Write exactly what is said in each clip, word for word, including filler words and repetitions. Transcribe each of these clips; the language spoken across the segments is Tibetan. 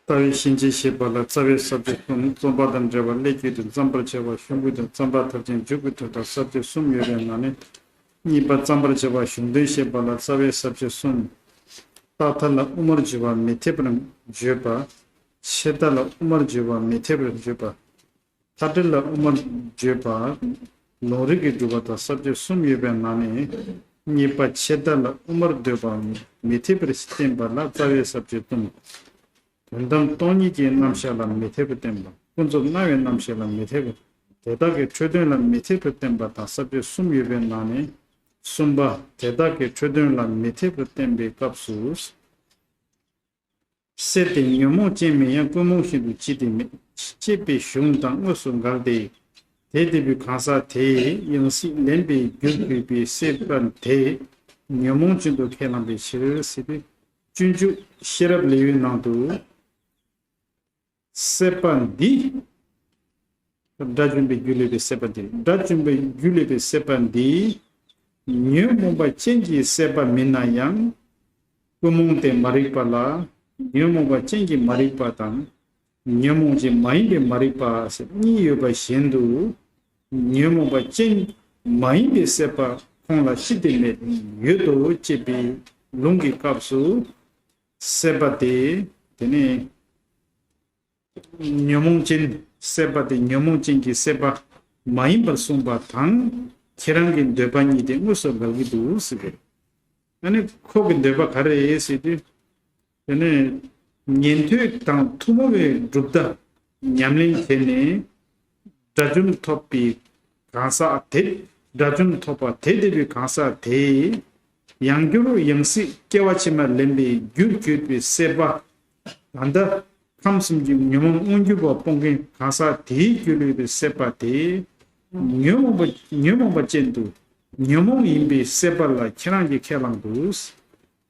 ལྟ་བའི་ཤན་འབྱེད་བཤད་པ་ལ་རྩ་བའི་ས་བཅད་གསུམ། རྩོམ་པ་དང་འབྲེལ་བ་སླད་རྒྱུ་དེ་རྩོམ་པར་བྱ་བ་གཞུང་གི་དོན། རྩོམ་པ་མཐར་ཕྱིན་མཇུག་གི་དོན་དང་ས་བཅད་གསུམ་ཡོད་པའི་ནང་ནས། གཉིས་པ་རྩོམ་པར་བྱ་བ་གཞུང་དོན་བཤད་པ་ལ་རྩ་བའི་ས་བཅད་གསུམ། རྟག་མཐའ་ལ་དབུ་མར་སྦྱོར་བ་མི་འཐད་པར་བརྗོད་པ། ཆད་མཐའ་ལ་དབུ་མར་སྦྱོར་བ་མི་འཐད་པར་བརྗོད་པ། མཐའ་བྲལ་ལ་དབུ་མར་བརྗོད་པ། ལུང་རིགས་ཀྱི་སྒྲུབ་པ་དང་ས་བཅད་གསུམ་ཡོད་པའི་ནང་ནས། གཉིས་པ་ཆད་མཐའ་ལ་དབུ་མར་འདོད་པ་མི་འཐད་པར་བསྟན་པ་ལ་རྩ་བའི་ས་བཅད་གསུམ། དོན་དམ་སྟོང་ཉིད་ཀྱི་རྣམ་གཞག་ལ་མི་འཐད་པར་བསྟན་པ། ཀུན་རྫོབ་སྣང་བའི་རྣམ་གཞག་ལ་མི་འཐད་པར། དེ་དག་གི་འཕྲོས་དོན་ལ་མི་འཐད་པར་བསྟན་པ་དང་ས་བཅད་གསུམ་ཡོད་པའི་ནང་ནས། གསུམ་པ། དེ་དག་གི་འཕྲོས་དོན་ལ་མི་འཐད་པར་བསྟན་པའི་སྐབས་སུ། སྲེད་དེ་ཉོན་མོངས་ཅན་མིན་ཡང་ཀུན་རྨོངས་བཞིན་དུ་ཅི་སྟེ་མེད། ཅེས་པའི་གཞུང་དང་དངོས་སུ་འགལ་ཏེ། དེ་འདོད་པའི་གང་ཟག་དེས་ཡང་སྲིད་ལེན་པའི་རྒྱུར་གྱུར་པའི་སྲེད་པ་དེ་ཉོན་མོངས་ཅན་དུ་ཁས་བླངས་པའི་ཕྱིར་ཟེར་ཏེ། སྤྱོད་འཇུག་ཤེས་རབ་ལེའུའི་ནང་དུ། སྲེད་པ་འདི། དགྲ་བཅོམ་པའི་རྒྱུ་ལས་པའི་སྲེད་པ་འདི། དགྲ་བཅོམ་པའི་རྒྱུ་ལས་པའི་སྲེད་པ་འདི། ཉོན་མོངས་པ་ཅན་གྱི་སྲེད་པ་མིན་ན་ཡང་། ཀུན་རྨོངས་ཏེ་མ་རིག་པ་ལ། ཉོན་མོངས་པ་ཅན་གྱི་མ་རིག་པ་དང་། ཉོན་མོངས་ཅན་མ་ཡིན་པའི་མ་རིག་པ་ཟེར་གཉིས་ཡོད་པ་བཞིན་དུ། ཉོན་མོངས་པ་ཅན་མ་ཡིན་པའི་སྲེད་པ་ཁོང་ལ་ཅི་སྟེ་མེད། ཡོད་དོ་ཅེས་པའི་ལུང་གི་སྐབས་སུ། སྲེད་པ་དེ། དེ་ནི། ཉོན་མོངས་ཅན། སྲེད་པ་དེ་ཉོན་མོངས་ཅན་གྱི་སྲེད་པ་མ་ཡིན་པར་གསུངས་པ་དང་། ཁྱེད་རང་གི་འདོད་པ་གཉིས་དེ་དངོས་སུ་འགལ་གྱི་འདུག་ཟེར་གི། ཨ་ནི་ཁོ་གི་འདོད་པ་ག་རེ་རེད་ཟེར་དུས། དེ་ནི་ཉན་ཐོས་དང་ཐུན་མོང་བའི་གྲུབ་མཐའ་ཉམས་ལེན་བྱས་ནས། དགྲ་བཅོམ་ཐོབ་པའི་གང་ཟག་དེ། དགྲ་བཅོམ་ཐོབ་པ་དེ་འདོད་པའི་གང་ཟག་དེས། ཡང་བསྐྱར་ཡང་སྲིད་སྐྱེ་བ་ཕྱི་མ་ལེན་པའི་རྒྱུར་གྱུར་པའི་སྲེད་པ། ད་ལྟ་ཁམས་གསུམ་གྱི་ཉོན་མོངས་མངོན་གྱུར་བ་སྤོང་མཁན་གང་ཟག་དེའི་རྒྱུ་ལས་པའི་སྲེད་པ་དེ། ཉོན་མོངས་པ་ཉོན་མོངས་པ་ཅན་དུ་ཉོན་མོངས་ཡིན་པའི་སྲེད་པ་ལ་ཁྱེད་རང་གིས་ཁས་བླངས་འདུག།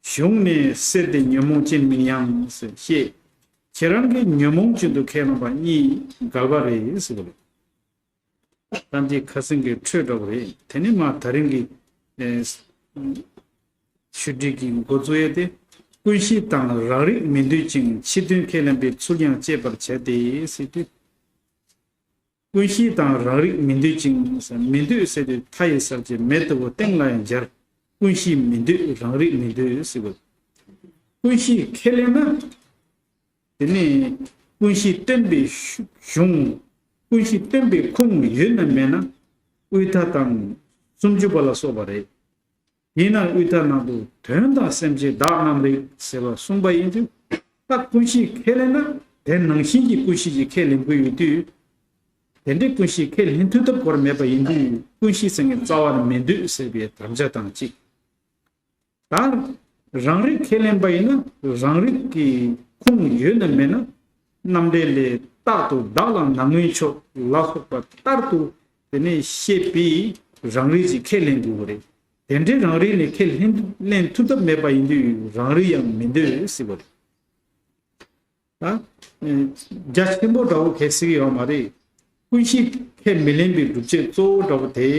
གཞུང་ནས་སྲེད་དེ་ཉོན་མོངས་ཅན་མིན་ཡང་ཟེར་བཤད། ཁྱེད་རང་གིས་ཉོན་མོངས་ཅན་དུ་ཁས་བླངས་པ་གཉིས་འགལ་བ་རེད་ཟེར་བ་རེད། ཐམས་ཅད་ཁ་སེང་གི་འཕྲོས་འདྲ་བོ་རེད། དེ་ནི་མ་ད་རིང་གི་ཨེ། ཆོས་ཁྲིད་ཀྱི་འགོ་བཙུགས་ཡས་དེ། ཀུན་གཞི་དང་རང་རིག་མི་འདོད་ཅིང་ཕྱི་དོན་ཁས་ལེན་པའི་ཚུལ་ཡང་དཔྱད་པར་བྱ་སྟེ་ཟེར་དུས། ཀུན་གཞི་དང་རང་རིག་མི་འདོད་ཅིང་ཟེར། མི་འདོད་ཟེར་དུས་མཐའ་ཡི་གསལ་བྱེད་མེ་ལྟ་བུ་སྟེང་ལ་ཡང་སྦྱར། ཀུན་གཞི་མི་འདོད་རང་རིག་མི་འདོད་ཟེར་བ། ཀུན་གཞི་ཁས་ལེན་ན། དེ་ནས་ཀུན་གཞི་སྟོན་པའི་གཞུང་། ཀུན་གཞི་སྟོན་པའི་ཁུངས་ཡོད་ན་མེད་ན། དབུས་མཐའ་དང་སུམ་ཅུ་པ་ལ་སོགས་པ་རེད། དེས་ན་དབུས་མཐའ་ནང་དུ་དོན་དང་སེམས་ཅན་བདག་རྣམས་རིག་ཟེར་བ་གསུངས་པ་ཡིན་དུས། ད་ཀུན་གཞི་ཁས་ལེན་ན་དེ་ནང་བཞིན་གྱི་ཀུན་གཞི་ཅིག་ཁས་ལེན་དགོས་ཡོད་དུས། དེ་འདྲའི་ཀུན་གཞི་ཁས་ལེན་ཐུབ་ཐབས་སྐོར་མེད་པ་ཡིན་དུས་ཀུན་གཞི་ཟེར་མཁན་རྩ་བ་ནས་མི་འདོད་ཟེར་བའི་དམ་བཅའ་དང་གཅིག། ད་རང་རིག་ཁས་ལེན་པ་ཡིན་ན་རང་རིག་གི་ཁུངས་ཡོད་ན་མེད་ན། རྣམ་འགྲེལ་ལས་རྟག་ཏུ་བདག་ལ་ནམ་མངོན་ཕྱོགས་ལ་སོགས་པ་ལྟར་དུ་དེ་ནས་བཤད་པའི་རང་རིག་ཅིག་ཁས་ལེན་དགོས་པ་རེད། དེ་འདྲའི་རང་རིག་ནི་ཁས་ལེན་ལེན་ཐུབ་ཐབས་མེད་པ་ཡིན་དུས་རང་རིག་ཡང་མི་འདོད་ཟེར་བ་རེད། ད། རྒྱ་ཆེན་པོ་འདྲ་བོ་གལ་སྲིད་ཡོད་མ་རེད། ཀུན་གཞི་ཁས་མི་ལེན་པའི་སྒྲུབ་བྱེད་གཙོ་བོ་འདྲ་བོ་དེ།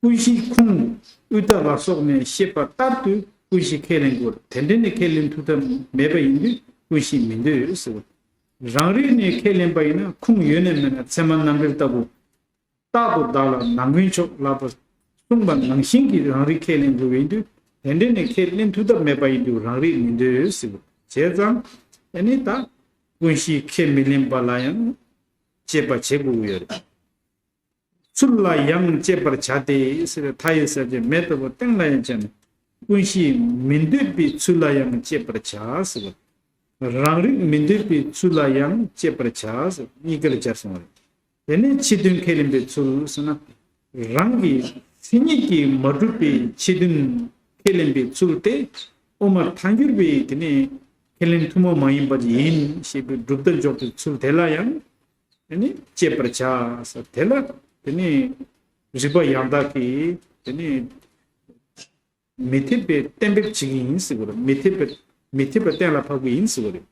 ཀུན་གཞིའི་ཁུངས་དབུས་མཐའ་ལ་སོགས་ནས་བཤད་པ་ལྟར་དུ་ཀུན་གཞི་ཁས་ལེན་དགོས། དེ་འདྲ་ནི་ཁས་ལེན་ཐུབ་ཐབས་མེད་པ་ཡིན་དུས་ཀུན་གཞི་མི་འདོད་ཟེར། རང་རིག་ནས་ཁས་ལེན་པ་ཡིན་ན་ཁུངས་ཡོད་ན་མེད་ན་ཚད་མ་རྣམ་འགྲེལ་ལྟ་བུ། རྟག་ཏུ་བདག་ལ་ནམ་མངོན་ཕྱོགས་ལ་སོགས་པ་གསུངས་པ་ནང་བཞིན་གྱི་རང་རིག་ཁས་ལེན་དགོས་པ་ཡིན་དུས་དེ་འདྲ་ནི་ཁས་ལེན་ཐུབ་ཐབས་མེད་པ་ཡིན་དུས་རང་རིག་མི་འདོད་ཟེར། བྱས་ཙང་ཨ་ནི་ད་ཀུན་གཞི་ཁས་མི་ལེན་པ་ལ་ཡང་དཔྱད་པ་བྱེད་དགོས་ཀྱི་ཡོད་རེད། ཚུལ་ལ་ཡང་དཔྱད་པར་བྱ་སྟེ་ཟེར། མཐའ་ཡི་གསལ་བྱེད་མེ་ལྟ་བུ་སྟེང་ལ་ཡང་སྦྱར་ནས་ཀུན་གཞི་མི་འདོད་པའི་ཚུལ་ལ་ཡང་དཔྱད་པར་བྱ་ཟེར། རང་རིག་མི་འདོད་པའི་ཚུལ་ལ་ཡང་དཔྱད་པར་བྱ་ཟེར་གཉིས་ཀར་སྦྱར་སོང་བ་རེད། དེ་ནས་ཕྱི་དོན་ཁས་ལེན་པའི་ཚུལ་ཟེར་ན། རང་གི་མཚན་ཉིད་ཀྱིས་མ་གྲུབ་པའི་ཕྱི་དོན་ཁས་ལེན་པའི་ཚུལ་ཏེ། དབུ་མར་ཐལ་འགྱུར་བའི་དེ་ནས་ཁས་ལེན་ཐུན་མོང་མ་ཡིན་པ་ཡིན་ཞེས་པའི་གྲུབ་མཐའ་འཇོག་པའི་ཚུལ་དེ་ལ་ཡང་། དེ་ནི་དཔྱད་པར་བྱ། དེ་ལ་དེ་ནི་རིགས་པ་ཡང་དག་གིས་དེ་ནི་མི་འཐད་པའི་གཏན་འབེབས་བྱེད་ཀྱི་ཡིན་ཟེར་བ་རེད། མི་འཐད་པའི་མི་འཐད་པའི་གཏན་ལ་ཕབ་ཀྱི་ཡིན་ཟེར་བ་རེད།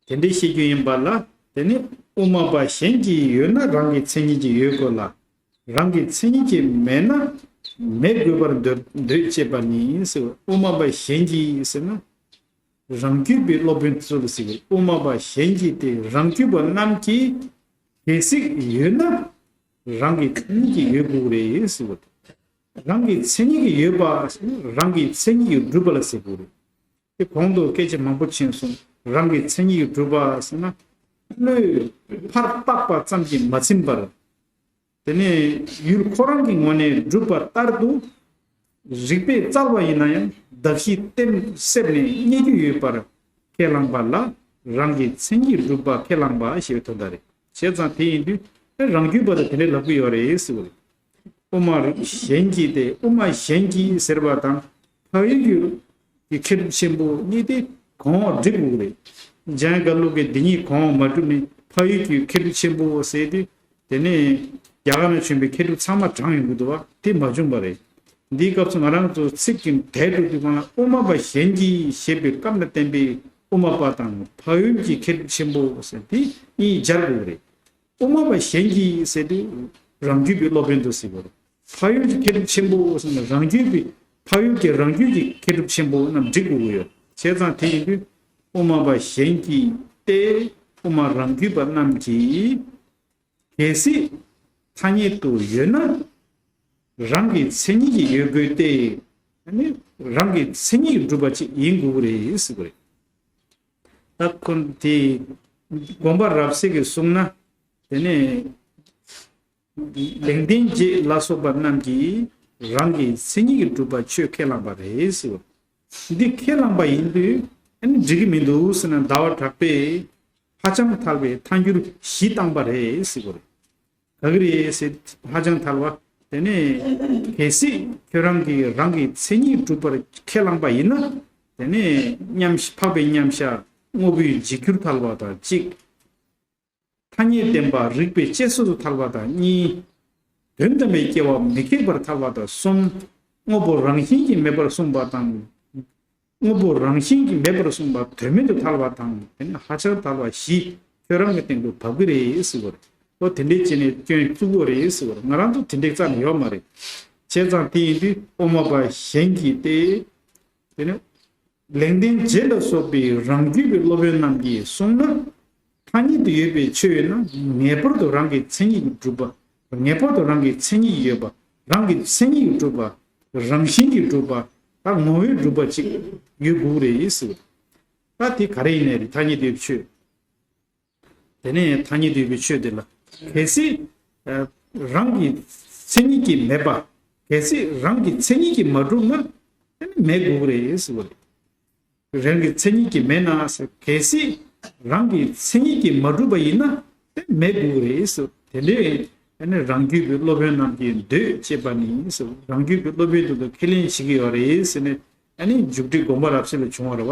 དེ་འདྲའི་བཤད་རྒྱུ་ཡིན་པ་ལ་དེ་ནི་དབུ་མ་པ་གཞན་གྱིས་ཡོད་ན་རང་གི་མཚན་ཉིད་ཀྱིས་ཡོད་དགོས་ལ། རང་གི་མཚན་ཉིད་ཀྱིས་མེད་ན་མེད་དགོས་པར་འདོད་འདོད་ཅེས་པ་ནི་ཟེར་བ། དབུ་མ་པ་གཞན་གྱིས་ཟེར་ན། རང་རྒྱུད་པའི་སློབ་དཔོན་ཚོ་ལ་ཟེར་བའི་དབུ་མ་པ་གཞན་གྱིས་ཏེ། རང་རྒྱུད་པ་རྣམས་ཀྱིས་གལ་སྲིད་ཡོད་ན་རང་གི་མཚན་ཉིད་ཀྱིས་ཡོད་དགོས་རེད་ཟེར་བ་དང་། རང་གི་མཚན་ཉིད་ཀྱིས་ཡོད་པ་ཟེར་ན་རང་གི་མཚན་ཉིད་ཀྱིས་གྲུབ་པ་ལ་ཟེར་དགོས་རེད། དེ་གོང་དུ་སྐད་ཆ་མང་པོ་ཕྱིན་སོང་། རང་གི་མཚན་ཉིད་ཀྱིས་གྲུབ་པ་ཟེར་ན། བློས་ཕར་བཏགས་པ་ཙམ་གྱིས་མ་ཚིམ་པར། དེ་ནས་ཡུལ་ཁོ་རང་གི་ངོས་ནས་གྲུབ་པ་ལྟར་དུ། རིགས་པས་བཙལ་བ་ཡིན་ན་ཡང་གདགས་གཞི་གཏན་གསལ་ནས་རྙེད་རྒྱུ་ཡོད་པར་ཁས་བླངས་པ་ལ་རང་གི་མཚན་ཉིད་གྲུབ་པ་ཁས་བླངས་པ་ཞེས་པའི་དོན་དག་རེད། བྱས་ཙང་དེ་ཡིན་དུས་རང་རྒྱུད་པ་དང་དེ་འདྲའི་ལབ་ཀྱི་ཡོད་རེད་ཟེར་བ་རེད། དབུ་མ་གཞན་གྱིས་ཏེ། དབུ་མ་གཞན་གྱིས་ཟེར་བ་དང་། འཕགས་ཡུལ་གྱི་མཁས་གྲུབ་ཆེན་པོ་གཉིས་དེ་གོང་འོག་འགྲིག་དགོས་རེད། འཇམ་དབྱངས་བཀའ་བློན་གྱིས་འདི་གཉིས་གོང་འོག་མ་གྲུབ་ནས་འཕགས་ཡུལ་གྱི་མཁས་གྲུབ་ཆེན་པོ་ཟེར་དུས། དེ་ནས་རྒྱ་གར་ནས་བྱོན་པའི་མཁས་གྲུབ་ཚང་མ་དྲངས་ཡོང་གི་འདུག་བ། དེ་མ་བྱུང་བ་རེད། འདིའི་སྐབས་སུ་ང་རང་ཚོ་ཚིག་གི་དལ་འགྲོ་དུས་སྒང་ལ་དབུ་མ་པ་གཞན་གྱིས་ཞེས་པའི་སྐབས་ལ་བསྟན་པའི་དབུ་མ་པ་དང་འཕགས་ཡུལ་གྱི་མཁས་གྲུབ་ཆེན་པོ་ཟེར་དེ་གཉིས་སྦྱར་དགོས་རེད། དབུ་མ་པ་གཞན་གྱིས་ཟེར་དུས་རང་རྒྱུད་པའི་སློབ་དཔོན་དུ་ཟེར་དགོས་རེད། འཕགས་ཡུལ་གྱི་མཁས་གྲུབ་ཆེན་པོ་ཟེར་ན་རང་རྒྱུད་པའི། འཕགས་ཡུལ་གྱི་རང་རྒྱུད་ཀྱི་མཁས་གྲུབ་ཆེན་པོ་རྣམས་འགྲིག་དགོས་ཀྱི་ཡོད། བྱས་ཙང་དེ་ཡིན་དུས་དབུ་མ་པ་གཞན་གྱིས་ཏེ། དབུ་མ་རང་རྒྱུད་པ་རྣམས་ཀྱིས་གལ་སྲིད་ཐ་སྙད་དུ་ཡོད་ན་རང་གི་མཚན་ཉིད་ཀྱིས་ཡོད་དགོས་ཏེ། ཨ་ནི་རང་གི་མཚན་ཉིད་ཀྱིས་གྲུབ་པ་ཅིག་ཡིན་དགོས་ཀྱི་རེད་ཟེར་གྱི་རེད། ད་ཁོ་དེ་དགོངས་པ་རབ་གསལ་གྱིས་གསུངས་ན། དེ་ནས་ལེགས་ལྡན་འབྱེད་ལ་སོགས་པ་རྣམས་ཀྱིས་རང་གི་མཚན་ཉིད་ཀྱིས་གྲུབ་པ་ཆོས་ཁས་བླངས་པ་རེད་ཟེར། འདི་ཁས་བླངས་པ་ཡིན་དུས་ཨ་ནི་འགྲིག་གི་མི་འདུག་ཟེར་ན། ཟླ་བ་གྲགས་པས་ཧ་ཅང་ཐལ་བའི་ཐལ་འགྱུར་བཞི་བཏང་པ་རེད་ཟེར་གྱི་རེད། ག་གི་རེད་ཟེར། ཧ་ཅང་ཐལ་བ། དེ་ནས་གལ་སྲིད་ཁྱོད་རང་གིས་རང་གི་མཚན་ཉིད་གྲུབ་པར་ཁས་བླངས་པ་ཡིན་ན། དེ་ནས་མཉམ་ཞག་འཕགས་པའི་མཉམ་བཞག་དངོས་པོའི་འཇིག་གྱུར་ཐལ་བ་དང་གཅིག་ཐ་སྙད་བདེན་པ་རིགས་པས་དཔྱད་བཟོད་དུ་ཐལ་བ་དང་གཉིས། དོན་དམ་པའི་སྐྱེ་བ་མི་ཁེགས་པར་ཐལ་བ་དང་གསུམ། དངོས་པོ་རང་བཞིན་གྱིས་མེད་པར་གསུངས་པ་དང་། དངོས་པོ་རང་བཞིན་གྱིས་མེད་པར་གསུངས་པ་དོན་མེད་དུ་ཐལ་བ་དང་། དེ་ནི་ཧ་ཅང་ཐལ་བ་བཞི་ཁྱོད་རང་གི་སྟེང་དུ་བབས་ཀྱི་རེད་ཟེར་བ་རེད། ཨོ་དེ་འདྲས་བྱས་ནས་སྐྱོན་བཙུགས་དགོས་རེད་ཟེར་བ་རེད། ང་རང་ཚོ་དེ་འདྲས་རྩ་ནས་ཡོད་མ་རེད། བྱས་ཙང་དེ་ཡིན་དུས་དབུ་མ་པ་གཞན་གྱིས་ཏེ། དེ་ནི་ལེགས་ལྡན་འབྱེད་ལ་སོགས་པའི་རང་རྒྱུད་པའི་སློབ་དཔོན་རྣམས་ཀྱིས་གསུངས་ན། ཐ་སྙད་དུ་ཡོད་པའི་ཆོས་ཡོད་ན་ངེས་པར་དུ་རང་གི་མཚན་ཉིད་ཀྱིས་གྲུབ་པ། ངེས་པར་དུ་རང་གི་མཚན་ཉིད་ཀྱིས་ཡོད་པ། རང་གི་མཚན་ཉིད་ཀྱིས་གྲུབ་པ། རང་བཞིན་གྱིས་གྲུབ་པ། ད་ངོ་བོས་གྲུབ་པ་ཅིག་ཡོད་དགོས་རེད་ཟེར། ད་དེ་ག་རེ་ཡིན་ནའི་རེད། ཐ་སྙད་དུ་ཡོད་པའི་ཆོས། དེ་ནས་ཐ་སྙད་དུ་ཡོད་པའི་ཆོས་དེ་ལ་གལ་སྲིད་ཨ་རང་གི་མཚན་ཉིད་ཀྱིས་མེད་པ། གལ་སྲིད་རང་གི་མཚན་ཉིད་ཀྱིས་མ་གྲུབ་ན་དེ་ནི་མེད་དགོས་རེད་ཟེར་བ་རེད། རང་གི་མཚན་ཉིད་ཀྱིས་མེད་ན་ཟེར། གལ་སྲིད་རང་གི་མཚན་ཉིད་ཀྱིས་མ་གྲུབ་པ་ཡིན་ན་དེ་མེད་དགོས་རེད་ཟེར། དེ་འདྲའི་ཨ་ནི་རང་རྒྱུད་པའི་སློབ་དཔོན་རྣམས་ཀྱིས་འདོད་ཅེས་པ་ནི་ཟེར། རང་རྒྱུད་པའི་སློབ་དཔོན་དེ་ཚོ་ཁས་ལེན་བྱེད་ཀྱི་ཡོད་རེད་ཟེར་ནས་ཨ་ནི་མཇུག་སྒྲིལ་དགོངས་པ་རབ་གསལ་ལ་བྱུང་བ་རེད་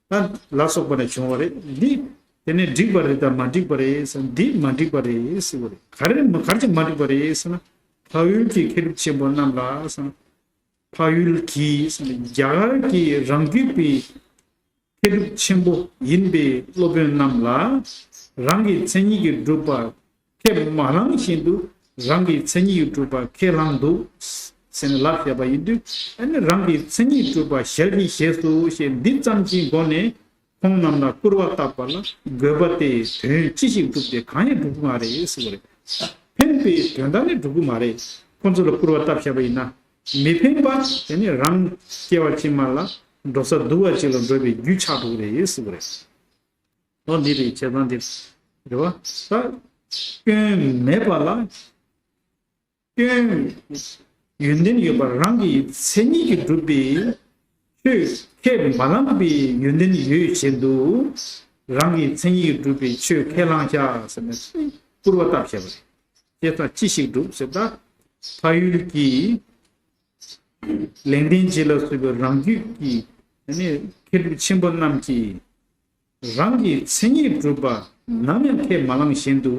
བ། ད་ལ་སོགས་པ་ནས་བྱུང་བ་རེད། འདི་དེ་ནི་འགྲིག་པ་རེད་དམ་མ་འགྲིག་པ་རེད་ཟེར། འདི་མ་འགྲིག་པ་རེད་ཟེར་བ་རེད། ག་རེ་མ་ག་རེ་བྱས་མ་འགྲིག་པ་རེད་ཟེར་ན། འཕགས་ཡུལ་གྱི་མཁས་གྲུབ་ཆེན་པོ་རྣམས་ལ་ཟེར་ན། འཕགས་ཡུལ་གྱི་ཟེར་ན་རྒྱ་གར་གྱི་རང་རྒྱུད་པའི་མཁས་གྲུབ་ཆེན་པོ་ཡིན་པའི་སློབ་དཔོན་རྣམས་ལ་རང་གི་མཚན་ཉིད་ཀྱིས་གྲུབ་པ་ཁས་མ་བླངས་བཞིན་དུ་རང་གི་མཚན་ཉིད་ཀྱིས་གྲུབ་པ་ཁས་བླངས་འདུག་ཟེར་ནས་ལབ་བཞག་པ་ཡིན་དུས། ཨ་ནི་རང་གི་མཚན་ཉིད་གྲུབ་པ་ཞལ་གྱིས་བཞེས་སོ་ཞེས་འདི་ཙམ་གྱི་སྒོ་ནས་ཁོང་རྣམས་ལ་སྐུར་བ་བཏབ་པ་ལ་དགོས་པ་དེ་དོན་ཅི་ཞིག་གྲུབ་སྟེ་གང་ཡང་གྲུབ་ཀྱི་མ་རེད་ཟེར་བ་རེད། ཕན་པའི་དོན་དག་ནི་གྲུབ་ཀྱི་མ་རེད། ཁོང་ཚོ་ལ་སྐུར་བ་བཏབ་བཞག་པ་ཡིན་ན། མི་ཕན་པ་དེ་ནི་རང་སྐྱེ་བ་ཕྱི་མ་ལ་འགྲོ་ས་སྡུག་པ་ཅིག་ལ་འགྲོ་བའི་རྒྱུ་ཆགས་འགྲོ་གི་རེད་ཟེར་བ་རེད། ལོ་འདི་རེད། བྱས་ཙང་འདི་རེད་བ། ད་སྐྱོན་མེད་པ་ལ་སྐྱོན་ཡོན་ཏན་ཡོད་པར་རང་གི་མཚན་ཉིད་ཀྱིས་གྲུབ་པའི་ཆོས་ཁས་མ་བླངས་པའི་ཡོན་ཏན་ཡོད་བཞིན་དུ་རང་གི་མཚན་ཉིད་ཀྱིས་གྲུབ་པའི་ཆོས་ཁས་བླངས་བཞག་ཟེར་ནས་སྐུར་བ་བཏབ་བཞག་པ་རེད། དེ་དང་ཅི་ཞིག་འགྲུབ་ཟེར། ད་འཕགས་ཡུལ་གྱི་ལེགས་ལྡན་འབྱེད་ལ་སོགས་པའི་རང་རྒྱུད་ཀྱི་ནི་མཁས་གྲུབ་ཆེན་པོ་རྣམས་ཀྱིས་རང་གི་མཚན་ཉིད་གྲུབ་པ་ནམ་ཡང་ཁས་མ་བླངས་བཞིན་དུ་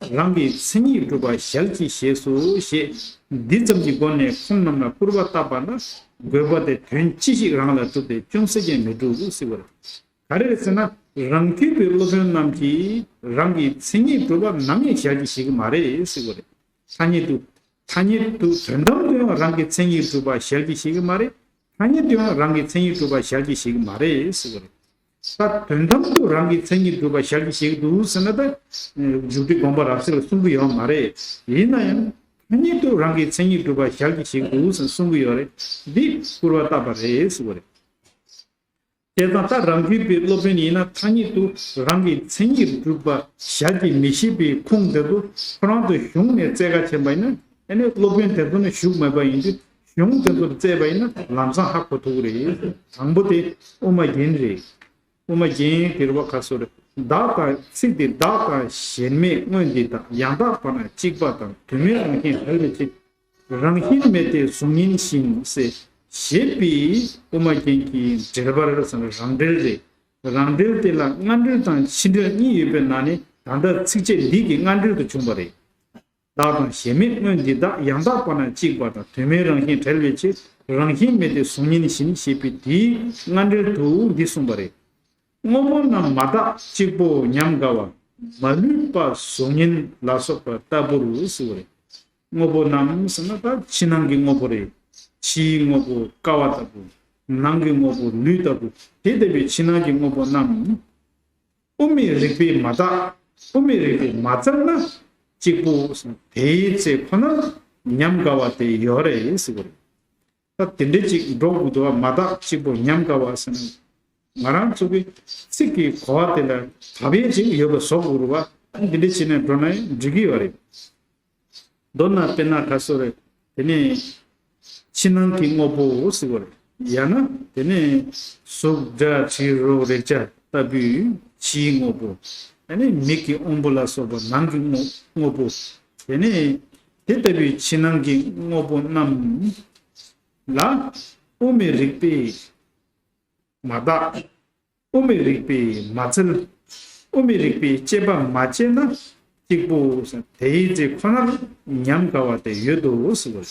རང་གི་མཚན་ཉིད་གྲུབ་པ་ཞལ་གྱིས་བཞེས་སོ་ཞེས་འདི་ཙམ་གྱི་སྒོ་ནས་ཁོང་རྣམས་ལ་སྐུར་བ་བཏབ་པ་ན་དགོས་པ་དེ་དོན་ཅི་ཞིག་རང་ལ་གྲུབ་སྟེ་ཅུང་ཟད་ཀྱང་མི་འགྲུབ་ཟེར་བ་རེད། ག་རེ་རེད་ཟེར་ན། རང་རྒྱུད་པའི་སློབ་དཔོན་རྣམས་ཀྱིས་རང་གི་མཚན་ཉིད་གྲུབ་པ་ནམ་ཡང་ཞལ་གྱིས་བཞེས་ཀྱི་མ་རེད་ཟེར་བ་རེད། ཐ་སྙད་དུ། ཐ་སྙད་དུ་དོན་དམ་དུ་ཡང་རང་གི་མཚན་ཉིད་གྲུབ་པ་ཞལ་གྱིས་བཞེས་ཀྱི་མ་རེད། ཐ་སྙད་དུ་ཡང་རང་གི་མཚན་ཉིད་གྲུབ་པ་ཞལ་གྱིས་བཞེས་ཀྱི་མ་རེད་ཟེར་བ་རེད། ད་དོན་དམ་དུ་རང་གི་མཚན་ཉིད་སྒྲུབ་པ་ཞལ་གྱིས་བཞེས་ཀྱི་འདུག་ཟེར་ན། ད་མཇུག་སྒྲིལ་དགོངས་པ་རབ་གསལ་ལ་གསུང་གི་ཡོད་མ་རེད། ཡིན་ན་ཡང་ཐ་སྙད་དུ་རང་གི་མཚན་ཉིད་སྒྲུབ་པ་ཞལ་གྱིས་བཞེས་ཀྱི་འདུག་ཟེར་གསུང་གི་ཡོད་རེད། འདི་སྐུར་བ་བཏབ་པ་རེད་ཟེར་བ་རེད། བྱས་ཙང་ད་རང་རྒྱུད་པའི་སློབ་དཔོན་ཡིན་ན་ཐ་སྙད་དུ་རང་གི་མཚན་ཉིད་སྒྲུབ་པ་ཞལ་གྱིས་མི་བཞེས་པའི་ཁུངས་དེ་ཚོ་ཁོ་རང་ཚོ་གཞུང་ནས་བཙལ་ག་ཕྱིན་པ་ཡིན་ན། ཨ་ནི་སློབ་དཔོན་དེ་ཚོ་ནི་བཞུགས་མེད་པ་ཡིན་དུས། གཞུང་དེ་ཚོར་བཙལ་བ་ཡིན་ན་ལམ་སང་ཧ་གོ་ཐུབ་ཀྱི་རེད། དང་པོ་དེ་དབུ་མ་རྒྱན་རེད། དབུ་མ་རྒྱན་དེ་རུ་བ་ཁ་སོ་རེད། བདག་དང་ཚིག་དེ་བདག་དང་གཞན་མེད་དངོས་འདི་དག་ཡང་དག་པ་ན་གཅིག་པ་དང་དོན་མེད་རང་བཞིན་བྲལ་བའི་ཕྱིར། རང་བཞིན་མེད་དེ་གཟུགས་བརྙན་བཞིན་ཟེར་བཞེད་པའི་དབུ་མ་རྒྱན་གྱི་འགྲེལ་པར་ཟེར་ན་རང་འགྲེལ་རེད། རང་འགྲེལ་དེ་ལ་སྔ་འགྲེལ་དང་ཕྱི་འགྲེལ་གཉིས་ཡོད་པའི་ནང་ནས་ད་ལྟ་ཚིགས་བཅད་འདི་གི་སྔ་འགྲེལ་དུ་བྱུང་བ་རེད། བདག་དང་གཞན་མེད་དངོས་འདི་དག་ཡང་དག་པ་ན་གཅིག་པ་དང་དོན་མེད་རང་བཞིན་བྲལ་བའི་ཕྱིར། རང་བཞིན་མེད་དེ་གཟུགས་བརྙན་བཞིན་ཞེས་པའི་དེའི་སྔ་འགྲེལ་དུ་འདི་གསུངས་པ་རེད། དངོས་པོ་རྣམས་མ་དག་གཅིག་པོ་ཉམས་དགའ་བ། མ་ལུས་པ་གཟུགས་བརྙན་ལ་སོགས་པ་ལྟ་བུར་ཟེར་བ་རེད། དངོས་པོ་རྣམས་ཟེར་ན་ད་ཕྱི་ནང་གི་དངོས་པོ་རེད། ཕྱིའི་དངོས་པོ་ཀ་བ་ལྟ་བུ། ནང་གི་དངོས་པོ་ལུས་ལྟ་བུ། དེ་ལྟ་བུའི་ཕྱི་ནང་གི་དངོས་པོ་རྣམས། དབུ་མའི་རིགས་པས་མ་དག། དབུ་མའི་རིགས་པས་མ་བཙལ་ན་གཅིག་པུ་དེའི་ཚེ་ཁོ་ན་ཉམས་དགའ་བ་དེ་ཡོད་རེད་ཟེར་བ་རེད། ད་དེ་འདྲ་ཅིག་འགྲོ་དགོས་འདུག་བ། མ་དག་གཅིག་པུ་ཉམས་དགའ་བ་ཟེར་ན། ང་རང་ཚོ་གི་ཚིག་གི་གོ་བ་དེ་ལ་བབ་ཡས་ཅིག་ཡོད་པ་བཟོ་དགོས་རེད་བ། འདི་འདྲ་བྱས་ནས་འགྲོ་ན་འགྲིག་གི་ཡོད་རེད། མདོར་ན་དཔེར་ན་ཁ་སོ་རེད། དེ་ནས་ཕྱི་ནང་གི་དངོས་པོ་ཟེར་བ་རེད། ཡང་ན་དེ་ནས་གཟུགས་སྒྲ་དྲི་རོ་རེག་བྱ་ལྟ་བུའི་ཕྱིའི་དངོས་པོ། ཨ་ནི་མིག་གི་དབང་པོ་ལ་སོགས་པ་ནང་གི་དངོས་དངོས་པོ། དེ་ནས་དེ་ལྟ་བུའི་ཕྱི་ནང་གི་དངོས་པོ་རྣམས་ལ་དབུ་མའི་རིགས་པས་མ་དག། དབུ་མའི་རིགས་པས་མ་བཙལ། དབུ་མའི་རིགས་པས་དཔྱད་པ་མ་བྱས་ན་གཅིག་པུ་དེའི་ཚེ་ཁོ་ནར་ཉམས་དགའ་བ་དེ་ཡོད་དོ་ཟེར་བ།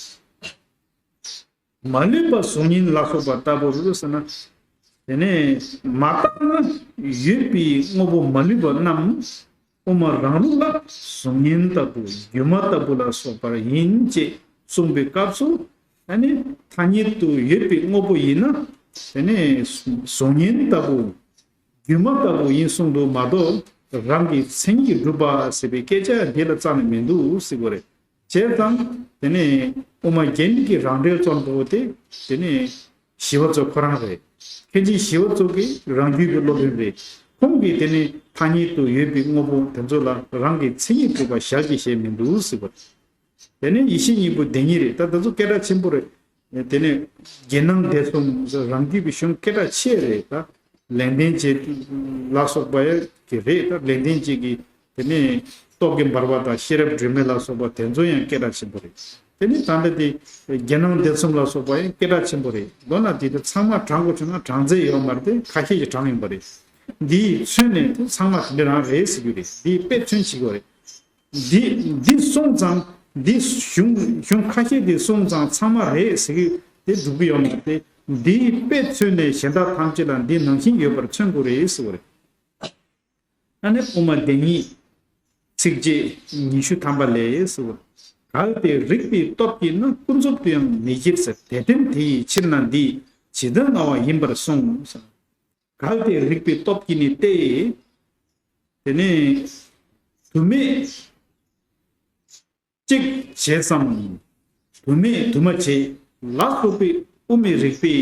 མ་ལུས་པ་གཟུགས་བརྙན་ལ་སོགས་པ་ལྟ་བུར་ཟེར་ན། དེ་ནས་མ་བརྟགས་ན་ཡོད་པའི་དངོས་པོ་མ་ལུས་པ་རྣམས་དབུ་མ་རང་ལུགས་ལ་གཟུགས་བརྙན་ལྟ་བུ་སྒྱུ་མ་ལྟ་བུ་ལ་སོགས་པར་ཡིན་ཅེས་གསུངས་པའི་སྐབས་སུ། ཨ་ནི་ཐ་སྙད་དུ་ཡོད་པའི་དངོས་པོ་ཡིན་ན། དེ་ནས་གཟུགས་བརྙན་ལྟ་བུ་སྒྱུ་མ་ལྟ་བུ་ཡིན་གསུངས་འདུག་མ་གཏོགས། རང་གི་མཚན་ཉིད་སྒྲུབ་པ་ཟེར་བའི་སྐད་ཆ་འདི་ལ་རྩ་ནས་མི་འདུག་ཟེར་བ་རེད། བྱས་ཙང་དེ་ནས་དབུ་མ་རྒྱན་གྱི་རང་འགྲེལ་རྩོམ་པ་པོ་དེ་དེ་ནས་ཞི་བ་འཚོ་ཁོ་རང་རེད། མཁན་ཆེན་ཞི་བ་འཚོ་གི་རང་རྒྱུད་ཀྱི་སློབ་དཔོན་རེད། ཁོང་གིས་དེ་ནས་ཐ་སྙད་དུ་ཡོད་པའི་དངོས་པོ་དེ་ཚོ་ལ་རང་གི་མཚན་ཉིད་སྒྲུབ་པ་ཞལ་གྱིས་བཞེས་མི་འདུག་ཟེར་བ་རེད། དེ་ནས་ཡེ་ཤེས་སྙིང་པོ་དེ་ཉིད་རེད། ད་དེ་ཚོ་སྐད་གྲགས་ཆེན་པོ་རེད། དེ་ནས་རྒྱན་སྣང་འདས་གསུམ་རང་རྒྱུད་ཀྱི་གཞུང་སྐད་གྲགས་ཆེ་རེད། ད་ལེགས་ལྡན་འབྱེད་ལ་སོགས་པ་ཡང་གི་རེད། ད་ལེགས་ལྡན་འབྱེད་ཀྱི་དེ་ནས་སྟོབས་ཀྱི་འབར་བ་དང་ཤེས་རབ་སྒྲོན་མེ་ལ་སོགས་པ་དེ་ཚོ་ཡང་སྐད་གྲགས་ཆེན་པོ་རེད། དེ་ནས་ད་ལྟ་དེ་རྒྱན་སྣང་འདས་གསུམ་ལ་སོགས་པ་ཡང་སྐད་གྲགས་ཆེན་པོ་རེད། མདོར་ན་དེ་དེ་ཚང་མ་བགྲང་དགོས་བྱུང་ན་བགྲང་ཚད་ཡོད་མ་རེད། དེ་ཁ་ཤས་ཀྱིས་བགྲངས་ཡིན་པ་རེད། འདིའི་མཚོན་ནས་དེ་ཚང་མ་དེ་འདྲ་རང་རེད་ཟེར་རྒྱུ་རེད། འདིའི་དཔེ་མཚོན་བྱེད་དགོས་རེད། འདི་འདི་སོང་ཙང་། འདི་གཞུང་གཞུང་ཁ་ཤས་འདི་སོང་ཙང་ཚང་མ་རེད་ཟེར་གི་དེ་འགྲུབ་གི་ཡོད་མ་རེད། འདིའི་དཔེ་མཚོན་ནས་གཞན་དག་ཐམས་ཅད་ལ་འདི་ནང་བཞིན་ཡོད་པར་མཚོན་དགོས་རེད་ཟེར་བ་རེད། ཨ་ནི་དབུ་མ་བདེན་གཉིས་ཚིགས་བཅད་ཉི་ཤུ་ཐམ་པ་ལས་ཟེར་བ། གལ་ཏེ་རིགས་པའི་སྟོབས་ཀྱིས་ན་ཀུན་རྫོབ་ཏུ་ཡང་མི་འགྱུར་ཟེར། དེ་དོན་དེ་ཡི་ཕྱིར་ན་འདི་ཇི་ལྟར་སྨྲ་བ་ཡིན་པར་གསུངས། གལ་ཏེ་རིགས་པའི་སྟོབས་ཀྱིས་ནི་སྟེ། དེ་ནས་དུ་མས་གཅིག་བྱས་སམ། དུ་མས་དུ་མ་བྱས་ལ་སོགས་པའི་དབུ་མའི་རིགས་པས་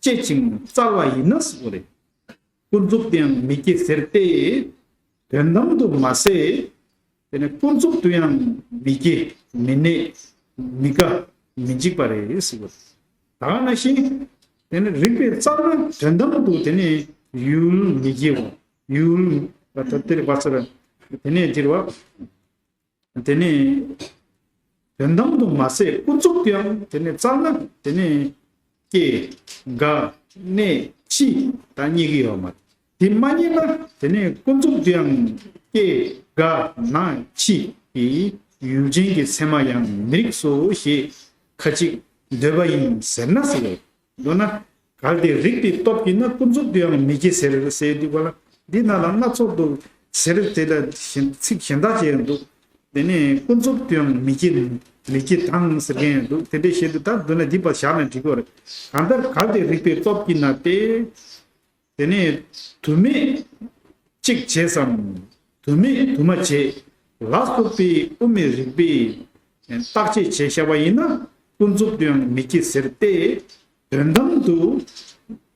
དཔྱད་ཅིང་བཙལ་བ་ཡིན་ན་ཟེར་བ་རེད། ཀུན་རྫོབ་ཏུ་ཡང་མི་སྐྱེ་ཟེར་ཏེ། དོན་དམ་དུ་མ་ཟད། དེ་ནི་ཀུན་རྫོབ་ཏུ་ཡང་མི་སྐྱེ་མི་གནས་མི་འགག་མི་འཇིག་པ་རེད་ཟེར་བ། ད་ག་ནང་བཞིན་དེ་ནི་རིགས་པས་བཙལ་ན་དོན་དམ་དུ་དེ་ནི་ཡུལ་མི་སྐྱེ་བ། ཡུལ་ད་ལྟ་དེར་བ་ཚར། དེ་ནས་འདིར་བ། དེ་ནི་དོན་དམ་དུ་མ་ཟད་ཀུན་རྫོབ་ཏུ་ཡང་དེ་ནི་བཙལ་ན་དེ་ནི་སྐྱེ་འགག་གནས་འཆི་ད་རྙེད་ཀྱི་ཡོད་མ་རེད། དེ་མ་རྙེད་ན་དེ་ནི་ཀུན་རྫོབ་ཏུ་ཡང་སྐྱེ་འགག་ན་འཆི་ཡི་ཡུལ་ཅན་གྱི་མཚན་མ་ཡང་མི་རིགས་སོ་ཞེས་ཁ་ཅིག་འདོད་པ་ཡིན་ཟེར་ན་ཟེར་བས། མདོར་ན། གལ་ཏེ་རིགས་པའི་སྟོབས་ཀྱིས་ན་ཀུན་རྫོབ་ཏུ་ཡང་མི་སྐྱེ་ཟེར་ཟེར་འདུག་པ་ལ། འདི་ནང་ལ་སྣ་ཚོགས་འདུག་ཟེར་དེ་ལ་གཞན་ཚིག་གཞན་དག་ཅིག་ཡང་འདུག་དེ་ནས་ཀུན་རྫོབ་ཏུ་ཡང་མི་སྐྱེ་མི་སྐྱེ་དང་ཟེར་མཁན་ཡང་འདུག་དེ་འདྲའི་བཤད་དུས་ད་མདོར་ན་འདི་པར་བཞག་ན་འགྲིག་གི་རེད། གང་ལྟར་གལ་ཏེ་རིགས་པའི་སྟོབས་ཀྱིས་ན་སྟེ། དེ་ནས་དུ་མས་གཅིག་བྱས་སམ། དུ་མས་དུ་མ་བྱས་ལ་སོགས་པའི་དབུ་མའི་རིགས་པས་བརྟག་དཔྱད་བྱས་བཞག་པ་ཡིན་ན། ཀུན་རྫོབ་ཏུ་ཡང་མི་སྐྱེ་ཟེར་ཏེ། དོན་དམ་དུ།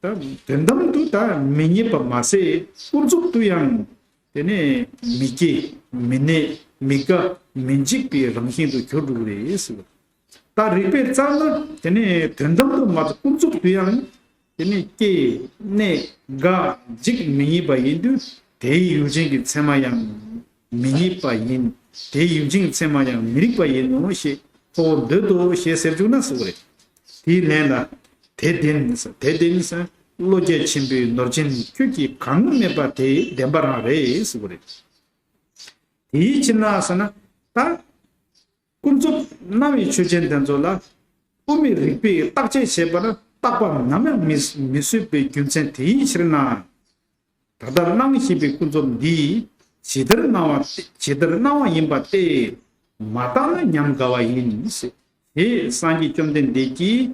ད་དོན་དམ་དུ་ད་མི་རྙེད་པ་མ་ཟད། ཀུན་རྫོབ་ཏུ་ཡང་དེ་ནས་མི་སྐྱེ། མི་གནས། མི་འགག། མི་འཇིག་པའི་རང་བཞིན་དུ་གྱུར་འགྲོ་གི་རེད་ཟེར། ད་རིགས་པས་བརྩམས་ན་དེ་ནས་དོན་དམ་དུ་མ་གཏོགས་ཀུན་རྫོབ་ཏུ་ཡང་དེ་ནས་སྐྱེ། གནས། འགག། འཇིག་མི་རྙེད་པ་ཡིན་དུས། དེའི་ཡུལ་ཅན་གྱི་ཚད་མ་ཡང་མི་རྙེད་པ་ཡིན། དེའི་ཡུལ་ཅན་གྱི་ཚད་མ་ཡང་མི་རིགས་པ་ཡིན་ནོ་ཞེས་ཁོ་བོ་འདོད་དོ་ཞེས་ཟེར་བཅུག་ན་ཟེར་བ་རེད། དེའི་ལན་ལ། དེ་བདེན་ཟེར། དེ་བདེན་ཟེར། བློ་རྒྱ་ཆེན་པོའི་ནོར་ཅན་ཁྱོད་ཀྱིས་གང་སྨྲས་པ་དེ་བདེན་པ་རང་རེད་ཟེར་བ་རེད། དེའི་ཕྱིར་ན་ཟེར་ན། ད་ཀུན་རྫོབ་སྣང་བའི་ཆོས་ཅན་དེ་ཚོ་ལ་དབུ་མའི་རིགས་པས་བརྟག་དཔྱད་བྱས་པ་ན་བརྟག་པ་ནམ་ཡང་མི་མི་བཟོད་པའི་རྒྱུ་མཚན་དེའི་ཕྱིར་ན། ད་ལྟ་སྣང་བཞིན་པའི་ཀུན་རྫོབ་འདི་ཇི་ལྟར་སྣང་བ་ཇི་ལྟར་སྣང་བ་ཡིན་པ་སྟེ། མ་བརྟགས་ན་ཉམས་དགའ་བ་ཡིན། ཞེས་སངས་རྒྱས་བཅོམ་ལྡན་འདས་ཀྱིས་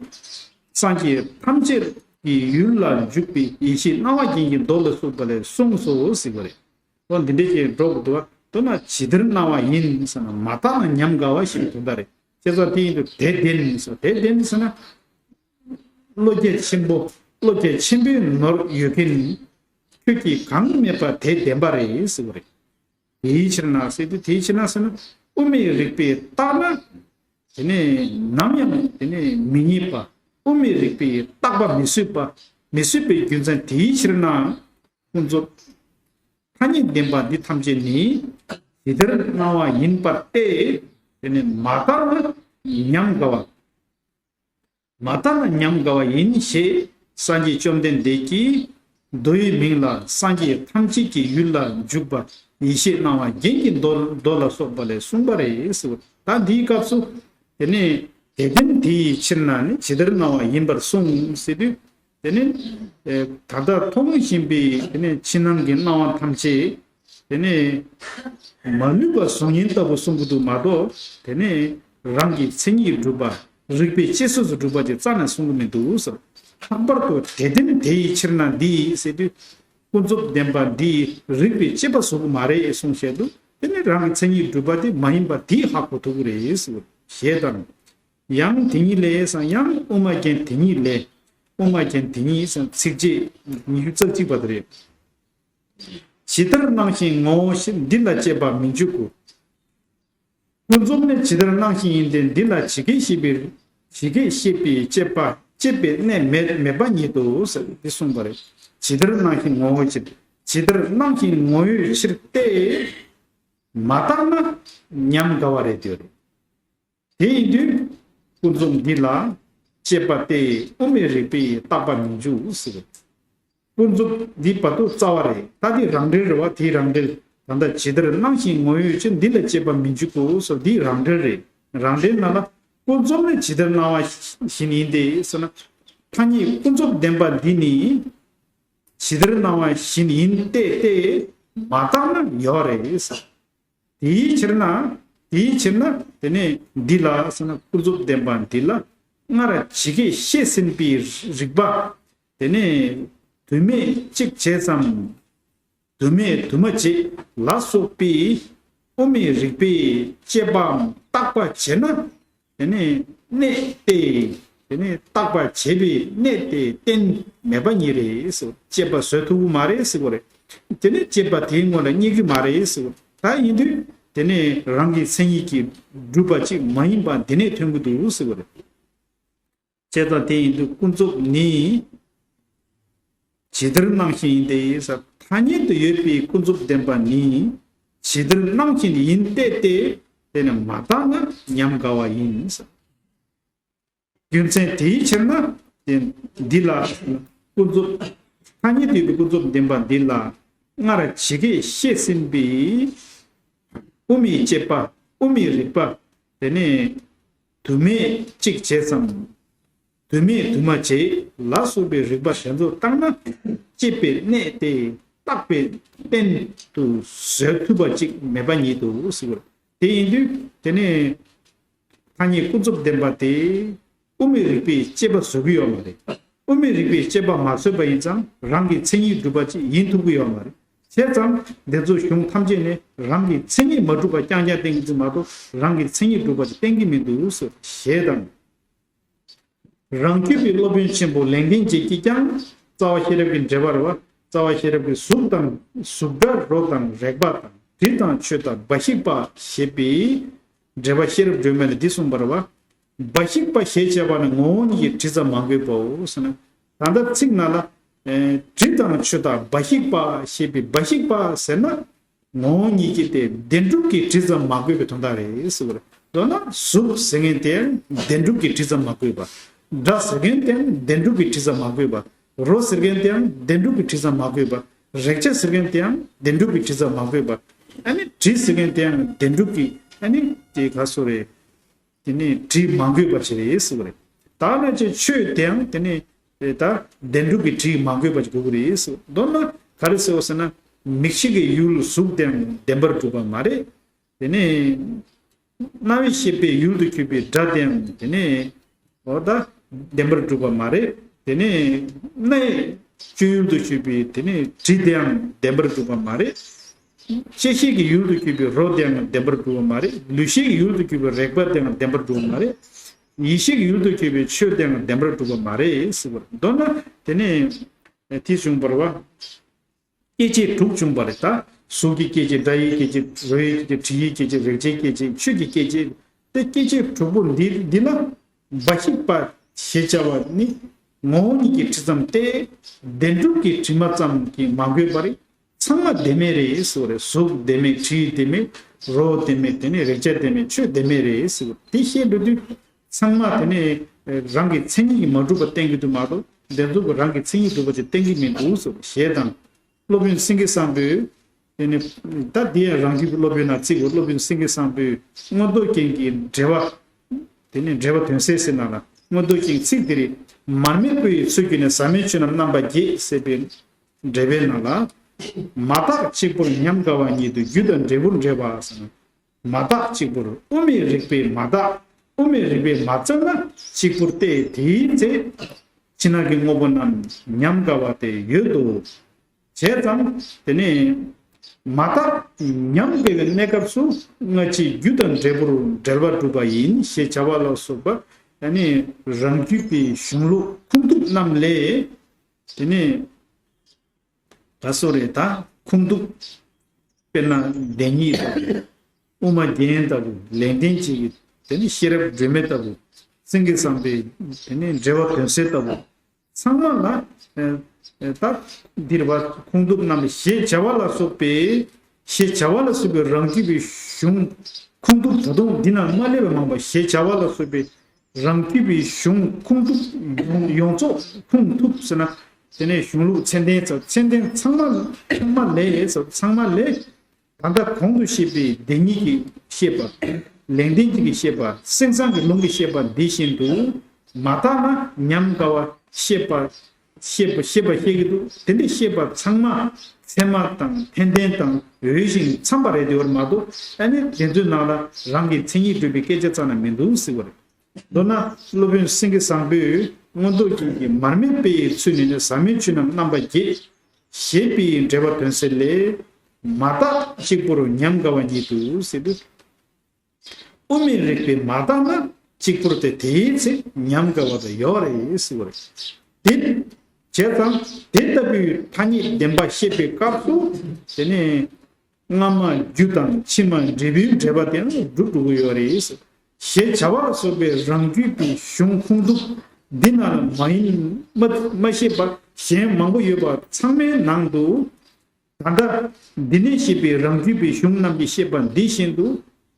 སངས་རྒྱས་ཐམས་ཅད་ཀྱི་ཡུལ་ལ་འཇུག་པའི་ཡེ་ཤེས་སྣང་བ་རྒྱན་གྱི་མདོ་ལ་སོགས་པ་ལས་གསུངས་སོ་ཟེར་བ་རེད། འོ་འདི་འདྲས་ཀྱི་འགྲོ་དགོས་འདུག་བ། མདོར་ན་ཇི་ལྟར་སྣང་བ་ཡིན་ཟེར་ན་མ་བརྟགས་ན་ཉམས་དགའ་བ་ཞེས་པའི་དོན་དག་རེད། བྱས་ཙང་དེ་ཡིན་དུས་དེ་བདེན་ཟེར། དེ་བདེན་ཟེར་ན། བློ་རྒྱ་ཆེན་པོ། བློ་རྒྱ་ཆེན་པོའི་ནོར་ཡོད་མཁན། ཁྱོད་ཀྱིས་གང་སྨྲས་པ་དེ་བདེན་པ་རེད་ཟེར་བ་རེད། དེའི་ཕྱིར་ན་ཟེར་དུས་དེའི་ཕྱིར་ན་ཟེར་ན་དབུ་མའི་རིགས་པས་བརྟགས་ན། དེ་ནས་ནམ་ཡང་དེ་ནས་མི་རྙེད་པ། དབུ་མའི་རིགས་པས་བརྟག་པ་མི་བཟོད་པ། མི་བཟོད་པའི་རྒྱུ་མཚན་དེའི་ཕྱིར་ན། ཀུན་རྫོབ་ཐ་སྙད་བདེན་པ་འདི་ཐམས་ཅད་ནི་ཇི་ལྟར་སྣང་བ་ཡིན་པ་སྟེ། དེ་ནི་མ་བརྟགས་ན་ཉམས་དགའ་བ། མ་བརྟགས་ན་ཉམས་དགའ་བ་ཡིན་ཞེས་སངས་རྒྱས་བཅོམ་ལྡན་འདས་ཀྱིས་མདོའི་མིང་ལ་སངས་རྒྱས་ཐམས་ཅད་ཀྱི་ཡུལ་ལ་འཇུག་པ་ཡེ་ཤེས་སྣང་བ་རྒྱན་གྱི་མདོ་མདོ་ལ་སོགས་པ་ལས་གསུངས་པ་རེད་ཟེར། ད་འདིའི་སྐབས་སུ་དེ་ནས་དེ་བདེན་དེ་ཡི་ཕྱིར་ན་ནི་ཇི་ལྟར་སྣང་བ་ཡིན་པར་གསུངས་ཟེར་དུས། དེ་ནི་ད་ལྟ་མཐོང་བཞིན་པའི་དེ་ནི་ཕྱི་ནང་གི་སྣང་བ་ཐམས་ཅད། དེ་ནས་མ་ལུས་པ་གཟུགས་བརྙན་ལྟ་བུ་གསུང་གི་འདུག་མ་གཏོགས། དེ་ནས་རང་གི་མཚན་ཉིད་སྒྲུབ་པ། རིགས་པས་དཔྱད་བཟོད་དུ་སྒྲུབ་པ་ཅིག་རྩ་ནས་གསུང་གི་མི་འདུག་ཟེར། ལྷག་པར་དུ་དེ་བདེན་དེ་ཡི་ཕྱིར་ན་འདི་ཟེར་དུས། ཀུན་རྫོབ་བདེན་པ་འདི་རིགས་པས་དཔྱད་པ་བཟོ་གི་མ་རེད་གསུངས་བཤད་འདུག་དེ་ནས་རང་གི་མཚན་ཉིད་སྒྲུབ་པ་དེ་མ་ཡིན་པ་དེ་ཧ་གོ་ཐུབ་ཀྱི་རེད་ཟེར། ཞེས་དང་། ཡང་དེ་ཉིད་ལས་སམ། ཡང་དབུ་མ་རྒྱན་དེ་ཉིད་ལས། དབུ་མ་རྒྱན་དེ་ཉིད་སམ། ཚིགས་བཅད་ཉི་ཤུ་རྩ་གཅིག་པ་དེ་རེད། ཇི་ལྟར་སྣང་བཞིན་ངོ་བོ་ཉིད། འདི་ལ་དཔྱད་པ་མི་འཇུག་གོ། ཀུན་རྫོབ་ནི་ཇི་ལྟར་སྣང་བཞིན་ཡིན་ཏེ། འདི་ལ་ཇི་སྐད་བཤད་པའི་ཇི་སྐད་བཤད་པའི་དཔྱད་པ་དཔྱད་པའི་གནས་མེད་མེད་པ་ཉིད་དོ་ཟེར་འདི་གསུངས་པ་རེད། ཇི་ལྟར་སྣང་བཞིན་ངོ་བོ་ཉིད། ཇི་ལྟར་སྣང་བཞིན་ངོ་བོའི་ཕྱིར་ཏེ། མ་བརྟགས་ན་ཉམས་དགའ་བ་རེད་དེ་རེད། དེ་ཡིན་དུས་ཀུན་རྫོབ་འདི་ལ་དཔྱད་པ་སྟེ་དབུ་མའི་རིགས་པས་བརྟག་པ་མི་འཇུག་ཟེར། ཀུན་རྫོབ་འདི་བར་དུ་རྩ་བ་རེད། ད་འདི་རང་འགྲེལ་རེད་བ། དེའི་རང་འགྲེལ། ད་ལྟ་ཇི་ལྟར་སྣང་བཞིན་ངོ་བོའི་ཕྱིར། འདི་ལ་དཔྱད་པ་མི་འཇུག་གོ་ཟེར་འདིའི་རང་འགྲེལ་རེད། རང་འགྲེལ་ནང་ལ་ཀུན་རྫོབ་ནི་ཇི་ལྟར་སྣང་བ་བཞིན་ཡིན་ཏེ་ཟེར་ན། ཐ་སྙད་ཀུན་རྫོབ་བདེན་པ་འདི་ནི་ཇི་ལྟར་སྣང་བ་བཞིན་ཡིན་ཏེ་སྟེ་མ་བརྟགས་ན་ཡོད་རེད་ཟེར། དེའི་ཕྱིར་ན། དེའི་ཕྱིར་ན་དེ་ནས་འདི་ལ་ཟེར་ན་ཀུན་རྫོབ་བདེན་པ་འདི་ལ་སྔར་ཇི་སྐད་བཤད་ཟིན་པའི་རིགས་པ། དེ་ནས་དུ་མས་གཅིག་བྱས་སམ། དུ་མས་དུ་མ་བྱས་ལ་སོགས་པའི་དབུ་མའི་རིགས་པས་དཔྱད་པའམ་བརྟག་པ་བྱས་ན། དེ་ནས་གནས་ཏེ། དེ་ནས་བརྟག་པ་བྱས་པའི་གནས་དེ་གཏན་མེད་པ་ཉིད་རེད་ཟེར། དཔྱད་པ་བཟོད་ཐུབ་ཀྱི་མ་རེད་ཟེར་བ་རེད། དེ་ནས་དཔྱད་པ་དེའི་ངོ་ལ་རྙེད་ཀྱི་མ་རེད་ཟེར་བ། ད་ཡིན་དུས་དེ་ནས་རང་གི་མཚན་ཉིད་ཀྱིས་གྲུབ་པ་ཅིག་མ་ཡིན་པ་འདི་ནས་ཐོན་གྱི་འདུག་ཟེར་བ་རེད། བྱས་ཙང་དེ་ཡིན་དུས་ཀུན་རྫོབ་ནི་ཇི་ལྟར་སྣང་བཞིན་ཡིན་ཏེ་ཟེར། ཐ་སྙད་དུ་ཡོད་པའི་ཀུན་རྫོབ་བདེན་པ་ནི་ཇི་ལྟར་སྣང་བཞིན་ཡིན་ཏེ་སྟེ། དེ་ནི་མ་བརྟགས་ན་ཉམས་དགའ་བ་ཡིན་ཟེར། རྒྱུ་མཚན་དེའི་ཕྱིར་ན་དེ་འདི་ལ་ཀུན་རྫོབ། ཐ་སྙད་དུ་ཡོད་པའི་ཀུན་རྫོབ་བདེན་པ་འདི་ལ་སྔར་ཇི་སྐད་བཤད་ཟིན་པའི་དབུ་མའི་དཔྱད་པ། དབུ་མའི་རིགས་པ། དེ་ནས་དུ་མས་གཅིག་བྱས་སམ། དུ་མས་དུ་མ་བྱས་ལ་སོགས་པའི་རིགས་པ་དེ་ཚོ་བརྟགས་ན་དཔྱད་པའི་གནས་དེ་བརྟག་པའི་རྟེན་དུ་བཟོད་ཐུབ་པ་ཅིག་མེད་པ་ཉིད་དུ་ཟེར་བ། དེ་ཡིན་དུས་དེ་ནས་ཐ་སྙད་ཀུན་རྫོབ་བདེན་པ་དེ་དབུ་མའི་རིགས་པས་དཔྱད་པ་བཟོ་གི་ཡོད་མ་རེད། དབུ་མའི་རིགས་པའི་དཔྱད་པ་མ་ཚོས་པ་ཡིན་ཙང་རང་གི་མཚན་ཉིད་གྲུབ་པ་ཅིག་ཡིན་ཐུབ་ཀྱི་ཡོད་མ་རེད། བྱས་ཙང་འདི་ཚོ་གཞུང་ཐམས་ཅད་ནས་རང་གི་མཚན་ཉིད་མ་གྲུབ་པ་རྐྱང་རྐྱང་བསྟན་གྱི་ཚུལ་མ་གཏོགས་རང་གི་མཚན་ཉིད་གྲུབ་པ་ཅིག་བསྟན་གྱི་མི་འདུག་ཟེར་ཞེས་དང་། རང་རྒྱུད་པའི་སློབ་དཔོན་ཆེན་པོ་ལེགས་ལྡན་འབྱེད་ཀྱིས་ཀྱང་རྩ་བ་ཤེས་རབ་ཀྱི་འགྲེལ་པར་བ། རྩ་བ་ཤེས་རབ་ཀྱི་གཟུགས་དང་གཟུགས་སྒྲ་རོ་དང་རེག་པ་དང་དྲི་དང་ཆོས་དང་འབའ་ཞིག་པ་ཞེས་པའི་འགྲེལ་པ་ཤེས་རབ་སྒྲོན་མེ་ལ་འདི་གསུངས་པར་བ། འབའ་ཞིག་པ་ཞེས་བྱ་བ་ནི་ངོ་བོ་ཉིད་ཀྱི་དྲི་ཙམ་མ་གོས་པའོ་ཟེར་ན། ད་ལྟ་ཚིག་ནང་ལ། ཨེ། དྲི་དང་ཆོས་དང་འབའ་ཞིག་པ་ཞེས་པའི་འབའ་ཞིག་པ་ཟེར་ན། ངོ་བོ་ཉིད་ཀྱི་སྟེ་བདེན་གྲུབ་ཀྱི་དྲི་ཙམ་མ་གོས་པའི་དོན་དག་རེད་ཟེར་བ་རེད། མདོར་ན་གཟུགས་ཟེར་མཁན་དེ་ཡང་བདེན་གྲུབ་ཀྱི་དྲི་ཙམ་མ་གོས་པ། སྒྲ་ཟེར་མཁན་དེ་ཡང་བདེན་གྲུབ་ཀྱི་དྲི་ཙམ་མ་གོས་པ། རོ་ཟེར་མཁན་དེ་ཡང་བདེན་གྲུབ་ཀྱི་དྲི་ཙམ་མ་གོས་པ། རེག་བྱ་ཟེར་མཁན་དེ་ཡང་བདེན་གྲུབ་ཀྱི་དྲི་ཙམ་མ་གོས་པ། ཨ་ནི་དྲི་ཟེར་མཁན་དེ་ཡང་བདེན་གྲུབ་ཀྱི་ཨ་ནི་དེ་ག་སོ་རེད། དེ་ནས་དྲི་མ་གོས་པ་ཞིག་རེད་ཟེར་བ་རེད། ད་ནང་བཞིན་ཆོས་དེའང་དེ་ནས་ད་བདེན་གྲུབ་ཀྱི་དྲི་མ་གོས་པ་ཞིག་དགོས་ཀྱི་རེད་ཟེར། མདོར་ན་ག་རེ་ཟེར་བ་ཟེར་ན། མིག་ཤེས་ཀྱི་ཡུལ་གཟུགས་དེའང་བདེན་པར་གྲུབ་པ་མ་རེད། དེ་ནས་རྣ་བས་ཤེས་པའི་ཡུལ་དུ་གྱུར་པའི་སྒྲ་དེའང་དེ་ནས་འོ་ད་བདེན་པར་གྲུབ་པ་མ་རེད། དེ་ནས་སྣའི་སྤྱོད་ཡུལ་དུ་གྱུར་པའི་དེ་ནས་དྲི་དེའང་བདེན་པར་གྲུབ་པ་མ་རེད། དཔྱད་ཤེས་ཀྱི་ཡུལ་དུ་གྱུར་པའི་རོ་དེའང་བདེན་པར་གྲུབ་པ་མ་རེད། ལུས་ཤེས་ཀྱི་ཡུལ་དུ་གྱུར་པའི་རེག་པ་དེའང་བདེན་པར་གྲུབ་པ་མ་རེད། ཡིད་ཤེས་ཀྱི་ཡུལ་དུ་གྱུར་པའི་ཆོས་དེའང་བདེན་པར་གྲུབ་པ་མ་རེད་ཟེར་བ་རེད། མདོར་ན་དེ་ནས་དེ་བྱུང་བར་བ། སྐྱེ་མཆེད་དྲུག་བྱུང་བ་རེད་ད། གཟུགས་ཀྱི་སྐྱེ་མཆེད། སྒྲ་ཡི་སྐྱེ་མཆེད། རོ་ཡི་སྐྱེ་མཆེད། དྲི་ཡི་སྐྱེ་མཆེད། རེག་བྱའི་སྐྱེ་མཆེད། ཆོས་ཀྱི་སྐྱེ་མཆེད། དེ་སྐྱེ་མཆེད་དྲུག་པོ་འདི་འདི་ལ་འབའ་ཞིག་པ་ཞེས་བྱ་བ་ནི་ངོ་བོ་ཉིད་ཀྱི་དྲི་ཙམ་སྟེ། བདེན་གྲུབ་ཀྱི་དྲི་མ་ཙམ་གྱིས་མ་གོས་པ་རེད། ཚང་མ་བདེན་མེད་རེད་ཟེར་བ་རེད། གཟུགས་བདེན་མེད། དྲི་བདེན་མེད། རོ་བདེན་མེད། དེ་ནས་རེག་བྱ་བདེན་མེད། ཆོས་བདེན་མེད་རེད་ཟེར་བ་དེ་བཤད་འགྲོ་དུས་ཚང་མ་དེ་ནས་རང་གི་མཚན་ཉིད་ཀྱིས་མ་གྲུབ་པ་བསྟན་གྱི་འདུག་མ་གཏོགས་བདེན་གྲུབ་ཀྱི་རང་གི་མཚན་ཉིད་གྲུབ་པ་ཅིག་བསྟན་གྱི་མི་འདུག་ཟེར་བ་ཞེས་དང་། སློབ་དཔོན་སེང་གེ་བཟང་པོས། དེ་ནི་ད་འདི་ཡང་རང་རྒྱུད་ཀྱི་སློབ་དཔོན་ན་བརྩི་དགོས། སློབ་དཔོན་སེང་གེ་བཟང་པོས་མངོན་རྟོགས་རྒྱན་གྱི་འགྲེལ་པ། དེ་ནི་འགྲེལ་པ་དོན་གསལ་ཟེར་ནང་ལ་མངོན་རྟོགས་རྒྱན་ཚིག་འདིར། མར་མེ་སྤུ་ཡི་ཚུལ་གྱིས་ནི། ཟག་མེད་ཆོས་རྣམས་རྣམ་པར་འབྱེད། ཟེར་བའི་འགྲེལ་པའི་ནང་ལ། མ་བརྟགས་གཅིག་པུར་ཉམས་དགའ་བ་ཉིད་དུ། རྒྱུ་དང་འབྲས་བུར་འབྲེལ་བ་ཟེར་ན། མ་བརྟགས་གཅིག་པུར་དབུ་མའི་རིགས་པས་མ་བརྟགས། དབུ་མའི་རིགས་པས་མ་བརྩམས་ན་གཅིག་པུར་ཏེ་དེའི་ཚེ། ཕྱི་ནང་གི་དངོས་པོ་རྣམས་ཉམས་དགའ་བ་སྟེ་ཡོད་དོ། བྱས་ཙང་དེ་ནས་མ་བརྟགས་ཉམས་དགའ་བའི་གནས་སྐབས་སུ་སྔ་ཕྱིའི་རྒྱུ་དང་འབྲས་བུར་འབྲེལ་བ་གྲུབ་པ་ཡིན་ཞེས་བྱ་བ་ལ་སོགས་པ་ཡང་ནི་རང་རྒྱུད་པའི་གཞུང་ལུགས་ཁུངས་ཐུབ་རྣམས་ལས། དེ་ནས་ད་སོ་རེ་ད་ཁུངས་ཐུབ། དཔེར་ན་བདེན་གཉིས་ལྟ་བུ། དབུ་མ་རྒྱན་ལྟ་བུ། ལེགས་ལྡན་འབྱེད་ཀྱི་དེ་ནི་ཤེས་རབ་སྒྲོན་མེ་ལྟ་བུ། སེང་གེ་བཟང་པོའི་དེ་ནི་འགྲེལ་པ་དོན་གསལ་ལྟ་བུ། ཚང་མ་ལ་ཨ་ཨ་ད་འདིར་བ་ཁུངས་ཐུབ་རྣམས་ཞེས་བྱ་བ་ལ་སོགས་པའི་ཞེས་བྱ་བ་ལ་སོགས་པའི་རང་རྒྱུད་པའི་གཞུང་ཁུངས་ཐུབ་ད་དུང་འདི་ན་མ་སླེབས་པ་མང་པོ་ཞེས་བྱ་བ་ལ་སོགས་པའི་རང་རྒྱུད་པའི་གཞུང་ཁུངས་ཐུབ་ཡོངས་ཡོངས་རྫོགས་ཁུངས་ཐུབ་ཟེར་ན། དེ་ནས་གཞུང་ལུགས་ཚད་ལྡན་ཚ་ཚད་ལྡན་ཚང་མ་ཚང་མ་ལས་ཚ་ཚང་མ་ལས། ད་ལྟ་གོང་དུ་བཤད་པའི་བདེན་གཉིས་ཀྱི་བཤད་པ། ལེགས་ལྡན་གྱི་བཤད་པ། སེང་བཟང་གི་ལུང་གི་བཤད་པ་འདི་བཞིན་དུ། མ་བརྟགས་ན་ཉམས་དགའ་བ་བཤད་པ། བཤད་པ་བཤད་པ་བཤད་ཀྱི་འདུག་དེ་འདྲའི་བཤད་པ་ཚང་མ་ཚད་མ་དང་ཐན་ལྡན་དང་འོས་ཤིང་འཚམས་པ་རེད་དེ་བར་མ་གཏོགས་ཨ་ནི་དེ་ཚོའི་ནང་ལ་རང་གི་མཚན་ཉིད་གྲུབ་པའི་སྐད་ཆ་རྩ་ནས་མི་འདུག་ཟེར་བ་རེད། མདོར་ན་སློབ་དཔོན་སེང་གེ་བཟང་པོས་མངོན་རྟོགས་རྒྱན་གྱི་མར་མེ་སྤུ་ཡི་ཚུལ་ནི་ནི། ཟག་མེད་ཆོས་རྣམས་རྣམ་པར་འབྱེད། ཞེས་པའི་འགྲེལ་པ་དོན་གསལ་ལས། མ་བརྟགས་གཅིག་པུར་ཉམས་དགའ་བ་ཉིད་དུ་ཟེར་དུས། དབུ་མའི་རིགས་པས་མ་བརྟགས་ན་གཅིག་པུར་ཏེ་དེའི་ཚེ་ཉམས་དགའ་བ་དང་ཡོད་རེད་ཟེར་བ་རེད། དེ་བྱས་ཙང་དེ་ལྟ་བུའི་ཐ་སྙད་བདེན་པ་བཤད་པའི་སྐབས་སུ་དེ་ནས། སྔ་མ་རྒྱུ་དང་ཕྱི་མ་འབྲས་བུའི་འབྲེལ་པ་དེ་ཡང་སྒྲུབ་འགྲོ་གི་ཡོད་རེད། ཞེས་བྱ་བ་ལ་སོགས་པའི་རང་རྒྱུད་པའི་གཞུང་ཁུངས་ཐུབ་འདི་ན་ལ་མ་ཡིན་མ་མ་ཤེས་པ་གཞན་མང་པོ་ཡོད་པ་ཚང་མའི་ནང་དུ། ད་ལྟ་འདི་ནས་བཤད་པའི་རང་རྒྱུད་པའི་གཞུང་རྣམས་ཀྱིས་བཤད་པ་འདི་བཞིན་དུ་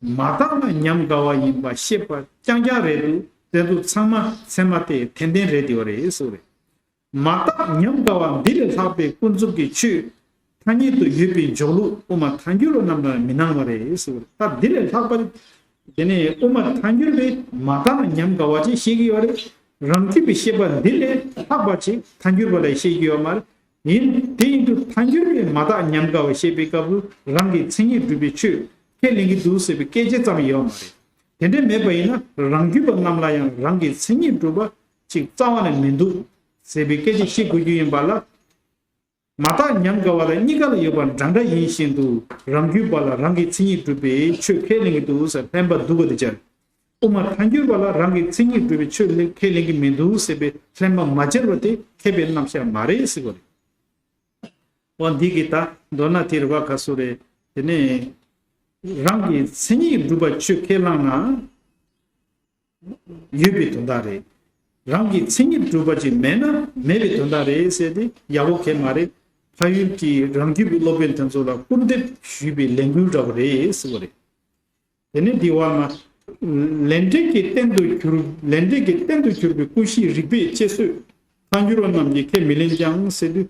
མ་བརྟགས་ན་ཉམས་དགའ་བ་ཡིན་པ་ཤེས་པ་རྐྱང་རྐྱང་རེད་འདུག་དེ་ཚོ་ཚང་མ་ཚད་མ་དེ་ཐན་ལྡན་རེད་དེ་བ་རེད་ཟེར་བ་རེད། མ་བརྟགས་ཉམས་དགའ་བ་འདི་ལས་ལྷག་པའི་ཀུན་རྫོབ་ཀྱི་ཆོས་ཐ་སྙད་དུ་ཡོད་པའི་འཇོག་ལུགས་དབུ་མ་ཐལ་འགྱུར་བ་རྣམས་ལ་མི་སྣང་བ་རེད་ཟེར་བ་རེད། ད་འདི་ལས་ལྷག་པ་དེ་ནས་དབུ་མ་ཐལ་འགྱུར་བས་མ་བརྟགས་ན་ཉམས་དགའ་བ་ཅེས་བཤད་ཀྱི་ཡོད་རེད། རང་རྒྱུད་པའི་བཤད་པ་འདི་ལས་ལྷག་པ་ཅིག་ཐལ་འགྱུར་བ་ལ་བཤད་ཀྱི་ཡོད་མ་རེད། ཡིན། དེ་ཡིན་དུས་ཐལ་འགྱུར་བས་མ་བརྟགས་ཉམས་དགའ་བ་བཤད་པའི་སྐབས་སུ་རང་གི་མཚན་ཉིད་གྲུབ་པའི་ཆོས་ཁས་ལེན་གྱི་འདུག་ཟེར་བའི་སྐད་ཆ་ཙམ་ཡོད་མ་རེད། དེ་འདྲ་མེད་པ་ཡིན་ན་རང་རྒྱུད་པ་རྣམས་ལ་ཡང་རང་གི་མཚན་ཉིད་གྲུབ་པ་ཅིག་རྩ་བ་ནས་མི་འདུག་ཟེར་བའི་སྐད་ཆ་བཤད་དགོས་རྒྱུ་ཡིན་པ་ལ། མ་བརྟགས་ཉམས་དགའ་བ་དང་གཉིས་ཀ་ལ་ཡོད་པ་འདྲ་འདྲ་ཡིན་བཞིན་དུ། རང་རྒྱུད་པ་ལ་རང་གི་མཚན་ཉིད་གྲུབ་པའི་ཆོས་ཁས་ལེན་གྱི་འདུག་ཟེར་ལྷན་པ་འདུག་ག་དེ་སྦྱར། དབུ་མ་ཐལ་འགྱུར་བ་ལ་རང་གི་མཚན་ཉིད་གྲུབ་པའི་ཆོས་ལེན་ཁས་ལེན་གྱི་མི་འདུག་ཟེར་བའི་ལྷན་པ་མ་སྦྱར་བ་དེ་མཁས་པའི་རྣམ་གཞག་མ་རེད་ཟེར་བ་རེད། འོ་འདི་གི་ད་མདོར་ན་དེ་རེད་བ། ག་སུ་རེད། དེ་ནས་རང་གི་མཚན་ཉིད་གྲུབ་པ་ཆོས་ཁས་བླངས་ན། ཡོད་པའི་དོན་དག་རེད། རང་གི་མཚན་ཉིད་གྲུབ་པ་ཅིག་མེད་ན་མེད་པའི་དོན་དག་རེད་ཟེར་ཏེ་ཡག་པོ་གལ་མ་རེད། ཕ་ཡུལ་གྱི་རང་རྒྱུད་པའི་སློབ་དཔོན་དེ་ཚོ་ལ་སྐུར་འདེབས་ཞུས་པའི་ལས་འགུལ་འདྲ་བོ་རེད་ཟེར་བ་རེད། དེ་ནས་འདི་བ་ན། ལས་འབྲས་ཀྱི་རྟེན་དུ་གྱུར། ལས་འབྲས་ཀྱི་རྟེན་དུ་གྱུར་པའི་ཀུན་གཞི་རིགས་པས་དཔྱད་བཟོད་ཐལ་འགྱུར་བ་རྣམས་ཀྱིས་ཁས་མི་ལེན་ཀྱང་ཟེར་དུས།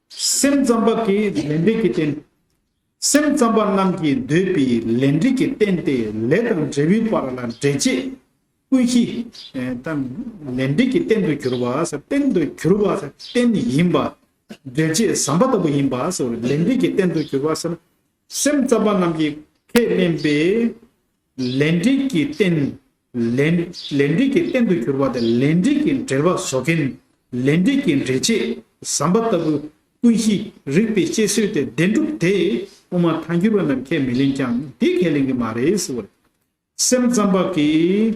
སེམས་ཙམ་པ་གིས་ལས་འབྲས་ཀྱི་རྟེན། སེམས་ཙམ་པ་རྣམས་ཀྱིས་འདོད་པའི་ལས་འབྲས་ཀྱི་རྟེན་ཏེ་ལས་དང་འབྲས་བུའི་བར་ལ་འབྲེལ་བྱེད་ཀུན་གཞི། ཨེ། ད་ལས་འབྲས་ཀྱི་རྟེན་དུ་གྱུར་པ་ཟེར། རྟེན་དུ་གྱུར་པ་ཟེར་རྟེན་ཡིན་པ། འབྲེལ་བྱེད་ཟམ་པ་ལྟ་བུ་ཡིན་པ་ཟེར། ལས་འབྲས་ཀྱི་རྟེན་དུ་གྱུར་པ་ཟེར་ན། སེམས་ཙམ་པ་རྣམས་ཀྱིས་ཁས་ལེན་པའི་ལས་འབྲས་ཀྱི་རྟེན། ལས། ལས་འབྲས་ཀྱི་རྟེན་དུ་གྱུར་པ་དང་ལས་འབྲས་ཀྱི་འབྲེལ་བ་བཟོ་མཁན། ལས་འབྲས་ཀྱི་འབྲེལ་བྱེད་ཟམ་པ་ལྟ་བུ་ཀུན་གཞི་རིགས་པས་དཔྱད་བཟོད་དེ་བདེན་གྲུབ་དེ་དབུ་མ་ཐལ་འགྱུར་བ་རྣམས་ཁས་མི་ལེན་ཀྱང་དེ་ཁས་ལེན་གྱི་མ་རེད་ཟེར་བ་རེད། སེམས་ཙམ་པ་གིས་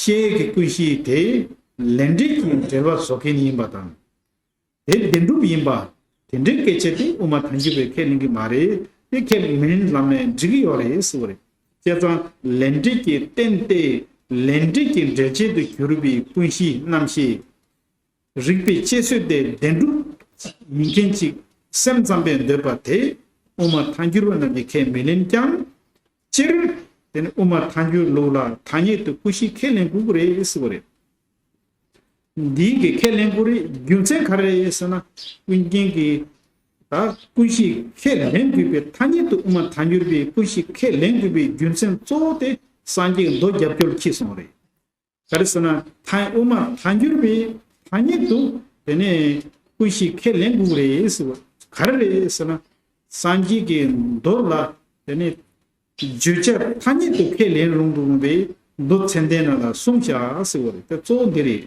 ཤེས་ཡས་ཀྱི་ཀུན་གཞི་དེ་ལས་འབྲས་ཀྱི་འབྲེལ་བ་བཟོ་མཁན་ཡིན་པ་དང་། དེ་བདེན་གྲུབ་ཡིན་པ། དེ་འདྲའི་སྐད་ཆ་དེ་དབུ་མ་ཐལ་འགྱུར་བས་ཁས་ལེན་གྱི་མ་རེད། དེ་ཁས་མི་ལེན་ལབ་ནས་འགྲིག་གི་ཡོད་རེད་ཟེར་བ་རེད། བྱས་ཙང་ལས་འབྲས་ཀྱི་རྟེན་ཏེ་ལས་འབྲས་ཀྱི་འབྲེལ་བྱེད་དུ་གྱུར་པའི་ཀུན་གཞིའི་རྣམ་ཤེས་རིགས་པས་དཔྱད་བཟོད་དེ་བདེན་གྲུབ་ཡིན་མཁན་ཅིག་སེམས་ཙམ་པས་འདོད་པ་དེ་དབུ་མ་ཐལ་འགྱུར་བ་རྣམས་ཀྱིས་ཁས་མི་ལེན་ཀྱང་། སྤྱིར་དེ་ནི་དབུ་མ་ཐལ་འགྱུར་ལུགས་ལ་ཐ་སྙད་དུ་ཀུན་གཞི་ཁས་ལེན་དགོས་ཀྱི་རེད་ཟེར་བ་རེད། འདིའི་གི་ཁས་ལེན་དགོས་རེད། རྒྱུ་མཚན་ག་རེ་རེད་ཟེར་ན། ཀུན་མཁྱེན་གྱིས་ད་ཀུན་གཞི་ཁས་ལེན་དགོས་པའི་ཐ་སྙད་དུ་དབུ་མ་ཐལ་འགྱུར་བའི་ཀུན་གཞི་ཁས་ལེན་དགོས་པའི་རྒྱུ་མཚན་གཙོ་བོ་དེ་སངས་རྒྱས་མདོ་རྒྱབ་སྐྱོར་ཁྱེར་སོང་བ་རེད། ག་རེ་ཟེར་ན། ཐ། དབུ་མ་ཐལ་འགྱུར་བའི་ཐ་སྙད་དུ་དེ་ནས་ཀུན་གཞི་ཁས་ལེན་དགོས་རེད་ཟེར་བ། ག་རེ་རེད་ཟེར་ན། སངས་རྒྱས་ཀྱི་མདོ་ལ་དེ་ནས་བརྗོད་བྱ་ཐ་སྙད་དུ་ཁས་ལེན་རུང་རུང་བའི་མདོ་མཚན་ལྡན་རྣམས་ལ་གསུངས་བཞག་ཟེར་བ་རེད། དེ་གཙོ་བོ་འདི་རེད།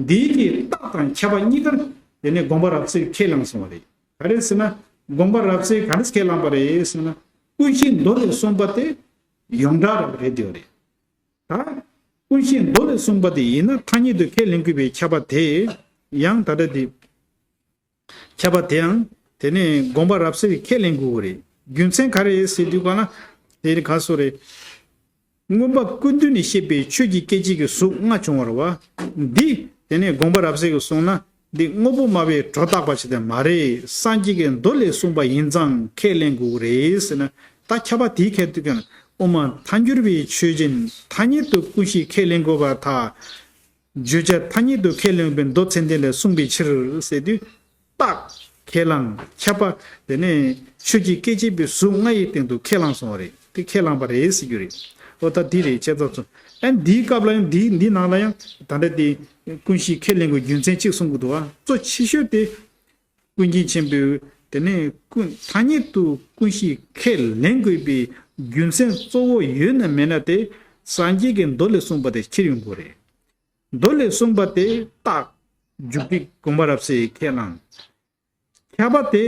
འདིའི་གི་རྟགས་དང་ཁྱབ་པ་གཉིས་ཀར་དེ་ནས་དགོངས་པ་རབ་གསལ་ཁས་བླངས་སོང་བ་རེད། ག་རེ་ཟེར་ན། དགོངས་པ་རབ་གསལ་ག་འདྲས་ཁས་བླངས་པ་རེད་ཟེར་ན། ཀུན་གཞི་མདོ་ལས་གསུངས་པ་དེ་ཡོངས་གྲགས་རབ་རེད་དེ་རེད། ད་ཀུན་གཞི་མདོ་ལས་གསུངས་པ་དེ་ཡིན་ན་ཐ་སྙད་དུ་ཁས་ལེན་དགོས་པའི་ཁྱབ་པ་དེ་ཡང་ད་ལྟ་དེ། ཁྱབ་པ་དེའང་དེ་ནས་དགོངས་པ་རབ་གསལ་ཁས་ལེན་དགོས་ཀྱི་རེད། རྒྱུ་མཚན་ག་རེ་ཟེར་དུས་ག་ན། དེ་ནི་ག་སོ་རེད། མངོན་པ་ཀུན་བཏུས་ནས་བཤད་པའི་ཆོས་ཀྱི་སྐད་ཅིག་གི་གཟུགས་ལྔ་བྱུང་བ་རེད་བ། འདི་དེ་ནས་དགོངས་པ་རབ་གསལ་གྱིས་གསུངས་ན་འདི་དངོས་པོ་སྨྲ་བས་སྒྲོ་བཏགས་པ་ཞིག་དེ་མ་རེད། སངས་རྒྱས་ཀྱི་མདོ་ལས་གསུངས་པ་ཡིན་ཙང་ཁས་ལེན་དགོས་ཀྱི་རེད་ཟེར་ན། ད་ཁྱབ་པ་དེའི་ཁྱད་དུ་ཀྱང་དབུ་མ་ཐལ་འགྱུར་བའི་ཆོས་ཅན་ཐ་སྙད་དུ་ཀུན་གཞི་ཁས་ལེན་དགོས་པར་ཐལ། བརྗོད་བྱ་ཐ་སྙད་དུ་ཁས་ལེན་པའི་མདོ་མཚན་ལྡན་ལས་གསུངས་པའི་ཕྱིར་ཟེར་དུས། རྟགས་ཁས་བླངས། ཁྱབ་པ། དེ་ནས་ཆོས་ཀྱི་སྐད་ཅིག་པའི་གཟུགས་ལྔ་ཡི་སྟེང་དུ་ཁས་བླངས་སོང་བ་རེད། དེ་ཁས་བླངས་པ་རེད་ཟེར་རྒྱུ་རེད། འོ་ད་འདི་རེད། བྱས་ཙང་ཚོ། ཨ་འདིའི་སྐབས་ལ་ཡང་འདི་འདི་ནང་ལ་ཡང་ད་ལྟ་དེ་ཀུན་གཞི་ཁས་ལེན་དགོས་རྒྱུ་མཚན་གཅིག་གསུང་གི་འདུག་བ། གཙོ་ཆེ་ཤོས་དེ་ཀུན་མཁྱེན་ཆེན་པོས་དེ་ནས་ཀུན་ཐ་སྙད་དུ་ཀུན་གཞི་ཁས་ལེན་དགོས་པའི་རྒྱུ་མཚན་གཙོ་བོ་ཡོད་ན་མེད་ན་དེ་སངས་རྒྱས་ཀྱི་མདོ་ལས་གསུངས་པ་དེ་ཁྱེར་ཡོང་དགོས་རེད། མདོ་ལས་གསུངས་པ་དེ་རྟགས། མཇུག་སྒྲིལ་དགོངས་པ་རབ་གསལ་ཁས་བླངས། ཁྱབ་པ་དེ་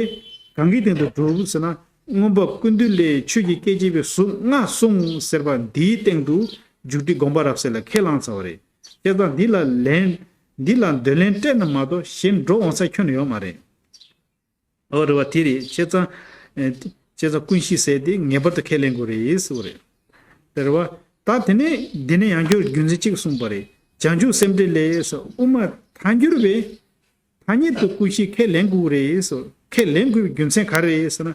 གང་གི་སྟེང་དུ་གྲུབ་ཟེར་ན། མངོན་པ་ཀུན་བཏུས་ལས་ཆོས་ཀྱི་སྐད་ཅིག་པའི་གཟུགས་ལྔ་གསུངས་ཟེར་བ་འདིའི་སྟེང་དུ་མཇུག་སྒྲིལ་དགོངས་པ་རབ་གསལ་ལ་ཁས་བླངས་ཚར་བ་རེད། བྱས་ཙང་འདི་ལ་ལན། འདི་ལ་འདོད་ལན་སྤྲད་ན་མ་གཏོགས་གཞན་འགྲོ་འོང་ས་ཁྱོན་ནས་ཡོད་མ་རེད། འོ་རེད་བ། དེ་རེད། བྱས་ཙང་། ཨེ། བྱས་ཙང་ཀུན་གཞི་ཟེར་དེ་ངེས་པར་དུ་ཁས་ལེན་དགོས་རེད་ཟེར་བ་རེད། དེ་རེད་བ། ད་དེ་ནས་འདི་ནས་ཡང་བསྐྱར་རྒྱུ་མཚན་གཅིག་གསུངས་པ་རེད། བྱང་ཆུབ་སེམས་འགྲེལ་ལས་སོ། དབུ་མ་ཐལ་འགྱུར་བས་ཐ་སྙད་དུ་ཀུན་གཞི་ཁས་ལེན་དགོས་རེད་སོ། ཁས་ལེན་དགོས་པའི་རྒྱུ་མཚན་ག་རེ་རེད་ཟེར་ན།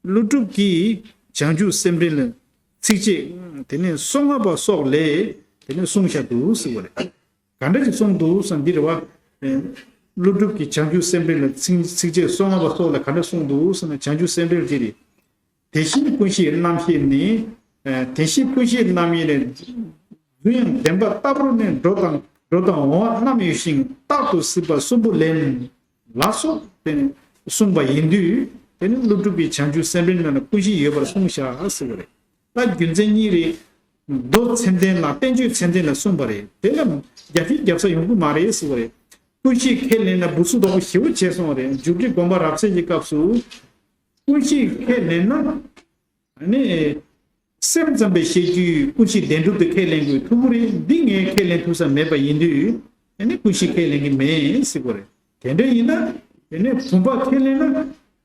ཀླུ་སྒྲུབ་ཀྱིས་བྱང་ཆུབ་སེམས་འགྲེལ་ལ་ཚིགས་བཅད་དེ་ནས་སོ་ལྔ་པ་སོགས་ལས་དེ་ནས་གསུངས་བཞག་འདུག་ཟེར་བ་རེད། ག་འདྲ་ཞིག་གསུངས་འདུག་ཟེར་ན་འདི་རེད་བ། ཨེ། ཀླུ་སྒྲུབ་ཀྱིས་བྱང་ཆུབ་སེམས་འགྲེལ་ལ་ཚིགས་ཚིགས་བཅད་སོ་ལྔ་པ་སོགས་ལ་ག་འདྲ་གསུངས་འདུག་ཟེར་ན། བྱང་ཆུབ་སེམས་འགྲེལ་འདི་རེད། དེ་བཞིན་ཀུན་གཞིའི་རྣམ་ཤེས་ནི། ཨེ། དེ་བཞིན་ཀུན་གཞིའི་རྣམ་དབྱེ་ནི། རྫུན་ཡང་བདེན་པ་ལྟ་བུར་ནི་འགྲོ་དང་འགྲོ་དང་འོང་བ་རྣམས་ཡོད་ཞིང་རྟག་ཏུ་སྲིད་པ་གསུམ་པོ་ལེན། ལ་སོགས་དེ་ནི་གསུངས་པ་ཡིན་དུས། དེ་ནི་ཀླུ་སྒྲུབ་ཀྱིས་བྱང་ཆུབ་སེམས་འགྲེལ་ནང་ན་ཀུན་གཞི་ཡོད་པར་གསུངས་བཞག་ཟེར་བ་རེད། ད་རྒྱུ་མཚན་གཉིས་རེད། མདོ་མཚན་ལྡན་ལ་བསྟན་བཅོས་མཚན་ལྡན་ལ་གསུངས་པ་རེད། དེ་ལ་རྒྱ་ཆེ་རྒྱབ་ས་ཡོང་གི་མ་རེད་ཟེར་བ་རེད། ཀུན་ཤེས་ཁས་ལེན་ན་བུ་ཚུགས་དོག་པོ་ཞེ་པོ་བྱས་སོང་བ་རེད། མཇུག་སྒྲིལ་དགོངས་པ་རབ་གསལ་གྱི་སྐབས་སུ། ཀུན་ཤེས་ཁས་ལེན་ན། ཨ་ནི། སེམས་ཙམ་པས་བཤད་རྒྱུའི་ཀུན་གཞི་བདེན་གྲུབ་དེ་ཁས་ལེན་དགོས་ཐུག་གི་རེད། འདི་ངས་ཁས་ལེན་ཐུབ་ས་མེད་པ་ཡིན་དུས། ཨ་ནི་ཀུན་གཞི་ཁས་ལེན་གྱི་མེད་ཟེར་དགོས་རེད། དེ་འདྲ་ཡིན་ན། དེ་ནས་བུམ་པ་ཁས་ལེན་ན།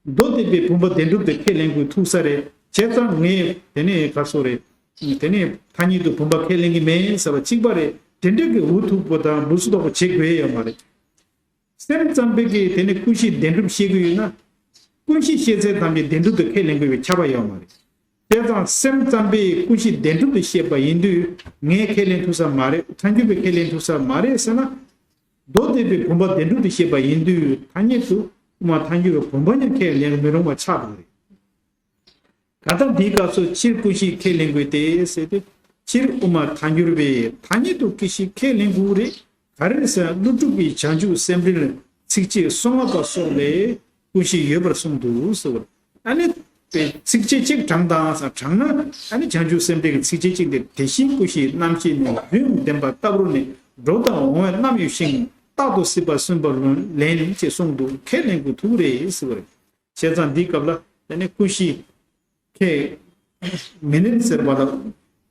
མདོ་སྡེ་པའི་བུམ་པ་བདེན་གྲུབ་དེ་ཁས་ལེན་དགོས་ཐུག་ས་རེད། བྱས་ཙང་ངས་དེ་ནས་ག་སོ་རེད། དེ་ནས་ཐ་སྙད་དུ་བུམ་པ་ཁས་ལེན་གྱི་མེད་ཟེར་བ་གཅིག་པ་རེད། དེ་འདྲ་གི་འུ་ཐུག་པོ་དང་འུ་སུ་དོག་པོ་བྱེད་དགོས་ཡོད་མ་རེད། སེམས་ཙམ་པས་ཀྱིས་དེ་ནི་ཀུན་གཞི་བདེན་གྲུབ་བཤད་ཀྱི་ཡོད་ན། ཀུན་གཞི་ཤེས་ཚད་ཐམས་ཅད་བདེན་གྲུབ་ཏུ་ཁས་ལེན་དགོས་པའི་ཁྱབ་པ་ཡོད་མ་རེད། བྱས་ཙང་སེམས་ཙམ་པས་ཀུན་གཞི་བདེན་གྲུབ་ཏུ་བཤད་པ་ཡིན་དུས་ངས་ཁས་ལེན་ཐུབ་ས་མ་རེད། ཐལ་འགྱུར་བས་ཁས་ལེན་ཐུབ་ས་མ་རེད་ཟེར་ན། མདོ་སྡེ་པའི་བུམ་པ་བདེན་གྲུབ་ཏུ་བཤད་པ་ཡིན་དུས་ཐ་སྙད་དུ་དབུ་མ་ཐལ་འགྱུར་བས་བུམ་པ་ཡང་ཁས་ལེན་མི་རུང་བ་ཆགས་འགྲོ་གི་རེད། གང་ལྟར་འདིའི་སྐབས་སུ་སྤྱིར་ཀུན་གཞི་ཁས་ལེན་དགོས་ཏེ་ཟེར་ཏེ། སྤྱིར་དབུ་མ་ཐལ་འགྱུར་བས་ཐ་སྙད་དུ་ཀུན་གཞི་ཁས་ལེན་དགོས་རེད། ག་རེ་ཟེར་ན་ཀླུ་སྒྲུབ་ཀྱིས་བྱང་ཆུབ་སེམས་འགྲེལ་ཚིགས་བཅད་གསུམ་པ་སོགས་ལས་ཀུན་གཞི་ཡོད་པར་གསུངས་འདུག་ཟེར་བ། ཨ་ནི། པའི་ཚིགས་བཅད་གཅིག་དྲངས་དང་ས་དྲངས་ན། ཨ་ནི་བྱང་ཆུབ་སེམས་འགྲེལ་གྱི་ཚིགས་བཅད་གཅིག་འདིར་དེ་བཞིན་ཀུན་གཞིའི་རྣམ་ཤེས་ནི་རྒྱུན་ལྡན་པ་ལྟ་བུར་ནི་འགྲོ་དང་འོང་བས་རྣམ་གཡོ་ཞིང་རྟག་ཏུ་སྲིད་པ་སུན་པ་ལེན་ཅེས་གསུངས་འདུག་ཁས་ལེན་དགོས་ཐུག་རེད་ཟེར་བ་རེད། བྱས་ཙང་འདིའི་སྐབས་ལ་དེ་ནི་ཀུན་གཞི་ཁས་མི་ལེན་ཟེར་བ་ལ་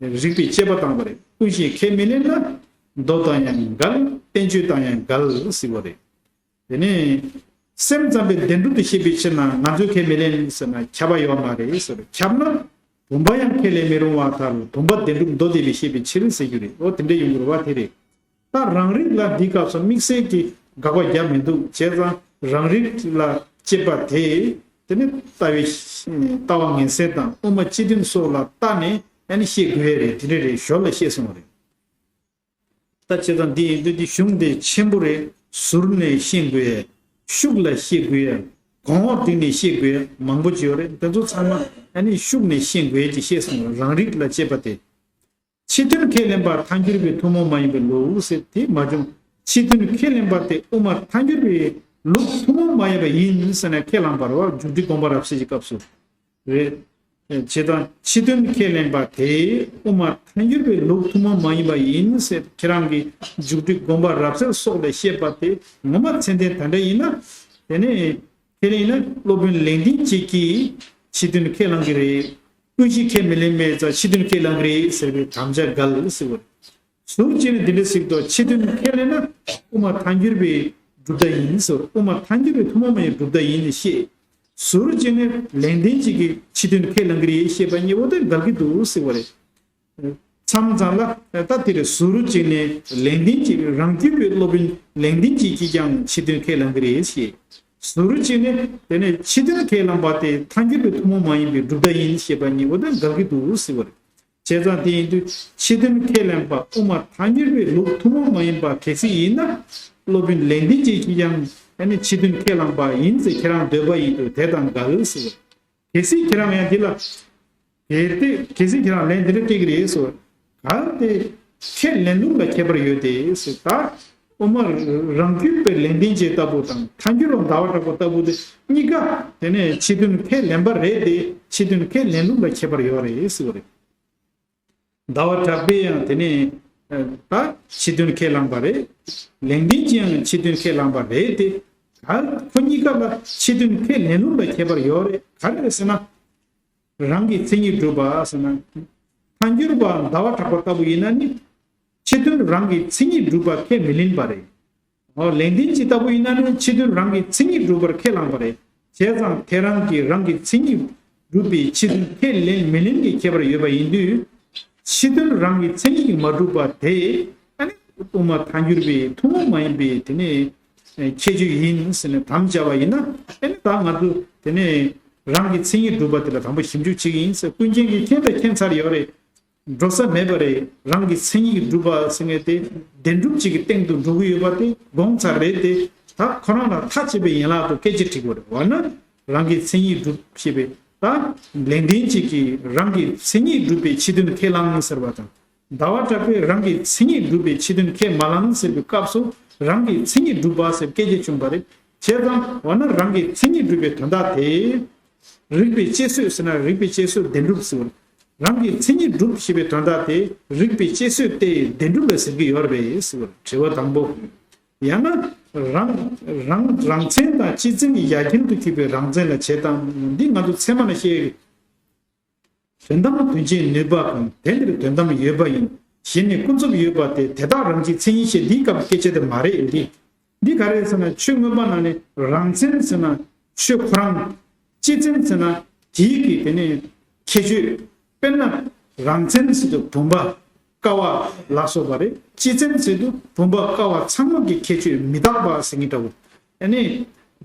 རིགས་པས་དཔྱད་པ་བཏང་བ་རེད། ཀུན་གཞི་ཁས་མི་ལེན་ན་མདོ་དང་ཡང་འགལ། བསྟན་བཅོས་དང་ཡང་འགལ་ཟེར་བ་རེད། དེ་ནི་སེམས་ཙམ་པས་བདེན་གྲུབ་ཏུ་བཤད་པའི་ཕྱིར་ན་ང་ཚོས་ཁས་མི་ལེན་ཟེར་ན་ཁྱབ་པ་ཡོད་མ་རེད་ཟེར། ཁྱབ་ན་བུམ་པ་ཡང་ཁས་ལེན་མི་རུང་བ་ལྟར་བུམ་པ་བདེན་གྲུབ་མདོ་སྡེ་པས་བཤད་པའི་ཕྱིར་ཟེར་རྒྱུ་རེད། འོ་དེ་འདྲ་ཡོང་དགོས་པ་དེ་རེད། ད་རང་རིག་ལ་འདིའི་སྐབས་སུ་དམིགས་བསལ་གྱི་དགག་པ་རྒྱབ་མི་འདུག་བྱས་ཙང་རང་རིག་ལ་དཔྱད་པ་དེ། དེ་ནི་ལྟ་བའི་ལྟ་བ་ངན་སེལ་དང་དབུ་མ་སྤྱི་དོན་སོགས་ལ་བལྟས་ནས་ཨ་ནི་ཤེས་དགོས་ཡ་རེད། དེ་འདྲ་རེད། ཞོར་ལ་བཤད་སོང་བ་རེད། ད་བྱས་ཙང་འདི་ཡིན་དུས་འདི་གཞུང་འདི་ཆེན་པོ་རེད། ཟུར་ནས་ཤེས་དགོས་ཡ། ཤུགས་ལ་ཤེས་དགོས་ཡ། གོང་འོག་བསྒྲིགས་ནས་ཤེས་དགོས་ཡ་མང་པོ་ཅིག་ཡོད་རེད། དེ་ཚོ་ཚང་མ་ཨ་ནི་ཤུགས་ནས་ཤེས་དགོས་ཡ་ཅིག་བཤད་སོང་། རང་རིག་ལ་དཔྱད་པ་དེ། ཕྱི་དོན་ཁས་ལེན་པ་ཐལ་འགྱུར་བས་ཐུན་མོང་མ་ཡིན་པའི་ལུགས་ཟེར་དེ་མ་བྱུང་། ཕྱི་དོན་ཁས་ལེན་པ་དེ་དབུ་མ་ཐལ་འགྱུར་བའི་ལུགས་ཐུན་མོང་མ་ཡིན་པ་ཡིན་ཟེར་ནས་ཁས་བླངས་པ་རེད་བ། མཇུག་སྒྲིལ་དགོངས་པ་རབ་གསལ་གྱི་སྐབས་སུ། རེད། བྱས་ཙང་ཕྱི་དོན་ཁས་ལེན་པ་དེ་དབུ་མ་ཐལ་འགྱུར་བའི་ལུགས་ཐུན་མོང་མ་ཡིན་པ་ཡིན་ཟེར་ཁྱེད་རང་གིས་མཇུག་སྒྲིལ་དགོངས་པ་རབ་གསལ་སོགས་ལས་བཤད་པ་དེ་ངོ་མ་མཚན་ལྡན་དེ་འདྲ་ཡིན་ན། དེ་ནས་ཁས་ལེན་ན་སློབ་དཔོན་ལེགས་ལྡན་འབྱེད་ཀྱིས་ཕྱི་དོན་ཁས་བླང་གི་རེད། ཀུན་གཞི་ཁས་མི་ལེན་པས་ཙང་ཕྱི་དོན་ཁས་བླང་གི་རེད་ཟེར་བའི་དམ་བཅའ་འགལ་ཟེར་བ་རེད། ཟུར་བཅད་ནས་འདི་འདྲ་ཟེར་གྱི་འདུག་ཕྱི་དོན་ཁས་ལེན་ན་དབུ་མ་ཐལ་འགྱུར་བའི་གྲུབ་མཐའ་ཡིན་ཟེར། དབུ་མ་ཐལ་འགྱུར་བའི་ཐུན་མོང་མ་ཡིན་གྲུབ་མཐའ་ཡིན་ཞེས། ཟུར་བཅད་ནས་ལེགས་ལྡན་འབྱེད་ཀྱིས་ཕྱི་དོན་ཁས་བླང་གི་རེད་ཞེས་པ་གཉིས་པོ་དེ་འགལ་གྱི་འདུག་ཟེར་བ་རེད། མཚམས་མཚམས་ལ་ད་དེ་རེད། ཟུར་བཅད་ནས་ལེགས་ལྡན་འབྱེད་རང་རྒྱུད་པའི་སློབ་དཔོན་ལེགས་ལྡན་འབྱེད་ཀྱིས་ཀྱང་ཕྱི་དོན་ཁས་བླང་གི་རེད་ཞེས། ཟུར་བཅད་ནས་དེ་ནས་ཕྱི་དོན་ཁས་བླངས་པ་དེ་ཐལ་འགྱུར་བའི་ཐུན་མོང་མ་ཡིན་པའི་གྲུབ་མཐའ་ཡིན་ཞེས་པ་གཉིས་པོ་དེ་འགལ་གྱི་འདུག་ཟེར་བ་རེད། བྱས་ཙང་དེ་ཡིན་དུས་ཕྱི་དོན་ཁས་ལེན་པ་དབུ་མ་ཐལ་འགྱུར་བའི་ལུགས་ཐུན་མོང་མ་ཡིན་པ་གལ་སྲིད་ཡིན་ན། སློབ་དཔོན་ལེགས་ལྡན་འབྱེད་ཀྱིས་ཀྱང་ཨ་ནི་ཕྱི་དོན་ཁས་བླངས་པ་ཡིན་ཟེར་ཁྱེད་རང་འདོད་པ་ཡིན་དུས་དེ་དང་འགལ་ཟེར། གལ་སྲིད་ཁྱེད་རང་ཡང་འདི་ལ། གལ་ཏེ་གལ་སྲིད་ཁྱེད་རང་ལན་འདི་འདྲ་སྤྲད་ཀྱི་རེད་ཟེར། གལ་ཏེ་ཁས་ལེན་ལུགས་ལ་ཁྱད་པར་ཡོད་དེ་ཟེར། ད་དབུ་མ་རང་རྒྱུད་པའི་ལེགས་ལྡན་འབྱེད་ལྟ་བུ་དང་ཐལ་འགྱུར་བ་ཟླ་བ་གྲགས་པ་ལྟ་བུ་དེ་གཉིས་ཀ་དེ་ནས་ཕྱི་དོན་ཁས་ལེན་པ་རེད་དེ་ཕྱི་དོན་ཁས་ལེན་ལུགས་ལ་ཁྱད་པར་ཡོད་རེད་ཟེར་བ་རེད། ཟླ་བ་གྲགས་པས་ཡང་དེ་ནས་ད་ཕྱི་དོན་ཁས་བླངས་པ་རེད། ལེགས་ལྡན་གྱིས་ཡང་ཕྱི་དོན་ཁས་བླངས་པ་རེད་དེ། ག་ཁོ་གཉིས་ཀ་ལ་ཕྱི་དོན་ཁས་ལེན་ལུགས་ལ་ཁྱད་པར་ཡོད་རེད། ག་རེ་རེད་ཟེར་ན། རང་གི་མཚན་ཉིད་སྒྲུབ་པ་ཟེར་ན། ཐལ་འགྱུར་བ་ཟླ་བ་གྲགས་པ་ལྟ་བུ་ཡིན་ན་ནི། ཕྱི་དོན་རང་གི་མཚན་ཉིད་སྒྲུབ་པ་ཁས་མི་ལེན་པ་རེད། འོ་ལེགས་ལྡན་གྱི་ལྟ་བུ་ཡིན་ན་ནི་ཕྱི་དོན་རང་གི་མཚན་ཉིད་སྒྲུབ་པར་ཁས་བླངས་པ་རེད། བྱས་ཙང་དེ་རང་གིས་རང་གི་མཚན་ཉིད་སྒྲུབ་པའི་ཕྱི་དོན་ཁས་ལེན་མི་ལེན་གྱི་ཁྱད་པར་ཡོད་པ་ཡིན་དུས། ཕྱི་དོན་རང་གི་མཚན་ཉིད་ཀྱིས་མ་གྲུབ་པ་དེ་ཨ་ནི་དབུ་མ་ཐལ་འགྱུར་བའི་ཐུན་མོང་མ་ཡིན་པའི་དེ་ནས་ཁྱད་ཆོས་ཡིན་ཟེར་ནས་དམ་བཅའ་བ་ཡིན་ན། ཨ་ནི་ད་ང་ཚོ་དེ་ནས་རང་གི་མཚན་ཉིད་སྒྲུབ་པ་དེ་ལ་དང་པོ་ཞིབ་འཇུག་བྱེད་ཀྱི་ཡིན་ཟེར། ཀུན་མཁྱེན་གྱིས་མཁྱེན་དང་མཁྱེན་ཚར་ཡོད་རེད། འགྲོ་ས་མེད་པ་རེད། རང་གི་མཚན་ཉིད་སྒྲུབ་པ་ཟེར་མཁན་དེ་བདེན་གྲུབ་ཅིག་གི་སྟེང་དུ་འགྲོ་གི་ཡོད་པ་དེ་དགོངས་ཚར་རེད་དེ། ད་ཁོ་རང་ལ་མཐའ་གཅིག་པའི་ཡན་ལག་ཏུ་སྐད་ཆ་དྲིས་པ་རེད། འོ་ན་རང་གི་མཚན་ཉིད་སྒྲུབ་ཞེས་པའི་ད་ལེགས་ལྡན་གཅིག་གིས་རང་གི་མཚན་ཉིད་སྒྲུབ་པའི་ཕྱི་དོན་ཁས་བླངས་ཟེར་བ་དང་། ཟླ་བ་གྲགས་པས་རང་གི་མཚན་ཉིད་སྒྲུབ་པའི་ཕྱི་དོན་ཁས་མ་བླངས་ཟེར་བའི་སྐབས་སུ་རང་གི་མཚན་ཉིད་སྒྲུབ་པ་ཟེར་སྐད་ཆ་བྱུང་བ་རེད། བྱས་ཙང་འོ་ན་རང་གི་མཚན་ཉིད་སྒྲུབ་པའི་དོན་དག་དེ། རིགས་པས་དཔྱད་བཟོད་ཟེར་ན་རིགས་པས་དཔྱད་བཟོད་བདེན་གྲུབ་ཟེར་བ་རེད། རང་གི་མཚན་ཉིད་སྒྲུབ་ཞེས་པའི་དོན་དག་དེ་རིགས་པའི་དཔྱད་བཟོད་དེ་བདེན་གྲུབ་ལ་ཟེར་གྱི་ཡོད་རེད་པས་ཟེར་བ་རེད། དྲི་བ་དང་པོ། ཡང་ན་རང་རང་རང་མཚན་དང་སྤྱི་མཚན་གྱི་ཡ་གྱལ་དུ་གྱུར་པའི་རང་མཚན་ལ་བྱེད་དམ། འདི་ང་ཚོ་ཚད་མ་ལ་བཤད། དོན་དམ་དོན་བྱེད་ནུས་པ་གང་། དེ་འདིར་དོན་དམ་ཡོད་པ་ཡིན། གཞི་ནས་ཀུན་རྫོབ་ཡོད་པ་སྟེ་དེ་དག་རང་བཞིན་མཚན་ཉིད་ཅེས་འདིའི་སྐབས་སྐད་ཆ་དེ་མ་རེད། འདི་འདི་ག་རེ་ཟེར་ན། ཆོས་མངོན་པ་ནང་ནས་རང་མཚན་ཟེར་ན་ཆོས་ཁོ་རང་། སྤྱི་མཚན་ཟེར་ན་དེའི་གི་དེ་ནས་ཁྱད་ཆོས། དཔེར་ན་རང་མཚན་ཟེར་དུས་བུམ་པ་ཀ་བ་ལ་སོགས་པ་རེད། སྤྱི་མཚན་ཟེར་དུས་བུམ་པ་ཀ་བ་ཚང་མ་གི་ཁྱད་ཆོས་མི་རྟག་པ་ཟེར་གྱི་འདྲ་བོ། ཨ་ནི་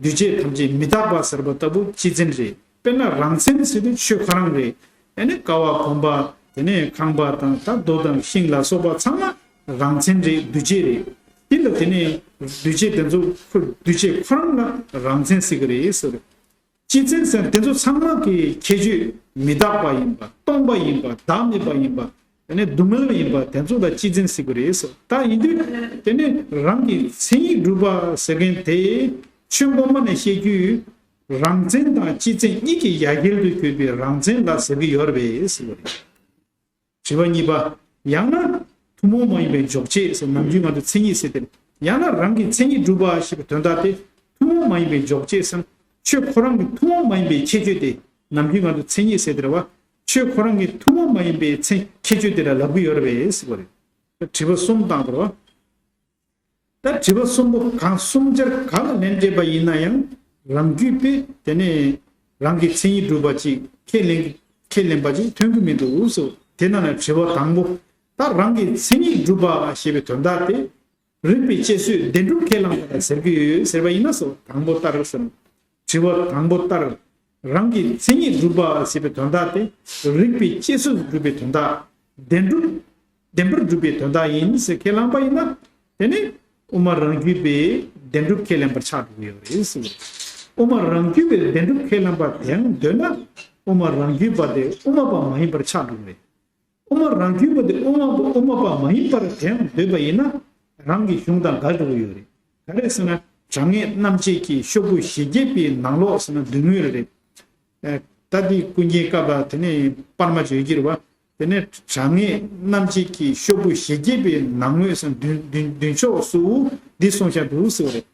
འདུས་བྱས་ཐམས་ཅད་མི་རྟག་པ་ཟེར་བ་ལྟ་བུ་སྤྱི་མཚན་རེད། དཔེར་ན་རང་མཚན་ཟེར་དུས་ཆོས་ཁོ་རང་རེད། ཨ་ནི་ཀ་བ་བུམ་པ། དེ་ནས་ཁང་པ་དང་ད་རྡོ་དང་ཤིང་ལ་སོགས་པ་ཚང་མ་རང་མཚན་རེད། འདུས་བྱས་རེད། དེ་ལ་དེ་ནས་འདུས་བྱས་དེ་ཚོ་ཁོ་འདུས་བྱས་ཁོ་རང་ལ་རང་མཚན་ཟེར་གྱི་རེད་ཟེར། སྤྱི་མཚན་ཟེར་དེ་ཚོ་ཚང་མ་གི་ཁྱད་ཆོས་མི་རྟག་པ་ཡིན་པ། སྟོང་པ་ཡིན་པ། བདག་མེད་པ་ཡིན་པ། དེ་ནས་སྡུག་བསྔལ་ཡིན་པ། དེ་ཚོ་ལ་སྤྱི་མཚན་ཟེར་གྱི་རེད་ཟེར། ད་ཡིན་དུས་དེ་ནས་རང་གི་མཚན་ཉིད་སྒྲུབ་པ་ཟེར་མཁན་དེ་ཆོས་མགོ་མ་ནས་བཤད་རྒྱུ། རང་མཚན་དང་སྤྱི་མཚན་གཉིས་ཀྱི་ཡ་གྱལ་དུ་གྱུར་པའི་རང་མཚན་ལ་ཟེར་གྱི་ཡོད་རེད་པས་ཟེར་བ་རེད། དྲི་བ་གཉིས་པ། ཡང་ན་ཐུན་མོང་མ་ཡིན་པའི་འཇོག་བྱེད་ཟེར། ནམ་རྒྱུན་ང་ཚོ་མཚན་ཉིད་ཟེར་དེ། ཡང་ན་རང་གི་མཚན་ཉིད་སྒྲུབ་པ་ཞེས་པའི་དོན་དག་དེ་ཐུན་མོང་མ་ཡིན་པའི་འཇོག་བྱེད་ཟེར། ཆོས་ཁོ་རང་གི་ཐུན་མོང་མ་ཡིན་པའི་ཁྱད་ཆོས་དེ། ནམ་རྒྱུན་ང་ཚོ་མཚན་ཉིད་ཟེར་དེ་རེད་བ། ཆོས་ཁོ་རང་གི་ཐུན་མོང་མ་ཡིན་པའི་མཚན་ཁྱད་ཆོས་དེ་ལ་ལབ་ཀྱི་ཡོད་རེད་པས་ཟེར་བ་རེད། དྲི་བ་གསུམ་བཏང་དགོས་རེད་བ། ད་དྲི་བ་གསུམ་པོ་གང་གསུམ་ཆར་ག་ལ་ལན་འདེབས་པ་ཡིན་ན་ཡང་རང་རྒྱུད་པས་དེ་ནས་རང་གི་མཚན་ཉིད་སྒྲུབ་པ་ཅིག་ཁས་ལེན་ཁས་ལེན་པ་ཅིག་ཐོན་གྱི་མི་འདུག་ཟེར། དེ་ན་ནས་དྲི་བ་དང་པོ། ད་རང་གི་མཚན་ཉིད་སྒྲུབ་པ་ཞེས་པའི་དོན་དག་དེ་རིགས་པའི་དཔྱད་བཟོད་བདེན་གྲུབ་ཁས་བླངས་པ་ལ་ཟེར་གྱི་ཡོད་ཟེར་བ་ཡིན་ན་ཟེར། དང་པོ་ལྟར་ཟེར། དྲི་བ་དང་པོ་ལྟར། རང་གི་མཚན་ཉིད་སྒྲུབ་པ་ཞེས་པའི་དོན་དག་དེ་རིགས་པའི་དཔྱད་བཟོད་སྒྲུབ་པའི་དོན་དག་བདེན་གྲུབ། བདེན་པར་གྲུབ་པའི་དོན་དག་ཡིན་ཟེར་ཁས་བླངས་པ་ཡིན་ན། དེ་ནི་དབུ་མ་རང་རྒྱུད་པས་བདེན་གྲུབ་ཁས་ལེན་པར་ཆགས་འགྲོ་གི་ཡོད་རེད་ཟེར། དབུ་མ་རང་རྒྱུད་པས་བདེན་གྲུབ་ཁས་ལེན་པ་དེའང་འདོད་ན། དབུ་མ་རང་རྒྱུད་པ་དེ་དབུ་མ་པ་མ་ཡིན་པར་ཆགས་འགྲོ་གི་རེད། དབུ་མ་རང་རྒྱུད་པ་དེ་དབུ་མ་པ་དབུ་མ་པ་མ་ཡིན་པར་དེའང་འདོད་པ་ཡིན་ན། རང་གི་གཞུང་དང་འགལ་འགྲོ་གི་ཡོད་རེད། ག་རེ་ཟེར་ན། དྲང་ངེས་རྣམ་འབྱེད་ཀྱི་ཤོག་བུ་ཞེ་བརྒྱད་པའི་ནང་ལོགས་ཟེར་ན་མདུན་ངོས་རེད། ཨ། ད་འདི་ཀུན་མཁྱེན་བཀའ་པ་དེ་ནས་པར་མ་བརྗོད་ཀྱི་རེད་བ། དེ་ནས་དྲང་ངེས་རྣམ་འབྱེད་ཀྱི་ཤོག་བུ་ཞེ་བརྒྱད་པའི་ནང་ངོས་སུ་མདུན་མདུན་མདུན་ཕྱོགས་སུ་འདི་གསུངས་བཞག་འདུག་ཟེར་བ་རེད།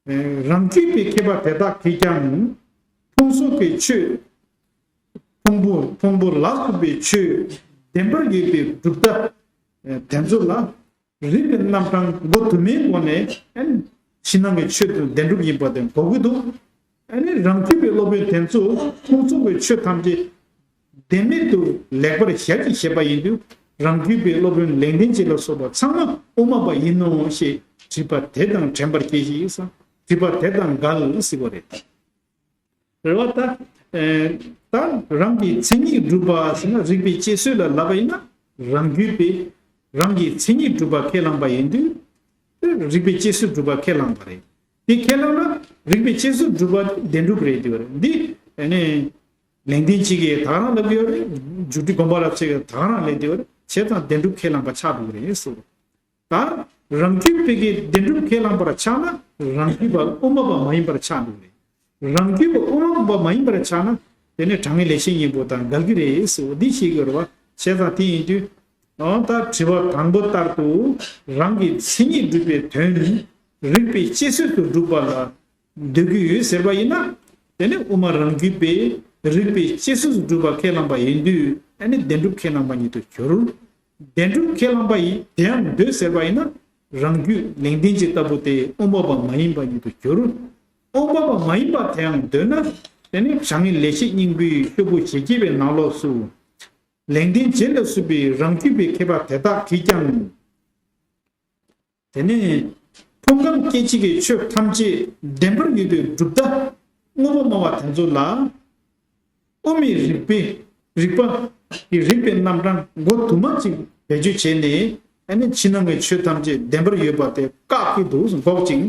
ཨ། རང་རྒྱུད་པའི་མཁས་པ་དེ་དག་གིས་ཀྱང་ཕུང་སོགས་ཀྱི་ཆོས། ཕུང་པོ་ཕུང་པོ་ལ་སོགས་པའི་ཆོས་བདེན་པར་ཡོད་པའི་གྲུབ་མཐའ་དེ་ཚོ་ལ། རིགས་པའི་རྣམ་གྲངས་མགོ་དུ་མའི་སྒོ་ནས་ཕྱི་ནང་གི་ཆོས་དེ་བདེན་གྲུབ་ཡིན་པ་དེ་གོ་གི་འདུག་ཨ་ནི་རང་རྒྱུད་པའི་སློབ་དཔོན་དེ་ཚོས་ཕུང་སོགས་ཀྱི་ཆོས་ཐམས་ཅད་བདེན་མེད་དུ་ལེགས་པར་ཞལ་གྱིས་བཞེས་པ་ཡིན་དུས། རང་རྒྱུད་པའི་སློབ་དཔོན་ལེགས་ལྡན་འབྱེད་ལ་སོགས་པ་ཚང་མ་དབུ་མ་པ་ཡིན་ནོ་ཞེས་དྲིས་པ་དེ་དང་འགྲན་པར་སྐྱེ་ཞིང་། དྲིས་པ་དེ་དང་འགལ་ཟེར་བ་རེད། རེད་བ། ད་ཨེ་ད་རང་གི་མཚན་ཉིད་སྒྲུབ་པ་ཟེར་ན་རིགས་པའི་དཔྱད་བཟོད་ལ་ལབ་པ་ཡིན་ན། རང་རྒྱུད་པས་རང་གི་མཚན་ཉིད་སྒྲུབ་པ་ཁས་བླངས་པ་ཡིན་དུས། རིགས་པའི་དཔྱད་བཟོད་སྒྲུབ་པ་ཁས་བླངས་པ་རེད། དེ་ཁས་བླངས་ན་རིགས་པའི་དཔྱད་བཟོད་སྒྲུབ་པ་བདེན་གྲུབ་རེད་ཟེར་བ་རེད། འདི་ཨ་ནི་ལེགས་ལྡན་འབྱེད་ཀྱིས་ད་ག་རང་ལབ་ཀྱི་ཡོད་རེད། རྒྱུ་འབྲས་དགོངས་པ་རབ་གསལ་གྱིས་ད་ག་རང་ལབ་ཀྱི་ཡོད་རེད། བྱས་ཙང་བདེན་གྲུབ་ཁས་བླངས་པ་ཆགས་འགྲོ་གི་རེད་ཟེར། ད་རང་རྒྱུད་པའི་གི་བདེན་གྲུབ་ཁས་བླངས་པར་ཆགས་ན་རང་རྒྱུད་པ་དབུ་མ་པ་མ་ཡིན་པར་ཆགས་འགྲོ་གི་རེད། རང་རྒྱུད་པ་དབུ་མ་པ་མ་ཡིན་པར་ཆགས་ན་དེ་ནི་དྲང་ངེས་ལེགས་བཤད་སྙིང་པོ་དང་འགལ་གྱི་རེད་ཟེར་བ་འདི་ཤེས་དགོས་རེད་བ། བྱས་ཙང་དེ་ཡིན་དུས། འོ་ད་དྲི་བ་དང་པོ་ལྟར་དུ་རང་གི་མཚན་ཉིད་སྒྲུབ་པའི་དོན་རིགས་པའི་དཔྱད་བཟོད་དུ་སྒྲུབ་པ་ལ་འདོད་ཀྱི་ཡོད་ཟེར་བ་ཡིན་ན། དེ་ནི་དབུ་མ་རང་རྒྱུད་པས་རིགས་པའི་དཔྱད་བཟོད་དུ་སྒྲུབ་པ་ཁས་བླངས་པ་ཡིན་དུས་ཨ་ནི་བདེན་གྲུབ་ཁས་བླངས་པ་ཉིད་དུ་གྱུར། བདེན་གྲུབ་ཁས་བླངས་པ་ཡིན་དེའང་འདོད་ཟེར་བ་ཡིན་ན། རང་རྒྱུད་ལེགས་ལྡན་འབྱེད་ལྟ་བུ་དེ་དབུ་མ་པ་མ་ཡིན་པ་ཉིད་དུ་གྱུར། དབུ་མ་པ་མ་ཡིན་པ་དེའང་འདོད་ན། དེ་ནི་དྲང་ངེས་ལེགས་བཤད་སྙིང་པོའི་ཤོག་བུ་ཞེ་བརྒྱད་པའི་ནང་ལོགས་སུ། ལེགས་ལྡན་འབྱེད་ལ་སོགས་པའི་རང་རྒྱུད་པའི་མཁས་པ་དེ་དག་གིས་ཀྱང་། དེ་ནས་ཕུང་ཁམས་སྐྱེ་མཆེད་ཀྱི་ཆོས་ཐམས་ཅད་བདེན་པར་ཡོད་པའི་གྲུབ་མཐའ་དངོས་པོ་སྨྲ་བ་དེ་ཚོ་ལ། དབུ་མའི་རིགས་པས་རིགས་པ་གི་རིགས་པའི་རྣམ་གྲངས་མགོ་དུ་མ་གཅིག་བེད་སྤྱོད་བྱས་ནས། ཨ་ནི་ཕྱི་ནང་གི་ཆོས་ཐམས་ཅད་བདེན་པར་ཡོད་པ་དེ་བཀག་གི་འདུག་འགོག་ཅིང་།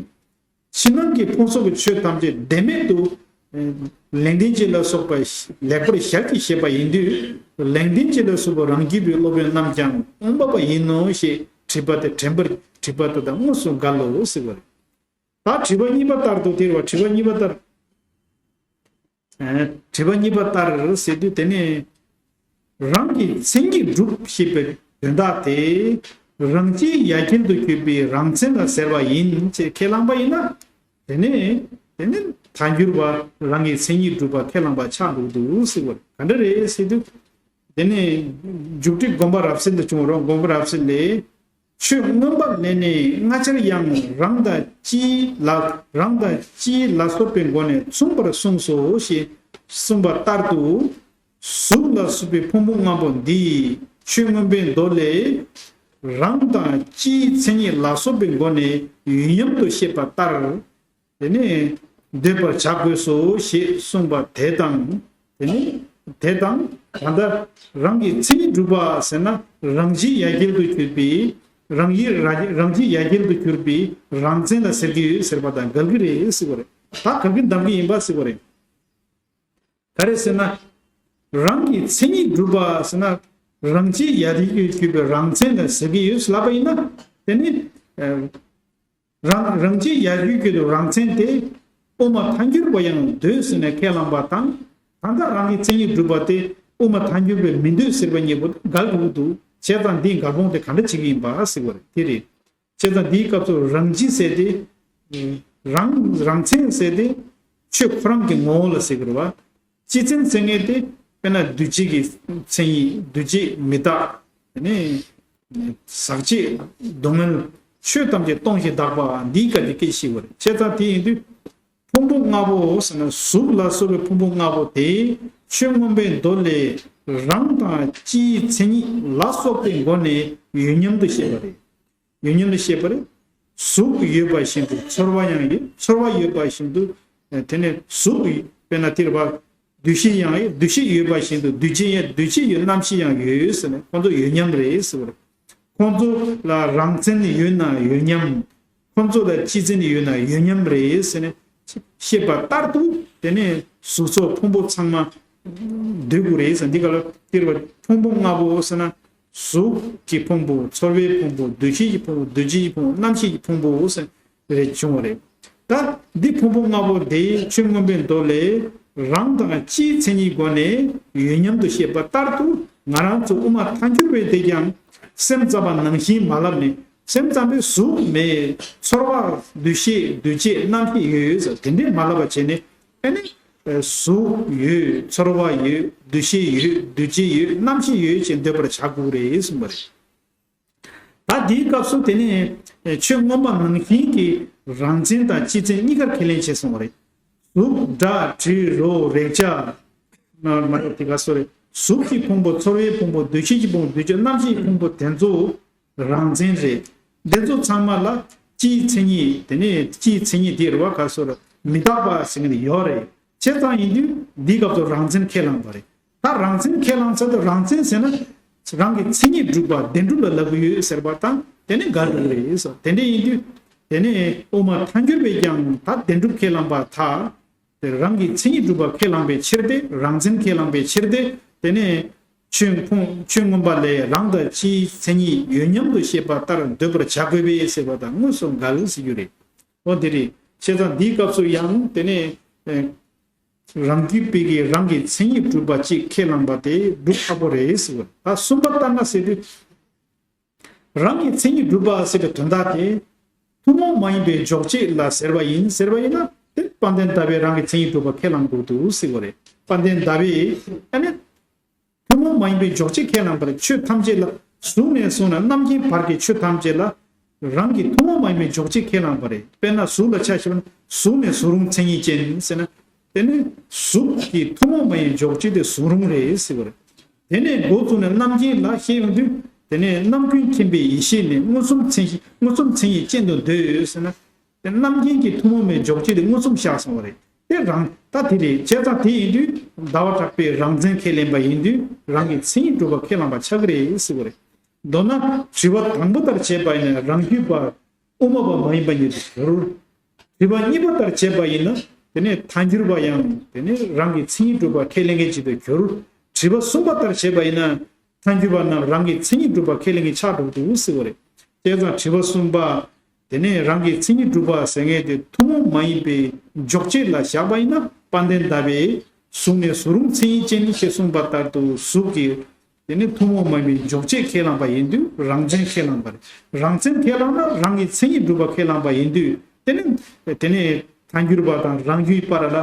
ཕྱི་ནང་གི་ཕུང་སོགས་ཀྱི་ཆོས་ཐམས་ཅད་བདེན་མེད་དུ། ལེགས་ལྡན་འབྱེད་ལ་སོགས་པ་ལེགས་པར་ཞལ་གྱིས་བཞེས་པ་ཡིན་དུས། ལེགས་ལྡན་འབྱེད་ལ་སོགས་པ་རང་རྒྱུད་པའི་སློབ་དཔོན་རྣམས་ཀྱང་དབུ་མ་པ་ཡིན་ནོ་ཞེས་དྲིས་པ་དེ་དྲན་པར་དྲིས་པ་དེ་དང་དངོས་སུ་འགལ་ལོ་ཟེར་བ་རེད། ད་དྲི་བ་གཉིས་པ་ལྟར་དུ་དེ་རེད་བ། དྲི་བ་གཉིས་པ་ལྟར། ཨ། དྲི་བ་གཉིས་པ་ལྟར་ཟེར་དུས་དེ་ནི། རང་གི་མཚན་ཉིད་སྒྲུབ་ཞེས་པའི་དོན་དག་དེ། རང་སྤྱིའི་ཡ་གྱལ་དུ་གྱུར་པའི་རང་མཚན་ལ་ཟེར་བ་ཡིན་ཅེས་ཁས་བླངས་པ་ཡིན་ན། དེ་ནི་དེ་ནི་ཐལ་འགྱུར་བ་རང་གི་མཚན་ཉིད་སྒྲུབ་པ་ཁས་བླངས་པ་ཆགས་འགྲོ་འདུག་ཟེར་བ་རེད། ག་འདྲ་རེད་ཟེར་དུས། དེ་ནི་མཇུག་སྒྲིལ་དགོངས་པ་རབ་གསལ་དུ་བྱུང་རོགས། དགོངས་པ་རབ་གསལ་ལས། ཆོས་མངོན་པ་ལས་ནི་སྔ་ཕྱིར་ཡང་རང་དང་སྤྱིའི་ལ་རང་དང་སྤྱིའི་ལ་སོགས་པའི་སྒོ་ནས་མཚུངས་པར་གསུངས་སོ་ཞེས་གསུངས་པ་ལྟར་དུ། གཟུགས་ལ་སོགས་པའི་ཕུང་པོ་ལྔ་པོ་འདི་ཆོས་མངོན་པའི་མདོ་ལས། རང་དང་སྤྱིའི་མཚན་ཉིད་ལ་སོགས་པའི་སྒོ་ནས་ཡུལ་མཉམ་དུ་བཤད་པ་ལྟར། དེ་ནས་འདོད་པར་བྱ་དགོས་སོ་ཞེས་གསུངས་པ་དེ་དང་། དེ་ནས་དེ་དང་ད་ལྟ་རང་གི་མཚན་ཉིད་སྒྲུབ་པ་ཟེར་ན། རང་སྤྱིའི་ཡ་གྱལ་དུ་གྱུར་པའི་རང་ཡི་རང་སྤྱིའི་ཡ་གྱལ་དུ་གྱུར་པའི་རང་མཚན་ལ་ཟེར་གྱི་ཡོད་ཟེར་བ་དང་འགལ་གྱི་རེད་ཟེར་བ་རེད། ད་ག་གི་འདམ་གྱི་ཡིན་པ་ཟེར་བ་རེད། ག་རེ་ཟེར་ན། རང་གི་མཚན་ཉིད་སྒྲུབ་པ་ཟེར་ན། རང་སྤྱིའི་ཡ་གྱལ་དུ་གྱུར་པའི་རང་མཚན་ལ་ཟེར་གྱི་ཡོད་ལབ་པ་ཡིན་ན། དེ་ནི། རང་རང་སྤྱིའི་ཡ་གྱལ་གྱུར་པའི་རང་མཚན་དེ། དབུ་མ་ཐལ་འགྱུར་བ་ཡང་འདོད་ཟེར་ནས་ཁས་བླངས་པ་དང་། ད་ལྟ་རང་གི་མཚན་ཉིད་སྒྲུབ་པ་དེ་དབུ་མ་ཐལ་འགྱུར་བས་མི་འདོད་ཟེར་བ་གཉིས་པོ་འགལ་འགྲོ་གི་འདུག་བྱས་ཙང་འདིའི་འགལ་སྤོང་དེ་ག་འདྲ་བྱེད་ཀྱི་ཡིན་པ་ཟེར་བ་རེད། དེ་རེད། བྱས་ཙང་འདིའི་སྐབས་སུ་རང་སྤྱི་ཟེར་ཏེ། རང་རང་མཚན་ཟེར་ཏེ། ཆོས་ཁོ་རང་གི་ངོ་བོ་ལ་ཟེར་གྱི་རེད་བ། སྤྱི་མཚན་ཟེར་མཁན་དེ། དཔེར་ན་འདུས་བྱས་ཀྱི་མཚན་ཉིད། འདུས་བྱས་མི་རྟག་དེ་ནས་ཟག་བཅས་སྡུག་བསྔལ། ཆོས་ཐམས་ཅད་སྟོང་ཞིང་དག་པ་འདིའི་སྐབས་ཀྱི་སྐད་ཤེས་པ་རེད། བྱས་ཙང་དེ་ཡིན་དུས། ཕུང་པོ་ལྔ་པོ་ཟེར་ན་གཟུགས་ལ་སོགས་པའི་ཕུང་པོ་ལྔ་པོ་དེ་ཆོས་མངོན་པའི་མདོ་ལས་རང་དང་སྤྱིའི་མཚན་ཉིད་ལ་སོགས་པའི་སྒོ་ནས་ཡུལ་མཉམ་དུ་བཤད་པ་རེད། ཡུལ་མཉམ་དུ་བཤད་པ་རེད། གཟུགས་ཡོད་པ་བཞིན་དུ་ཚོར་བ་ཡང་ཡོད། ཚོར་བ་ཡོད་པ་བཞིན་དུ། དེ་ནས་གཟུགས་དཔེར་ན་དེ་རེད་བ། འདུ་ཤེས་ཡང་ཡོད། འདུ་ཤེས་ཡོད་པ་བཞིན་དུ་འདུ་བྱེད་ཡང་འདུ་བྱེད་ཡོད། རྣམ་ཤེས་ཡང་ཡོད་ཟེར་ནས་ཁོང་ཚོ་ཡུལ་མཉམ་རེད་ཟེར་བ་རེད། ཁོང་ཚོ་ལ་རང་མཚན་ཡོད་ན་ཡུལ་མཉམ། ཁོང་ཚོ་ལ་སྤྱི་མཚན་ཡོད་ན་ཡུལ་མཉམ་རེད་ཟེར་ནས་བཤད་པ་ལྟར་དུ། དེ་ནས་གཟུགས་སོགས་ཕུང་པོ་ཚང་མ་འདོད་དགོས་རེད་ཟེར། འདི་ག་ལ་སྟེར་བ་ཕུང་པོ་ལྔ་པོ་ཟེར་ན། གཟུགས་ཀྱི་ཕུང་པོ། ཚོར་བའི་ཕུང་པོ། འདུ་ཤེས་ཀྱི་ཕུང་པོ། འདུ་བྱེད་ཀྱི་ཕུང་པོ། རྣམ་ཤེས་ཀྱི་ཕུང་པོ་ཟེར་རེ་བྱུང་བ་རེད། ད་འདི་ཕུང་པོ་ལྔ་པོ་དེ་ཆོས་མངོན་པའི་མདོ་ལས་རང་དང་སྤྱིའི་མཚན་ཉིད་སྒོ་ནས་ཡུལ་མཉམ་དུ་བཤད་པ་ལྟར་དུ། ང་རང་ཚོ་དབུ་མ་ཐལ་འགྱུར་བས་དེ་ཀྱང་སེམས་ཙམ་པ་ནང་བཞིན་མ་ལབ་ནས། སེམས་ཙམ་པས་གཟུགས་མེད། ཚོར་བ། འདུ་ཤེས། འདུ་བྱེད། རྣམ་ཤེས་ཡོད་ཟེར་དེ་འདྲས་མ་ལབ་པ་བྱས་ནས། ཨ་ནི། གཟུགས་ཡོད། ཚོར་བ་ཡོད། འདུ་ཤེས་ཡོད། འདུ་བྱེད་ཡོད། རྣམ་ཤེས་ཡོད་ཅེས་འདོད་པར་བྱ་དགོས་རེད་གསུངས་པ་རེད། ད་འདིའི་སྐབས་སུ་དེ་ནས་ཆོས་མངོན་པ་ནང་བཞིན་གྱི་རང་མཚན་དང་སྤྱི་མཚན་གཉིས་ཀར་ཁས་ལེན་བྱས་སོང་བ་རེད། གཟུགས། སྒྲ། དྲི། རོ། རེག་བྱ། མ་མ་ཡོད་དེ་ག་སོ་རེད། གཟུགས་ཀྱི་ཕུང་པོ། ཚོར་བའི་ཕུང་པོ། འདུ་ཤེས་ཀྱི་ཕུང་པོ། འདུ་བྱེད། རྣམ་ཤེས་ཀྱི་ཕུང་པོ་དེ་ཚོ་རང་མཚན་རེད། དེ་ཚོ་ཚང་མ་ལ་སྤྱིའི་མཚན་ཉིད། དེ་ནས་སྤྱིའི་མཚན་ཉིད་དེ་རེད་བ། ག་སོ་རེད། མི་རྟག་པ་ཟེར་མཁན་དེ་ཡོད་རེད། བྱས་ཙང་ཡིན་དུས་འདིའི་སྐབས་སུ་རང་མཚན་ཁས་བླངས་པ་རེད། ད་རང་མཚན་ཁས་བླངས་ཚར་དུས་རང་མཚན་ཟེར་ན། རང་གི་མཚན་ཉིད་སྒྲུབ་པ་བདེན་གྲུབ་ལ་ལབ་ཀྱི་ཡོད་ཟེར་བ་དང་དེ་ནི་འགལ་འགྲོ་གི་རེད་ཟེར། དེ་འདྲ་ཡིན་དུས། དེ་ནས་དབུ་མ་ཐལ་འགྱུར་བས་ཀྱང་ད་བདེན་གྲུབ་ཁས་བླངས་པ་ད། དེ་རང་གི་མཚན་ཉིད་སྒྲུབ་པ་ཁས་བླངས་པའི་ཕྱིར་ཏེ། རང་མཚན་ཁས་བླངས་པའི་ཕྱིར་ཏེ། དེ་ནས་ཆོས་ཕུང་ཆོས་མངོན་པ་ལས་རང་དང་སྤྱིའི་མཚན་ཉིད་ཡུལ་མཉམ་དུ་བཤད་པ་ལྟར་འདོད་པར་བྱ་དགོས་པས་ཟེར་བ་དང་དངོས་སུ་འགལ་ཟེར་རྒྱུ་རེད། འོ་དེ་རེད། བྱས་ཙང་འདིའི་སྐབས་སུ་ཡང་དེ་ནས་རང་རྒྱུད་པའི་གི་རང་གི་མཚན་ཉིད་སྒྲུབ་པ་གཅིག་ཁས་བླངས་པ་དེ་སྒྲུབ་ཁག་པོ་རེད་ཟེར་བ། ད་གསུམ་པ་ལྟར་ན་ཟེར་དུས། རང་གི་མཚན་ཉིད་སྒྲུབ་པ་ཟེར་བའི་དོན་དག་དེ། ཐུན་མོང་མ་ཡིན་པའི་འཇོག་བྱེད་ལ་ཟེར་བ་ཡིན་ཟེར་བ་ཡིན་ན་དེ་དཔལ་ལྡན་ཟླ་བས་རང་གི་མཚན་ཉིད་སྒྲུབ་པ་ཁས་བླངས་དགོས་འདུག་ཟེར་བ་རེད། དཔལ་ལྡན་ཟླ་བས་ཨ་ནི། ཐུན་མོང་མ་ཡིན་པའི་འཇོག་བྱེད་ཁས་བླངས་པ་རེད། ཆོས་ཐམས་ཅད་ལ། གཟུགས་ནས་བཟུང་ནས་རྣམ་མཁྱེན་བར་གྱི་ཆོས་ཐམས་ཅད་ལ། རང་གི་ཐུན་མོང་མ་ཡིན་པའི་འཇོག་བྱེད་ཁས་བླངས་པ་རེད། དཔེར་ན་གཟུགས་ལ་ཆ་བཞག་ན་གཟུགས་ནས་གཟུགས་རུང་མཚན་ཉིད་ཅན་ཟེར་ན། དེ་ནི་གཟུགས་ཀྱི་ཐུན་མོང་མ་ཡིན་འཇོག་བྱེད་དེ་གཟུགས་རུང་རེད་ཟེར་བ་རེད། དེ་ནས་འགོ་བཙུགས་ནས་རྣམ་མཁྱེན་ལ་བཤད་ཡོང་དུས། དེ་ནས་རྣམ་ཀུན་མཁྱེན་པའི་ཡེ་ཤེས་ནི་མངོན་སུམ་མཚན་མངོན་སུམ་མཚན་ཉིད་ཅན་དུ་འདོད་ཟེར་ན། དེ་རྣམ་མཁྱེན་གྱི་ཐུན་མོང་མའི་འཇོག་བྱེད་དེ་མངོན་སུམ་བཞག་སོང་བ་རེད། དེ་རང་ད་དེ་རེད། བྱས་ཙང་དེ་ཡིན་དུས་ཟླ་བ་གྲགས་པས་རང་མཚན་ཁས་ལེན་པ་ཡིན་དུས་རང་གི་མཚན་ཉིད་སྒྲུབ་པ་ཁས་བླངས་པ་ཆགས་ཀྱི་རེད་ཟེར་བ་རེད། མདོར་ན་དྲི་བ་དང་པོ་ལྟར་བྱས་པ་ཡིན་ན་རང་རྒྱུད་པ་དབུ་མ་པ་མ་ཡིན་པ་ཉིད་དུ་གྱུར། དྲི་བ་གཉིས་པ་ལྟར་བྱས་པ་ཡིན་ན་དེ་ནས་ཐལ་འགྱུར་བ་ཡང་དེ་ནས་རང་གི་མཚན་ཉིད་སྒྲུབ་པ་ཁས་ལེན་མཁན་ཅིག་ཏུ་གྱུར། དྲི་བ་གསུམ་པ་ལྟར་བྱས་པ་ཡིན་ན། ཐལ་འགྱུར་བ་རྣམས་རང་གི་མཚན་ཉིད་སྒྲུབ་པ་ཁས་ལེན་མཁན་ཆགས་འགྲོ་འདུག་ཟེར་བ་རེད། བྱས་ཙང་དྲི་བ་གསུམ་པ། དེ་ནས་རང་གི་མཚན་ཉིད་སྒྲུབ་པ་ཟེར་མཁན་དེ་ཐུན་མོང་མ་ཡིན་པའི་འཇོག་བྱེད་ལ་བཞག་པ་ཡིན་ན་དཔལ་ལྡན་ཟླ་བས་གཟུགས་ནས་གཟུགས་རུང་མཚན་ཉིད་ཅན་ཞེས་གསུངས་པ་ལྟར་དུ་གཟུགས་ཀྱི་ དེ་ནི་ཐུན་མོང་མ་ཡིན་པའི་འཇོག་བྱེད་ཁས་བླངས་པ་ཡིན་དུས་རང་མཚན་ཁས་བླངས་པ་རེད། རང་མཚན་ཁས་བླངས་ན་རང་གི་མཚན་ཉིད་སྒྲུབ་པ་ཁས་བླངས་པ་ཡིན་དུས་དེ་ནི་དེ་ནི་ཐལ་འགྱུར་བ་དང་རང་རྒྱུད་བར་ལ་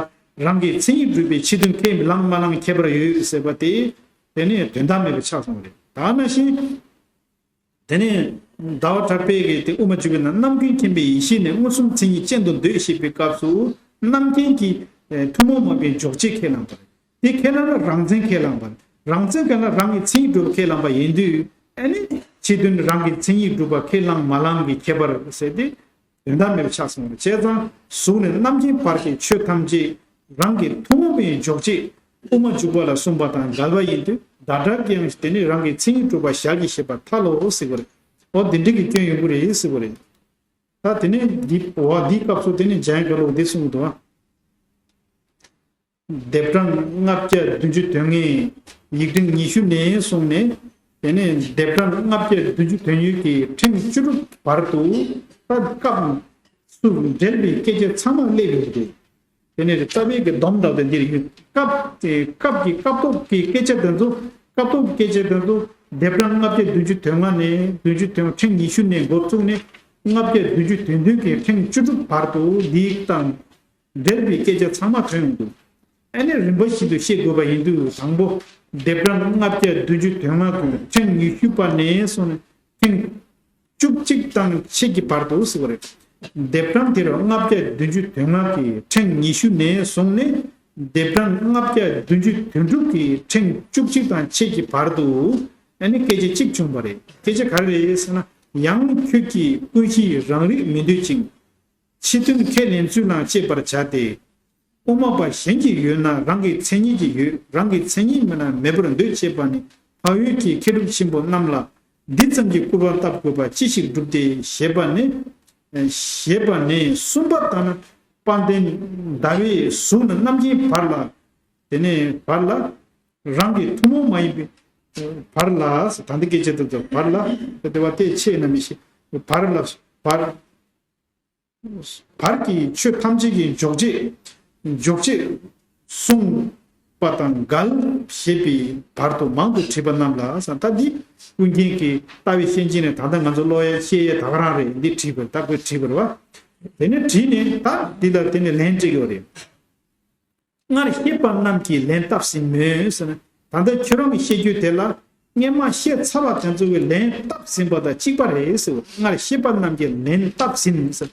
རང་གི་མཚན་ཉིད་སྒྲུབ་པའི་ཕྱི་དོན་ཁས་བླངས་མ་བླངས་ཁྱད་པར་ཡོད་ཟེར་བ་དེ་དེ་ནི་དོན་དག་མེད་པ་ཆགས་སོང་བ་རེད། ད་ནང་བཞིན། དེ་ནས་ཟླ་བ་གྲགས་པས་ཀྱིས་དེ་དབུ་མ་འཇུག་པའི་ནང་རྣམ་མཁྱེན་མཁྱེན་པའི་ཡེ་ཤེས་ནི་མངོན་སུམ་མཚན་ཉིད་ཅན་དུ་འདོད་ཞེས་པའི་སྐབས་སུ་རྣམ་མཁྱེན་གྱིས་ཐུན་མོང་མ་ཡིན་པའི་འཇོག་བྱེད་ཁས་བླངས་པ། དེ་ཁས་བླངས་ན་རང་མཚན་ཁས་བླངས་པ། རང་མཚན་ཁས་བླངས་རང་གི་མཚན་ཉིད་སྒྲུབ་ཁས་བླངས་པ་ཡིན་དུས་ཨ་ནི་ཕྱི་དོན་རང་གི་མཚན་ཉིད་སྒྲུབ་པ་ཁས་བླངས་མ་བླངས་ཀྱི་ཁྱད་པར་ཟེར་ཏེ། དོན་དག་མེད་པ་ཆགས་སོང་བ་བྱས་ཙང་གཟུགས་ནས་རྣམ་མཁྱེན་བར་གྱི་ཆོས་ཐམས་ཅད་རང་གི་ཐུན་མོང་མའི་འཇོག་བྱེད་དབུ་མ་འཇུག་པ་ལ་གསུངས་པ་དང་འགལ་བ་ཡིན་དུས་བདག་སྒྲ་ཀྱང་དེ་ནི་རང་གི་མཚན་ཉིད་སྒྲུབ་པ་ཞལ་གྱིས་བཞེས་པར་ཐལ་ལོ་ཟེར་བ་རེད། འོ་འདི་འདྲ་གི་སྐྱོན་ཡོང་གི་རེད་ཟེར་བ་རེད། ད་དེ་ནས་འདི་འོ་འདིའི་སྐབས་སུ་དེ་ནས་འཇམ་དབྱངས་རྒྱལ་པོ་འདི་གསུངས་འདུག་ལྡེབ་གྲངས་ལྔ་བརྒྱ་བདུན་ཅུ་དོན་ལྔའི་ཡིག་ཕྲེང་ཉི་ཤུ་ནས་བཟུང་ནས་དེ་ནས་ལྡེབ་གྲངས་ལྔ་བརྒྱ་བདུན་ཅུ་དོན་ཡོད་ཀྱི་ཕྲེང་བཅུ་དྲུག་བར་དུ་ད་སྐབས་སུ་འབྲེལ་བའི་སྐད་ཆ་ཚང་མ་སླེབས་ཡོད་རེད། དེ་ནས་རྩ་བའི་གི་སྡོམ་འདྲ་དེ་འདིར་ཡོད། སྐབས་དེ་སྐབས་ཀྱི་སྐབས་ཐོག་གི་སྐད་ཆ་དེ་ཚོ་སྐབས་ཐོག་གི་སྐད་ཆ་དེ་ཚོ་ལྡེབ་གྲངས་ལྔ་བརྒྱ་བདུན་ཅུ་དོན་ལྔ་ནས་བདུན་ཅུ་དོན་ཕྲེང་ཉི་ཤུ་ནས་འགོ་བཙུགས་ནས་ལྔ་བརྒྱ་བདུན་ཅུ་དོན་བདུན་གྱི་ཕྲེང་བཅུ་དྲུག་བར་དུ་འདི་དང་འབྲེལ་བའི་སྐད་ཆ་ཚང་མ་ཐོན་ཡོང་འདུག་ཨ་ནི་རིམ་པ་བཞིན་དུ་བཤད་དགོས་པ་ཡིན་དུས་དང་པོ་ལྡེབ་གྲངས་ལྔ་བརྒྱ་བདུན་ཅུ་དོན་ལྔ་དང་ཕྲེང་ཉི་ཤུ་པ་ནས་བཟུང་ནས་ཕྲེང་བཅུ་གཅིག་དང་ཕྱེད་ཀྱི་བར་དུ་ཟེར་བ་རེད། ལྡེབ་གྲངས་དེར་ལྔ་བརྒྱ་བདུན་ཅུ་དོན་ལྔ་གི་ཕྲེང་ཉི་ཤུ་ནས་བཟུང་ནས་ལྡེབ་གྲངས་ལྔ་བརྒྱ་བདུན་ཅུ་དོན་དྲུག་གི་ཕྲེང་བཅུ་གཅིག་དང་ཕྱེད་ཀྱི་བར་དུ་ཨ་ནི་སྐད་ཆ་གཅིག་བྱུང་བ་རེད། སྐད་ཆ་ག་རེ་རེད་ཟེར་ན་ཡང་ཁྱོད་ཀྱིས་ཀུན་གཞི་རང་རིག་མི་འདོད་ཅིང་། ཕྱི་དོན་ཁས་ལེན་ཚུལ་ལའང་དཔྱད་པར་བྱ་སྟེ། དབུ་མ་པ་གཞན་གྱི་ཡོད་ན་རང་གི་མཚན་ཉིད་ཀྱི་ཡོད་རང་གི་མཚན་ཉིད་མེད་ན་མེད་པར་འདོད་ཅེས་པ་ནི་འཕགས་ཡུལ་གྱི་མཁས་གྲུབ་ཆེན་པོ་རྣམས་ལ་འདི་ཙམ་གྱིས་སྐུར་པ་བཏབ་དགོས་པ་ཅི་ཞིག་བསྒྲུབ་སྟེ་ཞེས་པ་ནི་ཞེས་པ་ནི་གསུམ་པ་ལྟར་ན་དཔལ་ལྡན་ཟླ་བའི་གཟུགས་ནི་རྣམ་མཁྱེན་བར་ལ། དེ་ནས་བར་ལ། རང་གི་ཐུན་མོང་མ་ཡིན་པའི་བར་ལ། ད་ལྟ་སྐད་ཆ་དེ་ཚོ་བར་ལ་དེ་བ་དེ་ཆེས་ན་མི་ཤེས་བར་ལ་བར། བར་གྱི་ཆོས་ཐམས་ཅད་ཀྱི་འཇོག་བྱེད་འཇོག་བྱེད་གསུངས་པ་དང་འགལ་ཞེས་པའི་བར་དུ་མང་དུ་བྲིས་པ་རྣམས་ལ་ད་འདི་ཀུན་མཁྱེན་གྱི་ལྟ་བའི་གཤིན་རྗེ་ནས་ད་ལྟ་ང་ཚོ་ཀློག་ཡ་ཤེས་ཡ་ད་ག་རང་རེད། འདི་བྲིས་པ་ད་ཁོས་བྲིས་པ་རེད་བ། དེ་ནས་བྲིས་ནས་ད་འདི་ལ་དེ་ནས་ལན་སྤྲད་ཡོད་རེད། སྔར་བཤད་པ་རྣམས་ཀྱིས་ལན་བཏབ་ཟིན་མོད་ཟེར་ན། ད་ལྟ་ཁྱོད་རང་གི་བཤད་རྒྱུ་དེ་ལ་སྔན་མ་བཤད་ཚར་བ་དེ་ཚོ་གིས་ལན་བཏབ་ཟིན་པ་དང་གཅིག་པ་རེད་ཟེར་བ། སྔར་བཤད་པ་རྣམས་ཀྱིས་ལན་བཏབ་ཟིན་ཟེར།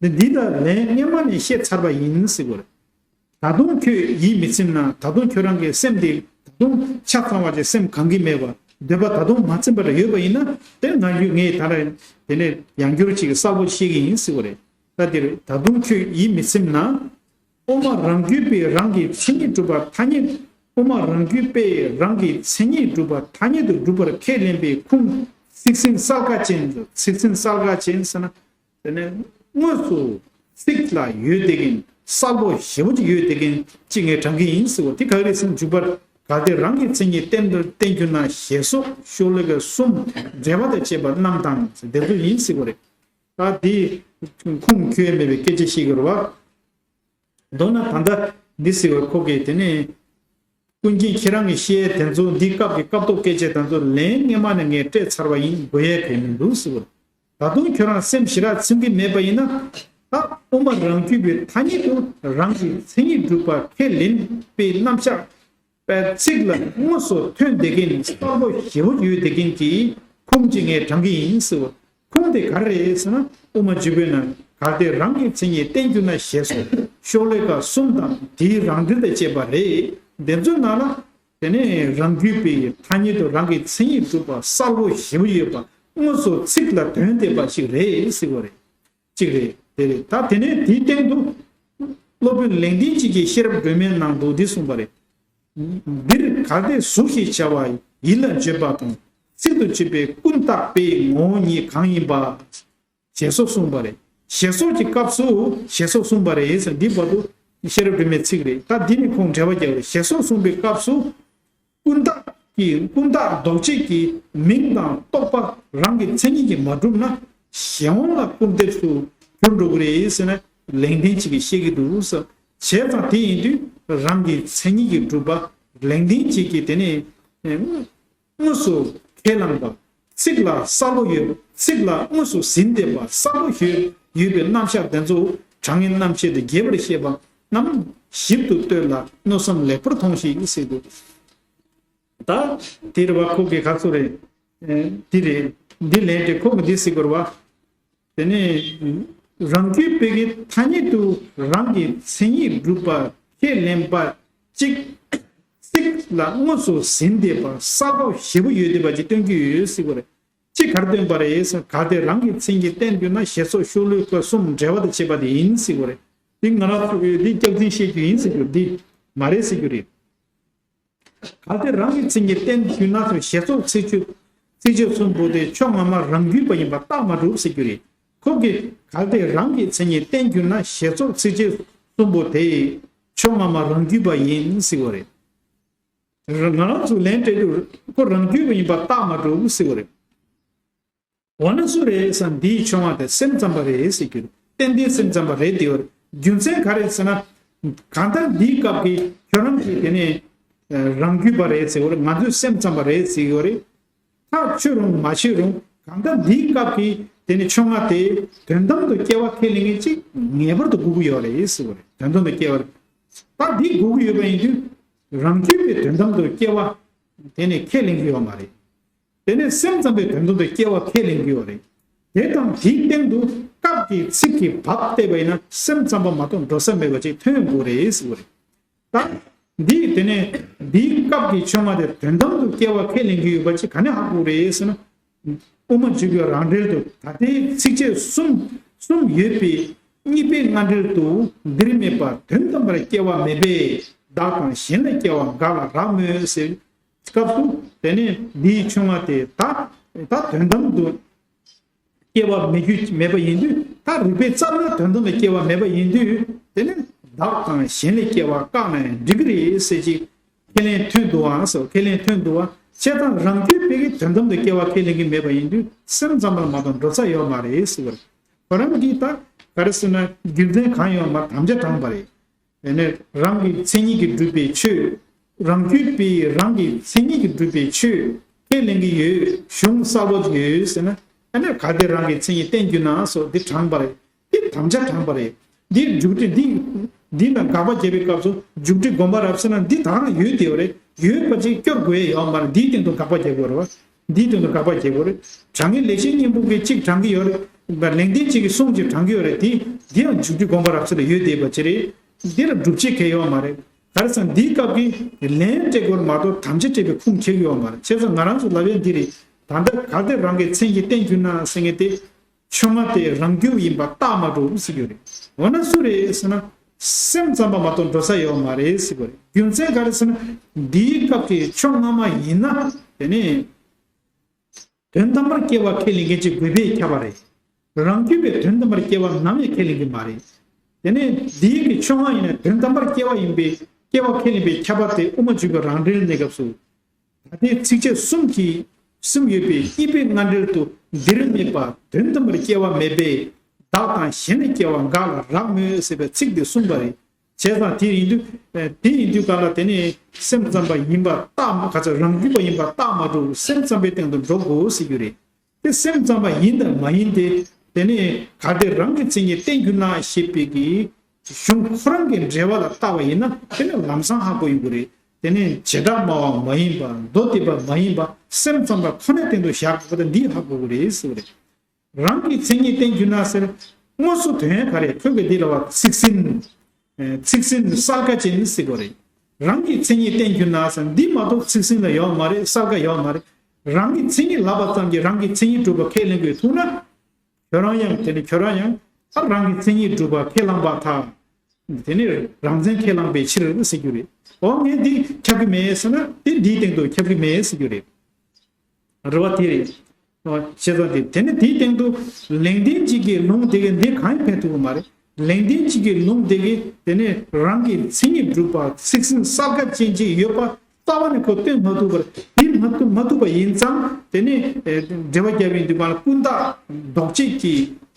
འདི་འདི་ལ་ལན་སྔན་མ་ནས་བཤད་ཚར་བ་ཡིན་ཟེར་བ་རེད། ད་དུང་ཁྱོད་ཡིད་མི་ཚིམ་ན་ད་དུང་ཁྱོད་རང་གི་སེམས་དེ་ད་དུང་ཆ་ཚང་བ་ཅིག་སེམས་གང་གི་མེད་པ་འདོད་པ་ད་དུང་མ་ཚིམ་པ་འདྲ་ཡོད་པ་ཡིན་ན་དེ་ང་རྒྱུད་ངས་ད་ར་དེ་ནས་ཡང་བསྐྱར་ཅིག་གསལ་པོ་བཤད་གི་ཡིན་ཟེར་བ་རེད། ད་འདིར་ད་དུང་ཁྱོད་ཡིད་མི་ཚིམ་ན། དབུ་མ་རང་རྒྱུད་པས་རང་གི་མཚན་ཉིད་སྒྲུབ་པ་ཐ་སྙད། དབུ་མ་རང་རྒྱུད་པས་རང་གི་མཚན་ཉིད་སྒྲུབ་པ་ཐ་སྙད་དུ་སྒྲུབ་པར་ཁས་ལེན་པའི་ཁུངས་ཚིག་ཟིན་གསལ་ཁ་ཅན། ཚིག་ཟིན་གསལ་ཁ་ཅན་ཟེར་ན། དེ་ནས་དངོས་སུ་ཚིག་ལ་ཡོད་བསྡད་མཁན་གསལ་པོ་ཞེ་པོ་ཅིག་ཡོད་བསྡད་མཁན་ཅིག་ངས་དྲང་གི་ཡིན་ཟེར་བ་དེ་ག་རེ་ཟེར་ན་འཇུག་པར་གལ་ཏེ་རང་གི་མཚན་ཉིད་བསྟན་བསྟན་གྱུར་ན་ཞེས་སོགས་ཤོ་ལོ་ཀ་གསུམ་འགྲེལ་པ་དང་བཅས་པ་རྣམས་དང་དེ་ཚོ་ཡིན་ཟེར་བ་རེད། ད་དེ་ཁུངས་འཁྱོལ་མེད་པའི་སྐད་ཆ་ཞིག་རེད་བ། མདོར་ན་ད་ལྟ་འདི་ཟེར་བ་ཁོ་གིས་དེ་ནས་ཀུན་མཁྱེན་ཁྱེད་རང་གི་བཤད་དེ་ཚོ་འདི་སྐབས་ཀྱི་སྐབས་ཐོག་སྐད་ཆ་དེ་ཚོ་ལན་སྔན་མ་ནས་ངས་སྤྲད་ཚར་བ་ཡིན་དགོས་ཡས་གལ་མི་འདུག་ཟེར་བ། ད་དུང་ཁྱོད་རང་སེམས་ཞེ་དྲག་ཚིམ་གྱི་མེད་པ་ཡིན་ན་ད་དབུ་མ་རང་རྒྱུད་པའི་ཐ་སྙད་དུ་རང་གི་མཚན་ཉིད་སྒྲུབ་པ་ཁས་ལེན་པའི་རྣམ་གཞག་པའི་ཚིག་ལ་དངོས་སུ་ཐོན་བསྡད་མཁན་གསལ་པོ་ཞེ་པོ་ཡོད་བསྡད་མཁན་གྱི་ཁུངས་ཅིག་ངས་དྲང་གི་ཡིན་ཟེར་བ། ཁུངས་དེ་ག་རེ་རེད་ཟེར་ན་དབུ་མ་འཇུག་པའི་ནང་གལ་ཏེ་རང་གི་མཚན་ཉིད་བསྟན་གྱུར་ན་ཞེས་སོགས་ཤོ་ལོ་ཀ་གསུམ་དང་དེའི་རང་འགྲེལ་དང་བཅས་པ་རེད། དེ་ཚོའི་ནང་ལ་དེ་ནས་རང་རྒྱུད་པའི་ཐ་སྙད་དུ་རང་གི་མཚན་ཉིད་སྒྲུབ་པ་གསལ་པོ་ཞེ་པོ་ཡོད་པ་དངོས་སུ་ཚིག་ལ་ཐོན་བསྡད་པ་ཞིག་རེད་ཟེར་བ་རེད། གཅིག་རེད། དེ་རེད། ད་དེ་ནས་དེའི་སྟེང་དུ་སློབ་དཔོན་ལེགས་ལྡན་འབྱེད་ཀྱི་ཤེས་རབ་སྒྲོན་མའི་ནང་དུ་འདི་གསུངས་པ་རེད། འདིར་གལ་ཏེ་གཟུགས་ཞེས་བྱ་བ་ཡིད་ལ་བརྗོད་པ་དང་ཚིག་ཏུ་བརྗོད་པའི་ཀུན་བརྟགས་པའི་ངོ་བོ་ཉིད་གང་ཡིན་པ། ཞེས་སོགས་གསུངས་པ་རེད། ཞེས་སོགས་ཀྱི་སྐབས་སུ་ཞེས་སོགས་གསུངས་པ་རེད་ཟེར་འདི་བར་དུ་ཤེས་རབ་སྒྲོན་མའི་ཚིག་རེད། ད་འདི་ནི་ཁོང་འགྲེལ་པ་རྒྱག་རེད། ཞེས་སོགས་གསུངས་པའི་སྐབས་སུ། ཀུན་བརྟགས་ཀྱི་ཀུན་བརྟགས་ལྡོག་བྱེད་ཀྱི་མིང་དང་རྟོག་པ་རང་གི་མཚན་ཉིད་ཀྱིས་མ་གྲུབ་ན་གཞན་དབང་ལ་སྐུར་འདེབས་སུ་གྱུར་འགྲོ་གི་རེད་ཟེར་ན་ལེགས་ལྡན་འབྱེད་ཀྱིས་བཤད་ཀྱི་འདུག་ཟེར། བྱས་ཙང་དེ་ཡིན་དུས་རང་གི་མཚན་ཉིད་ཀྱིས་གྲུབ་པ་ལེགས་ལྡན་འབྱེད་ཀྱིས་དེ་ནས་ དངོས་སུ་ཁས་བླངས་པ། ཚིག་ལ་གསལ་པོ་ཡོད། ཚིག་ལ་དངོས་སུ་ཟིན་བསྡད་པ་གསལ་པོ་ཡོད་ཡོད་པའི་རྣམ་གཞག་དེ་ཚོ་དྲང་ངེས་རྣམ་བཤད་དུ་རྒྱས་པར་བཤད་པ་རྣམས་ཞིབ་ཏུ་ལྟོས་ལ་མནོ་བསམ་ལེགས་པོར་ཐོངས་ཤིག་ཟེར་དུས། ད་དེ་རེད་བ། ཁོ་གི་ཁ་སོ་རེད། ཨེ། འདི་རེད། འདི་ལན་དེ་ཁོ་གི་འདི་ཟེར་དགོས་རེད་བ། དེ་ནས་རང་རྒྱུད་པའི་གི་ཐ་སྙད་དུ་རང་གི་མཚན་ཉིད་སྒྲུབ་པ་ཁས་ལེན་པ་གཅིག་ཚིག་ལ་དངོས་སུ་ཟིན་བསྡད་པ་གསལ་པོ་ཞེ་པོ་ཡོད་བསྡད་པ་ཅིག་སྟོན་གྱི་ཡོད་ཟེར་དགོས་རེད། གཅིག་ག་རེ་སྟོན་པ་རེད་ཟེར། གལ་ཏེ་རང་གི་མཚན་ཉིད་བསྟན་གྱུར་ན་ཞེས་སོགས་ཤོ་ལོ་ཀ་གསུམ་འགྲེལ་པ་དང་བཅས་པ་དེ་ཡིན་ཟེར་དགོས་རེད། འདི་ང་རང་ཚོ་གིས་འདི་སྐྱག་རྫུན་བཤད་རྒྱུ་ཡིན་ཟེར་རྒྱུ་འདི་མ་རེད་ཟེར་རྒྱུ་རེད། གལ་ཏེ་རང་གི་མཚན་ཉིད་བསྟན་གྱུར་ན་ཟེར། ཞེས་སོགས་ཚིགས་བཅད་ཚིགས་བཅད་གསུམ་པོ་དེ་ཕྱོགས་སྔ་མ་རང་རྒྱུད་པ་ཡིན་པ་རྟགས་མ་གྲུབ་ཟེར་རྒྱུ་རེད། ཁོ་གིས་གལ་ཏེ་རང་གི་མཚན་ཉིད་བསྟན་གྱུར་ན་ཞེས་སོགས་ཚིགས་བཅད་གསུམ་པོ་དེ་ཕྱོགས་སྔ་མ་རང་རྒྱུད་པ་ཡིན་ཟེར་བ་རེད། ང་རང་ཚོ་ལན་སྤྲད་དུས་ཁོ་རང་རྒྱུད་པ་ཡིན་པ་རྟགས་མ་གྲུབ་ཟེར་བ་རེད། འོ་ན་སུ་རེད་ཟེར་ན། འདིའི་ཕྱོགས་སྔ་དེ་སེམས་ཙམ་པ་རེད་ཟེར་རྒྱུ་རེད། ཏན་ཏན་སེམས་ཙམ་པ་རེད་དེ་བར་རྒྱུ་མཚན་ག་རེ་ཟེར་ན། གང་ལྟར་འདིའི་སྐབས་ཀྱི་ཁྱོད་རང་གིས་དེ་ནས་རང་རྒྱུད་པ་རེད་ཟེར་བ་རེད། ང་ཚོས་སེམས་ཙམ་པ་རེད་ཟེར་གྱི་ཡོད་རེད། ཐག་ཆོད་རུང་མ་ཆོད་རུང་གང་ལྟར་འདིའི་སྐབས་ཀྱི་དེ་ནས་ཕྱོགས་སྔ་དེ་དོན་དམ་དུ་སྐྱེ་བ་ཁས་ལེན་མཁན་གཅིག་ངེས་པར་དུ་དགོས་ཀྱི་ཡོད་རེད་ཟེར་བ་རེད། དོན་དམ་དུ་སྐྱེ་བ་རེད། ད་འདི་དགོས་ཀྱི་ཡོད་པ་ཡིན་དུས་རང་རྒྱུད་པའི་དོན་དམ་དུ་སྐྱེ་བ་དེ་ནས་ཁས་ལེན་གྱི་ཡོད་མ་རེད། དེ་ནས་སེམས་ཙམ་པའི་དོན་དམ་དུ་སྐྱེ་བ་ཁས་ལེན་གྱི་ཡོད་རེད། དེ་དང་དེའི་སྟེང་དུ་སྐབས་ཀྱི་ཚིག་གི་བབ་བལྟས་པ་ཡིན་ན་སེམས་ཙམ་པ་མ་གཏོགས་འགྲོ་ས་མེད་པ་ཅིག་ཐོན་དགོས་རེད་ཟེར་བ་རེད། ད་འདིས་དེ་ནས་འདིའི་སྐབས་ཀྱི་ཕྱོགས་སྔ་དེ་དོན་དམ་དུ་སྐྱེ་བ་ཁས་ལེན་གྱི་ཡོད་པ་ཅིག་ག་ནས་ཧ་གོ་རེད་ཟེར་ན། དབུ་མ་འཇུག་པའི་རང་འགྲེལ་དུ་ད་ལྟའི་ཚིགས་བཅད་གསུམ་གསུམ་ཡོད་པའི་གཉིས་པའི་སྔ་འགྲེལ་དུ་འདིར་སྨྲས་པ་དོན་དམ་པར་སྐྱེ་བ་མེད་པས་བདག་དང་གཞན་ལ་སྐྱེ་བ་འགའ་ལ་རག་མོད་ཟེར། སྐབས་སུ་དེ་ནས་འདིའི་ཕྱོགས་སྔ་དེ་ད་ད་དོན་དམ་དུ་སྐྱེ་བ་མེད་རྒྱུ་མེད་པ་ཡིན་དུས། ད་རིགས་པས་རྩ་ལ་དོན་དམ་ལ་སྐྱེ་བ་མེད་པ་ཡིན་དུས། དེ་ནི་བདག་དང་གཞན་ལས་སྐྱེ་བ་བཀག་ན་ཡང་འགྲིག་གི་རེད་ཟེར་ཅིག་ཁས་ལེན་ཐོན་འདུག་ཨང་ཟེར། ཁས་ལེན་ཐོན་འདུག་ཨང་། བྱས་ཙང་རང་རྒྱུད་པའི་གི་དོན་དམ་དུ་སྐྱེ་བ་ཁས་ལེན་གྱི་མེད་པ་ཡིན་དུས་སེམས་ཙམ་པར་མ་གཏོགས་འགྲོ་ས་ཡོད་མ་རེད་ཟེར་བ་རེད། ཁོ་རང་གིས་ད་ག་རེ་ཟེར་ན་རྒྱུ་མཚན་གང་ཡོད་མ་དམ་བཅའ་དྲངས་པ་རེད། དེ་ནས་རང་གི་མཚན་ཉིད་ཀྱིས་གྲུབ་པའི་ཆོས། རང་རྒྱུད་པའི་རང་གི་མཚན་ཉིད་ཀྱིས་གྲུབ་པའི་ཆོས་ཁས་ལེན་གྱི་ཡོད། གཞུང་གསལ་པོ་ཡོད་ཟེར་ན། ཨ་ནི་གལ་ཏེ་རང་གི་མཚན་ཉིད་བསྟན་གྱུར་ན་སོགས་འདི་དྲངས་པ་རེད། འདི་དམ་བཅའ་དྲངས་པ་རེད། འདི་མཇུག་སྒྲིལ་འདི་འདི་ན་དགག་པ་བརྒྱབ་པའི་སྐབས་སུ་མཇུག་སྒྲིལ་དགོངས་པ་རབ་གསལ་ན་འདི་ད་རང་ཡོད་དེ་ཡོད་རེད། ཡོད་པ་ཅིག་སྐྱོར་དགོས་ཡ་ཡོད་མ་རེད། འདིའི་སྟེང་དུ་དགག་པ་རྒྱག་དགོས་རེད་བ། འདིའི་དོན་དུ་དགག་པ་རྒྱག་དགོས་རེད། དྲང་ངེས་ལེགས་བཤད་སྙིང་པོ་གིས་གཅིག་དྲང་གི་ཡོད་རེད། ལེགས་ལྡན་གཅིག་གིས་གསུངས་ཀྱི་དྲང་གི་ཡོད་རེད། དེ་འདི་ཡང་མཇུག་སྒྲིལ་དགོངས་པ་རབ་གསལ་ལ་ཡོད་བསྡད་པ་ཅི་རེད། འདི་ལ་སྒྲུབ་བྱེད་གལ་ཡོད་མ་རེད། ག་རེ་ཟེར་ན་འདིའི་སྐབས་ཀྱི་ལན་སྤྲད་དགོས་རེད་མ་གཏོགས་དམ་བཅའ་སྤྲད་པའི་ཁུངས་འཁྱེར་གྱི་ཡོད་མ་རེད། བྱས་ཙང་ང་རང་ཚོ་ལབ་ཡ་འདི་རེད། ད་ལྟ་གལ་ཏེ་རང་གི་མཚན་གྱིས་བསྟན་གྱུར་ན་ཟེར་མཁན་དེ། ཕྱོགས་སྔ་དེ་རང་རྒྱུད་ཡིན་པ་རྟགས་མ་གྲུབ་ཟེར་རྒྱུ་རེད། འོ་ན་སུ་རེད་ཟེར་ན། སེམས་ཙམ་པ་མ་གཏོགས་འགྲོ་ས་ཡོད་མ་རེད་ཟེར་བ་རེད། རྒྱུ་མཚན་ག་རེ་ཟེར་ན། འདིའི་སྐབས་ཀྱི་ཕྱོགས་སྔ་མ་ཡིན་ན་དེ་ནི། དོན་དམ་པར་སྐྱེ་བ་ཁས་ལེན་མཁན་གྱི་དགོས་པས་ཁྱབ་པ་རེད། རང་རྒྱུད་པའི་དོན་དམ་པར་སྐྱེ་བ་ནམ་ཡང་ཁས་ལེན་གྱི་མ་རེད། དེ་ནས་འདིའི་གི་ཕྱོགས་སྔ་ཡིན་ན་དོན་དམ་པར་སྐྱེ་བ་ཡིན་པས་སྐྱེ་བ་ཁས་ལེན་པས་ཁྱབ་པ་དེ་དབུ་མ་འཇུག་པའི་རང་འགྲེལ་གནས་སྐབས་སུ། ད་ལྟའི་ཚིགས་བཅད་གསུམ་གྱིས་གསུམ་ཡོད་པའི་གཉིས་པའི་སྔ་འགྲེལ་དུ་འདིར་སྨྲས་པ་དོན་དམ་པར་སྐྱེ་བ་མེད་པས་བདག་དང་གཞན་ལ་སྐྱེ་བ་འགའ་ལ་རག་མོད་ཟེར་བའི་ཚིག་འདི་གསུངས་པ་རེད། བྱས་ཙང་དེ་ཡིན་དུས། དེ་ཡིན་དུས་ག་ལ་དེ་ནི་སེམས་ཙམ་པ་ཡིན་པ་རྟགས་མ་ག་ཚོད་རང་རྒྱུད་པ་ཡིན་པ་རྟགས་མ་གྲུབ་སེམས་ཙམ་པའི་སྟེང་དུ་འགྲོ་དགོས་ཟེར་རྒྱུ་རེད། དེ་སེམས་ཙམ་པ་ཡིན་དང་མ་ཡིན་དེ་དེ་ནི་གལ་ཏེ་རང་གི་མཚན་ཉིད་བསྟན་གྱུར་ན་ཞེས་པའི་གི་གཞུང་ཁོ་རང་གི་འགྲེལ་པ་ལ་བལྟ་བ་ཡིན་ན་དེ་ནི་ལམ་སང་ཧ་གོ་ཡོང་གི་རེད། དེ་ནི་བྱེ་བྲག་སྨྲ་བ་མ་ཡིན་པ་མདོ་སྡེ་པ་མ་ཡིན་པ་སེམས་ཙམ་པ་ཁོ་ནའི་སྟེང་དུ་བཞག་དགོས་པ་དང་འདི་ཧ་གོ་གི་རེད་ཟེར་བ་རེད། རང་གི་མཚན་ཉིད་བསྟན་གྱུར་ན་ཟེར། དངོས་སུ་དོན་ག་རེ་ཁོས་གི་འདི་ལ་བ་ཚིག་ཟིན། ཚིག་ཟིན་གསལ་ཁ་ཅན་ཟེར་དགོས་རེད། རང་གི་མཚན་ཉིད་བསྟན་གྱུར་ན་ཟེར་འདི་མ་གཏོགས་ཚིག་ཟིན་ལ་ཡོད་མ་རེད། གསལ་ཁ་ཡོད་མ་རེད། རང་གི་མཚན་ཉིད་ལབ་པ་ཙམ་གྱིས་རང་གི་མཚན་ཉིད་གྲུབ་པ་ཁས་ལེན་དགོས་ཐུག་ན། ཁྱོད་རང་ཡང་དེ་ནི་ཁྱོད་རང་ཡང་ཨ་རང་གི་མཚན་ཉིད་གྲུབ་པ་ཁས་བླངས་པ་དང་། དེ་ནི་རང་མཚན་ཁས་བླངས་པའི་ཕྱིར་ཟེར་རྒྱུ་རེད། འོ་ངས་འདི་ཁྱབ་ཀྱི་མེད་ཟེར་ན་དེ་འདིའི་སྟེང་དུ་ཁྱབ་ཀྱི་མེད་ཟེར་རྒྱུ་རེད། རེད་བ་དེ་རེད། བྱས་ཙང་དེ་དེ་ནི་དེའི་སྟེང་དུ་ལེགས་ལྡན་གཅིག་གི་ལུང་དེ་གི་འདི་གང་ཡང་ཕན་ཐོགས་ཀྱི་མ་རེད། ལེགས་ལྡན་གཅིག་གི་ལུང་དེ་གི་དེ་ནི་རང་གི་མཚན་ཉིད་གྲུབ་པ་ཚིག་ཟིན་གསལ་ཁ་ཅན་གཅིག་ཡོད་པ་རྩ་བ་ནས་ཁོ་སྟོན་མ་ཐུབ་པར་དེ་མ་ཐུབ་མ་ཐུབ་པ་ཡིན་ཙང་དེ་ནི་འགྲེལ་པ་རྒྱབ་པའི་འདུས་པ་ལ་ཀུན་བརྟགས་ལྡོག་ཕྱིན་གྱི་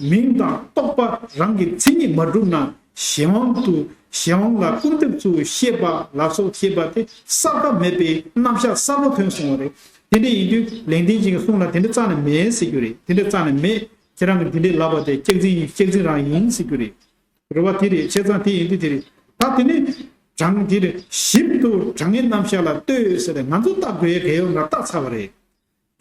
མིང་དང་རྟོག་པ་རང་གི་མཚན་ཉིད་མ་གྲུབ་ན་གཞན་དབང་དུ་གཞན་དབང་ལ་སྐུར་འདེབས་སུ་བཤད་པ་ལ་སོགས་བཤད་པ་དེ་གསལ་ཁ་མེད་པའི་རྣམ་གཞག་གསལ་པོ་ཐོན་སོང་བ་རེད། དེ་འདྲ་ཡིན་དུས་ལེགས་ལྡན་འབྱེད་ཀྱི་གསུང་ལ་དེ་འདྲ་རྩ་ནས་མེད་ཟེར་རྒྱུ་རེད། དེ་འདྲ་རྩ་ནས་མེད། ཁྱེད་རང་གིས་འདི་འདྲའི་ལབ་པ་དེ་སྐྱག་རྫུན་ཡིན། སྐྱག་རྫུན་རང་ཡིན་ཟེར་རྒྱུ་རེད། རེད་བ། དེ་རེད། བྱས་ཙང་དེ་ཡིན་དུས་དེ་རེད། ད་དེ་ནས་དྲང་དེ་རེད། ཞིབ་ཏུ་དྲང་ངེས་རྣམ་གཞག་ལ་ལྟོས་ཟེར་ཏེ་ང་ཚོ་ལྟ་དགོས་ཡས་གལ་ཡོད་ན་ལྟ་ཚར་བ་རེད།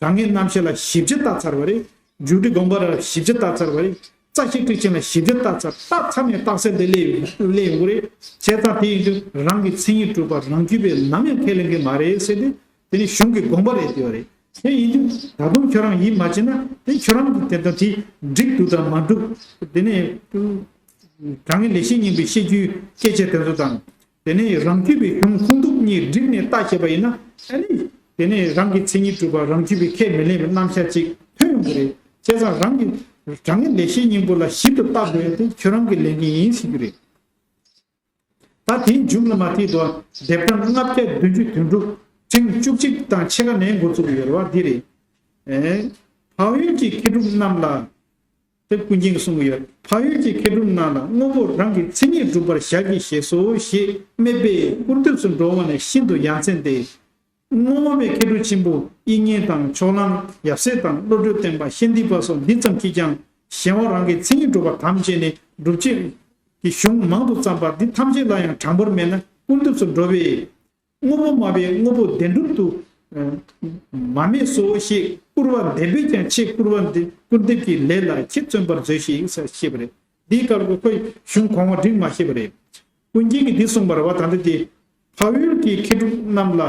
དྲང་ངེས་རྣམ་གཞག་ལ་ཞིབ་ཆ་ལྟ་ཚར་བ་རེད། མཇུག་སྒྲིལ་དགོངས་པ་ར་ཞིབ་ཆ་ལྟ་ཚར་བ་རེད། རྩ་ཤེ་ཀྲིག་ཅན་ལ་ཞིབ་ཆ་ལྟ་ཚར། ལྟ་ཚར་ནས་རྟགས་གསལ་དེ་སླེབས་སླེབས་ཡོང་གི་རེད། བྱས་ཙང་དེ་ཡིན་དུས་རང་གི་མཚན་ཉིད་གྲུབ་པ་རང་རྒྱུད་པས་ནམ་ཡང་ཁས་ལེན་གྱི་མ་རེད་ཟེར་ཏེ། དེ་ནི་གཞུང་གི་དགོངས་པ་རེད་ཟེར་བ་རེད། དེ་ཡིན་དུས་ད་དུང་ཁྱོད་རང་ཡིད་མ་ཆེས་ན་དེ་ཁྱོད་རང་གི་དེ་དང་དེ་འགྲིག་འདུག་དང་མ་འགྲིག་དེ་ནས་དྲང་ངེས་ལེགས་བཤད་སྙིང་པོའི་བཤད་རྒྱུའི་སྐད་ཆ་དེ་ཚོ་དང་། དེ་ནས་རང་རྒྱུད་པའི་གཞུང་ཁུངས་གཏུགས་གཉིས་བསྒྲིགས་ནས་ལྟ་ཤེས་པ་ཡིན་ན། ཨ་ནི། དེ་ནས་རང་གི་མཚན་ཉིད་གྲུབ་པ་རང་རྒྱུད་པས་ཁས་མི་ལེན་པའི་རྣམ་གཞག་ཅིག་ཐོན་ཡོང་གི་རེད། བྱས་ཙང་རང་གི་དྲང་ངེས་ལེགས་བཤད་སྙིང་པོ་ལ་ཞིབ་ཏུ་བལྟ་དགོས་ཡ་དེ་ཁྱོད་རང་གི་ལས་འགན་ཡིན་ཟེར་རྒྱུ་རེད། ད་དེའི་མཇུག་ལ་མ་ཐིག་ཏུ་སྡེ་པ་ལྔ་བརྒྱ་བདུན་ཅུ་དོན་དྲུག་ཕྲེང་བཅུ་གཅིག་དང་ཕྱེད་ཀ་ནས་འགོ་བཙུགས་ཀྱི་ཡོད་རེད་བ། འདི་རེད། ཨེ། འཕགས་ཡུལ་གྱི་མཁས་གྲུབ་རྣམས་ལ། དེ་ཀུན་མཁྱེན་གྱིས་གསུང་གི་ཡོད། འཕགས་ཡུལ་གྱི་མཁས་གྲུབ་རྣམས་ལ་དངོས་པོ་རང་གི་མཚན་ཉིད་གྲུབ་པར་ཞལ་གྱིས་བཞེས་སོ་ཞེས་སྨྲས་པས་སྐུར་འདེབས་སུ་འགྲོ་བ་ནི་ཤིན་ཏུ་ཡ་མཚན་ཏེ། དངོས་པོ་མའི་མཁས་གྲུབ་ཆེན་པོ་དབྱིག་གཉེན་དང་ཕྱོགས་གླང་ཡབ་སྲས་དང་བློ་གྲོས་བརྟན་པ་ཤཱནྟི་པ་སོགས་འདི་ཙམ་གྱིས་ཀྱང་གཞན་དབང་རང་གི་མཚན་ཉིད་གྲུབ་པ་དམ་བཅས་ནས་སྒྲུབ་བྱེད་ཀྱི་གཞུང་མང་དུ་བརྩམས་པ་འདི་ཐམས་ཅད་ལ་ཡང་དྲང་པོར་མེད་ན་སྐུར་འདེབས་སུ་འགྲོ་བས། དངོས་པོ་སྨྲ་བའི་དངོས་པོ་བདེན་གྲུབ་ཏུ་མ་སྨྲས་སོ་ཞེས་སྐུར་བ་འདེབས་པས་ཀྱང་ཆེས་སྐུར་བ་འདེབས་སྐུར་འདེབས་ཀྱི་ལས་ལ་ཁྱེད་བརྩོན་པར་མཛོད་ཞེས་ཞེས་པ་རེད། འདིའི་སྐབས་ལ་ཁོས་གཞུང་གོང་མ་བསྒྲིགས་མ་ཤེས་པ་རེད། ཀུན་མཁྱེན་གྱིས་འདི་གསུངས་པ་རེད་བ། ད་ལྟ་དེ་འཕགས་ཡུལ་གྱི་མཁས་གྲུབ་རྣམས་ལ།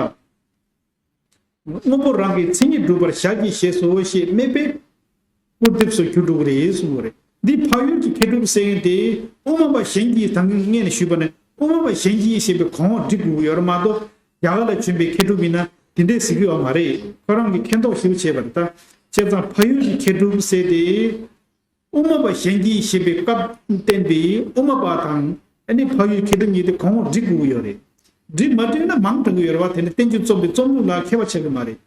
དངོས་པོ་རང་གི་མཚན་ཉིད་སྒྲུབ་པར་ཞལ་གྱིས་བཞེས་སོ་ཞེས་སྨྲས་པས། སྐུར་འདེབས་སུ་གྱུར་འགྲོ་གི་རེད་གསུངས་པ་རེད། འདི་འཕགས་ཡུལ་གྱི་མཁས་གྲུབ་ཟེར་མཁན་དེ་དབུ་མ་པ་གཞན་གྱིས་ད་གིན་སྔོན་ནས་ཞུས་པ་ནི་དབུ་མ་པ་གཞན་གྱིས་ཞེས་པའི་གོང་འོག་འགྲིག་དགོས་ཀྱི་ཡོད་རེད་མ་གཏོགས། རྒྱ་གར་ལ་བྱོན་པའི་མཁས་གྲུབ་ཡིན་ན་དེ་འདྲས་ཟེར་གྱི་ཡོད་མ་རེད། ཁོ་རང་གིས་མཁྱེན་རྟོགས་ཞིབ་བྱས་པ་རེད་ད། བྱས་ཙང་འཕགས་ཡུལ་གྱི་མཁས་གྲུབ་ཟེར་དེ། དབུ་མ་པ་གཞན་གྱིས་ཞེས་པའི་སྐབས་བསྟན་པའི་དབུ་མ་པ་དང་ཨ་ནི་འཕགས་ཡུལ་མཁས་གྲུབ་གཉིས་དེ་གོང་འོག་འགྲིག་དགོས་ཀྱི་ཡོད་རེད། འགྲིག་མ་འགྲིག་ན་མང་དྲགས་ཀྱི་ཡོད་རེད་བ། དེ་ནི་བསྟན་བཅོས་རྩོམ་པའི་རྩོམ་ལུགས་ལ་ཁྱད་པར་ཆགས་ཀྱི་མ་རེད།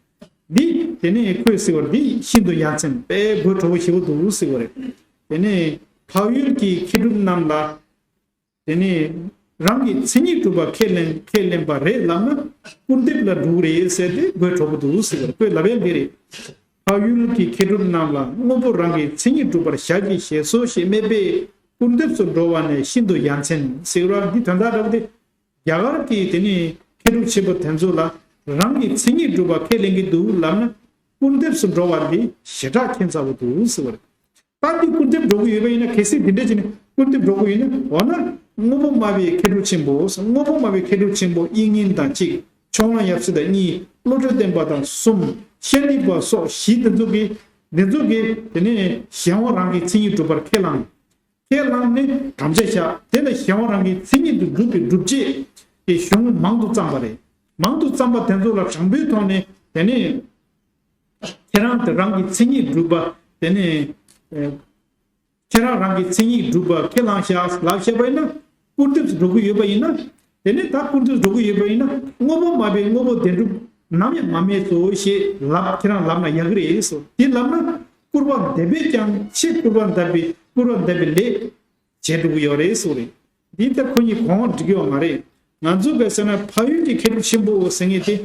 འདི་དེ་ནས་ཁོས་ཟེར་བར་འདི་ཤིན་ཏུ་ཡ་མཚན་དཔེ་དགོད་བྲོ་བོ་ཞེ་པོ་འདུག་ཟེར་བ་རེད། དེ་ནས་འཕགས་ཡུལ་གྱི་མཁས་གྲུབ་རྣམས་ལ། དེ་ནས་རང་གི་མཚན་ཉིད་གྲུབ་པ་ཁས་ལེན་ཁས་ལེན་པ་རེད་ལབ་ན་སྐུར་འདེབས་ལ་འགྲོ་གི་རེད་ཟེར་ཏེ་དགོད་བྲོ་བོ་འདུག་ཟེར་བར་ཁོས་ལབ་ཡ་འདི་རེད། འཕགས་ཡུལ་གྱི་མཁས་གྲུབ་རྣམས་ལ་དངོས་པོ་རང་གི་མཚན་ཉིད་གྲུབ་པར་ཞལ་གྱིས་བཞེས་སོ་ཞེས་སྨྲས་པས་སྐུར་འདེབས་སུ་འགྲོ་བ་ནི་ཤིན་ཏུ་ཡ་མཚན་ཟེར་བ་འདི་དོན་དག་འདྲ་བོ་དེ། རྒྱ་གར་གྱི་དེ་ནི་མཁས་གྲུབ་ཆེན་པོ་དེ་ཚོ་ལ་རང་གི་མཚན་ཉིད་གྲུབ་པ་ཁས་ལེན་གྱི་འདུག་ལབ་ན་སྐུར་འདེབས་སུ་འགྲོ་བ་འདི་ཞེ་དྲག་ཁྱད་མཚར་བོ་འདུག་ཟེར་བ་རེད། ད་འདི་སྐུར་འདེབས་འགྲོ་གི་ཡོད་པ་ཡིན་ན། གལ་སྲིད་འདི་འདྲ་བྱས་ནས་སྐུར་འདེབས་འགྲོ་གི་ཡོད་ན། འོ་ན་དངོས་པོ་སྨྲ་བའི་མཁས་གྲུབ་ཆེན་པོ། དངོས་པོ་སྨྲ་བའི་མཁས་གྲུབ་ཆེན་པོ་དབྱིག་གཉེན་དང་གཅིག་ཕྱོགས་གླང་ཡབ་སྲས་དང་གཉིས། བློ་གྲོས་བརྟན་པ་དང་གསུམ། ཤཱནྟི་པ་སོགས་བཞི་དེ་ཚོ་གིས་དེ་ཚོ་གིས་དེ་ནས་གཞན་དབང་རང་གི་མཚན་ཉིད་གྲུབ་པར་ཁས་བླངས། ཁས་བླངས་ནས་དམ་བཅའ་བཞག་དེ་ལ་གཞན་དབང་རང་གི་མཚན་ཉིད་དུ་གྲུབ་པའི་སྒྲུབ་བྱེད་ཀྱི་གཞུང་མང་དུ་བརྩམས་པ་རེད། མང་དུ་བརྩམས་པ་དེ་ཚོ་ལ་དྲང་པོའི་ཐོག་ནས་དེ་ནས་ཁྱེད་རང་དེ་རང་གི་མཚན་ཉིད་གྲུབ་པ་དེ་ནས་ཨེ། ཁྱེད་རང་རང་གི་མཚན་ཉིད་གྲུབ་པ་ཁས་བླངས་བཞག་ལབ་བཤད་པ་ཡིན་ན། སྐུར་འདེབས་སུ་འགྲོ་གི་ཡོད་པ་ཡིན་ན། དེ་ནས་ད་སྐུར་འདེབས་སུ་འགྲོ་གི་ཡོད་པ་ཡིན་ན། དངོས་པོ་སྨྲ་བའི་དངོས་པོ་བདེན་གྲུབ་ནམ་ཡང་མ་སྨྲས་སོ་ཞེས་ལབ་ཁྱེད་རང་ལབ་ན་ཡག་གི་རེད་ཟེར། དེ་ལབ་ན་སྐུར་བ་འདེབས་པས་ཀྱང་ཆེས་སྐུར་བ་འདེབས་པའི་སྐུར་བ་འདེབས་པའི་ལས་བྱེད་འགྲོ་གི་ཡོད་རེད་ཟེར་རེད། འདི་ལྟར་ཁོ་གཉིས་གོང་འོག་འགྲིག་གི་ཡོད་མ་རེད། ང་ཚོ་ག་ཟེར་ན་འཕགས་ཡུལ་གྱི་མཁས་གྲུབ་ཆེན་པོ་ཟེར་མཁན་དེ་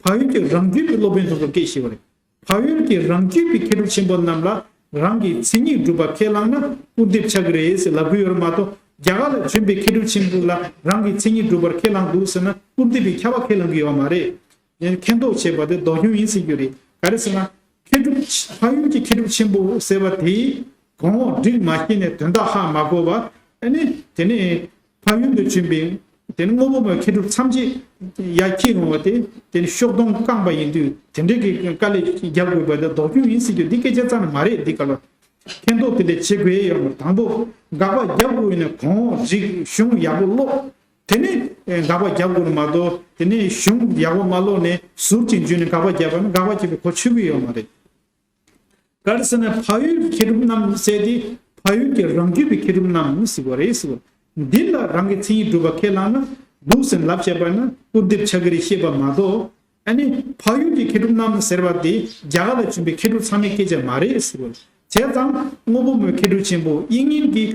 འཕགས་ཡུལ་གྱི་རང་རྒྱུད་ཀྱི་སློབ་དཔོན་དེ་ཚོ་སྐད་བཤད་པ་རེད། འཕགས་ཡུལ་གྱི་རང་རྒྱུད་ཀྱི་མཁས་གྲུབ་ཆེན་པོ་རྣམས་ལ་རང་གི་མཚན་ཉིད་གྲུབ་པ་ཁས་བླངས་ན་སྐུར་འདེབས་ཆགས་ཀྱི་རེད་ཟེར་ལབ་ཀྱི་ཡོད་རེད་མ་གཏོགས། རྒྱ་གར་ལ་བྱོན་པའི་མཁས་གྲུབ་ཆེན་པོ་ལ་རང་གི་མཚན་ཉིད་གྲུབ་པར་ཁས་བླངས་འདུག་ཟེར་ན་སྐུར་འདེབས་པའི་ཁྱབ་པ་ཁས་བླངས་ཀྱི་ཡོད་མ་རེད། མཁྱེན་རྟོགས་བྱས་པ་དེ་ལྡོག་གཞུང་ཡིན་ཟེར་རྒྱུ་རེད། ག་རེ་ཟེར་ན། མཁས་གྲུབ་འཕགས་ཡུལ་གྱི་མཁས་གྲུབ་ཆེན་པོ་ཟེར་བ་དེའི་གོང་འོག་འགྲིག་མ་ཤེས་ནས་དོན་དག་ཧ་མ་གོ་བ། ཨ་ནི་དེ་ནས་འཕགས་ཡུལ་དུ་བྱོན་པའི་དེ་ནི་དངོས་པོ་མའི་མཁས་གྲུབ་ཐམས་ཅད་ཡར་འཁྱེར་ཡོང་བ་དེ། དེ་ནི་ཤོག་སྟོང་བཀང་པ་ཡིན་དུས་དེ་འདྲའི་གི་དཀའ་ལས་རྒྱབ་དགོས་པ་དེ་ལྡོག་གཞུང་ཡིན་ཟེར་རྒྱུ་འདི་སྐད་ཆ་རྩ་ནས་མ་རེད། འདི་ག་ལ་མཁྱེན་རྟོགས་དེ་འདྲ་བྱེད་དགོས་ཡོད་མ་རེད། དང་པོ་དགག་པ་རྒྱབ་དགོས་ཡིན་ན་གོང་འོག་འགྲིག་གཞུང་ཡག་པོ་ཀློག་དེ་ནས་དགག་པ་རྒྱབ་དགོས་མ་གཏོགས། དེ་ནས་གཞུང་ཡག་པོ་མ་ཀློག་ནས་ཟུར་གྱིས་འཇུས་ནས་དགག་པ་རྒྱབ་པ་ན་དགག་པ་བྱེད་པའི་གོ་ཆོད་ཀྱི་ཡོད་མ་རེད། ག་རེ་ཟེར་ན་འཕགས་ཡུལ་གྱི་མཁས་གྲུབ་རྣམས་ཟེར་དེ་འཕགས་ཡུལ་གྱི་རང་རྒྱུད་པའི་མཁས་གྲུབ་རྣམས་ཟེར་བ་རེད་ཟེར་བ། འདི་ལ་རང་གི་མཚན་ཉིད་གྲུབ་པ་ཁས་བླངས་ན་འདུག་ཟེར་ལབ་བྱས་པ་ན་སྐུར་འདེབས་ཆགས་ཀྱི་རེད་ཤེས་པ་མ་གཏོགས། ཨ་ནི་འཕགས་ཡུལ་གྱི་མཁས་གྲུབ་རྣམས་ཟེར་བ་དེ་རྒྱ་གར་ལ་བྱོན་པའི་མཁས་གྲུབ་ཚང་མའི་སྐད་ཆ་མ་རེད་ཟེར་བ། བྱས་ཙང་དངོས་པོ་མའི་མཁས་གྲུབ་ཆེན་པོ་དབྱིག་གཉེན་གྱིས་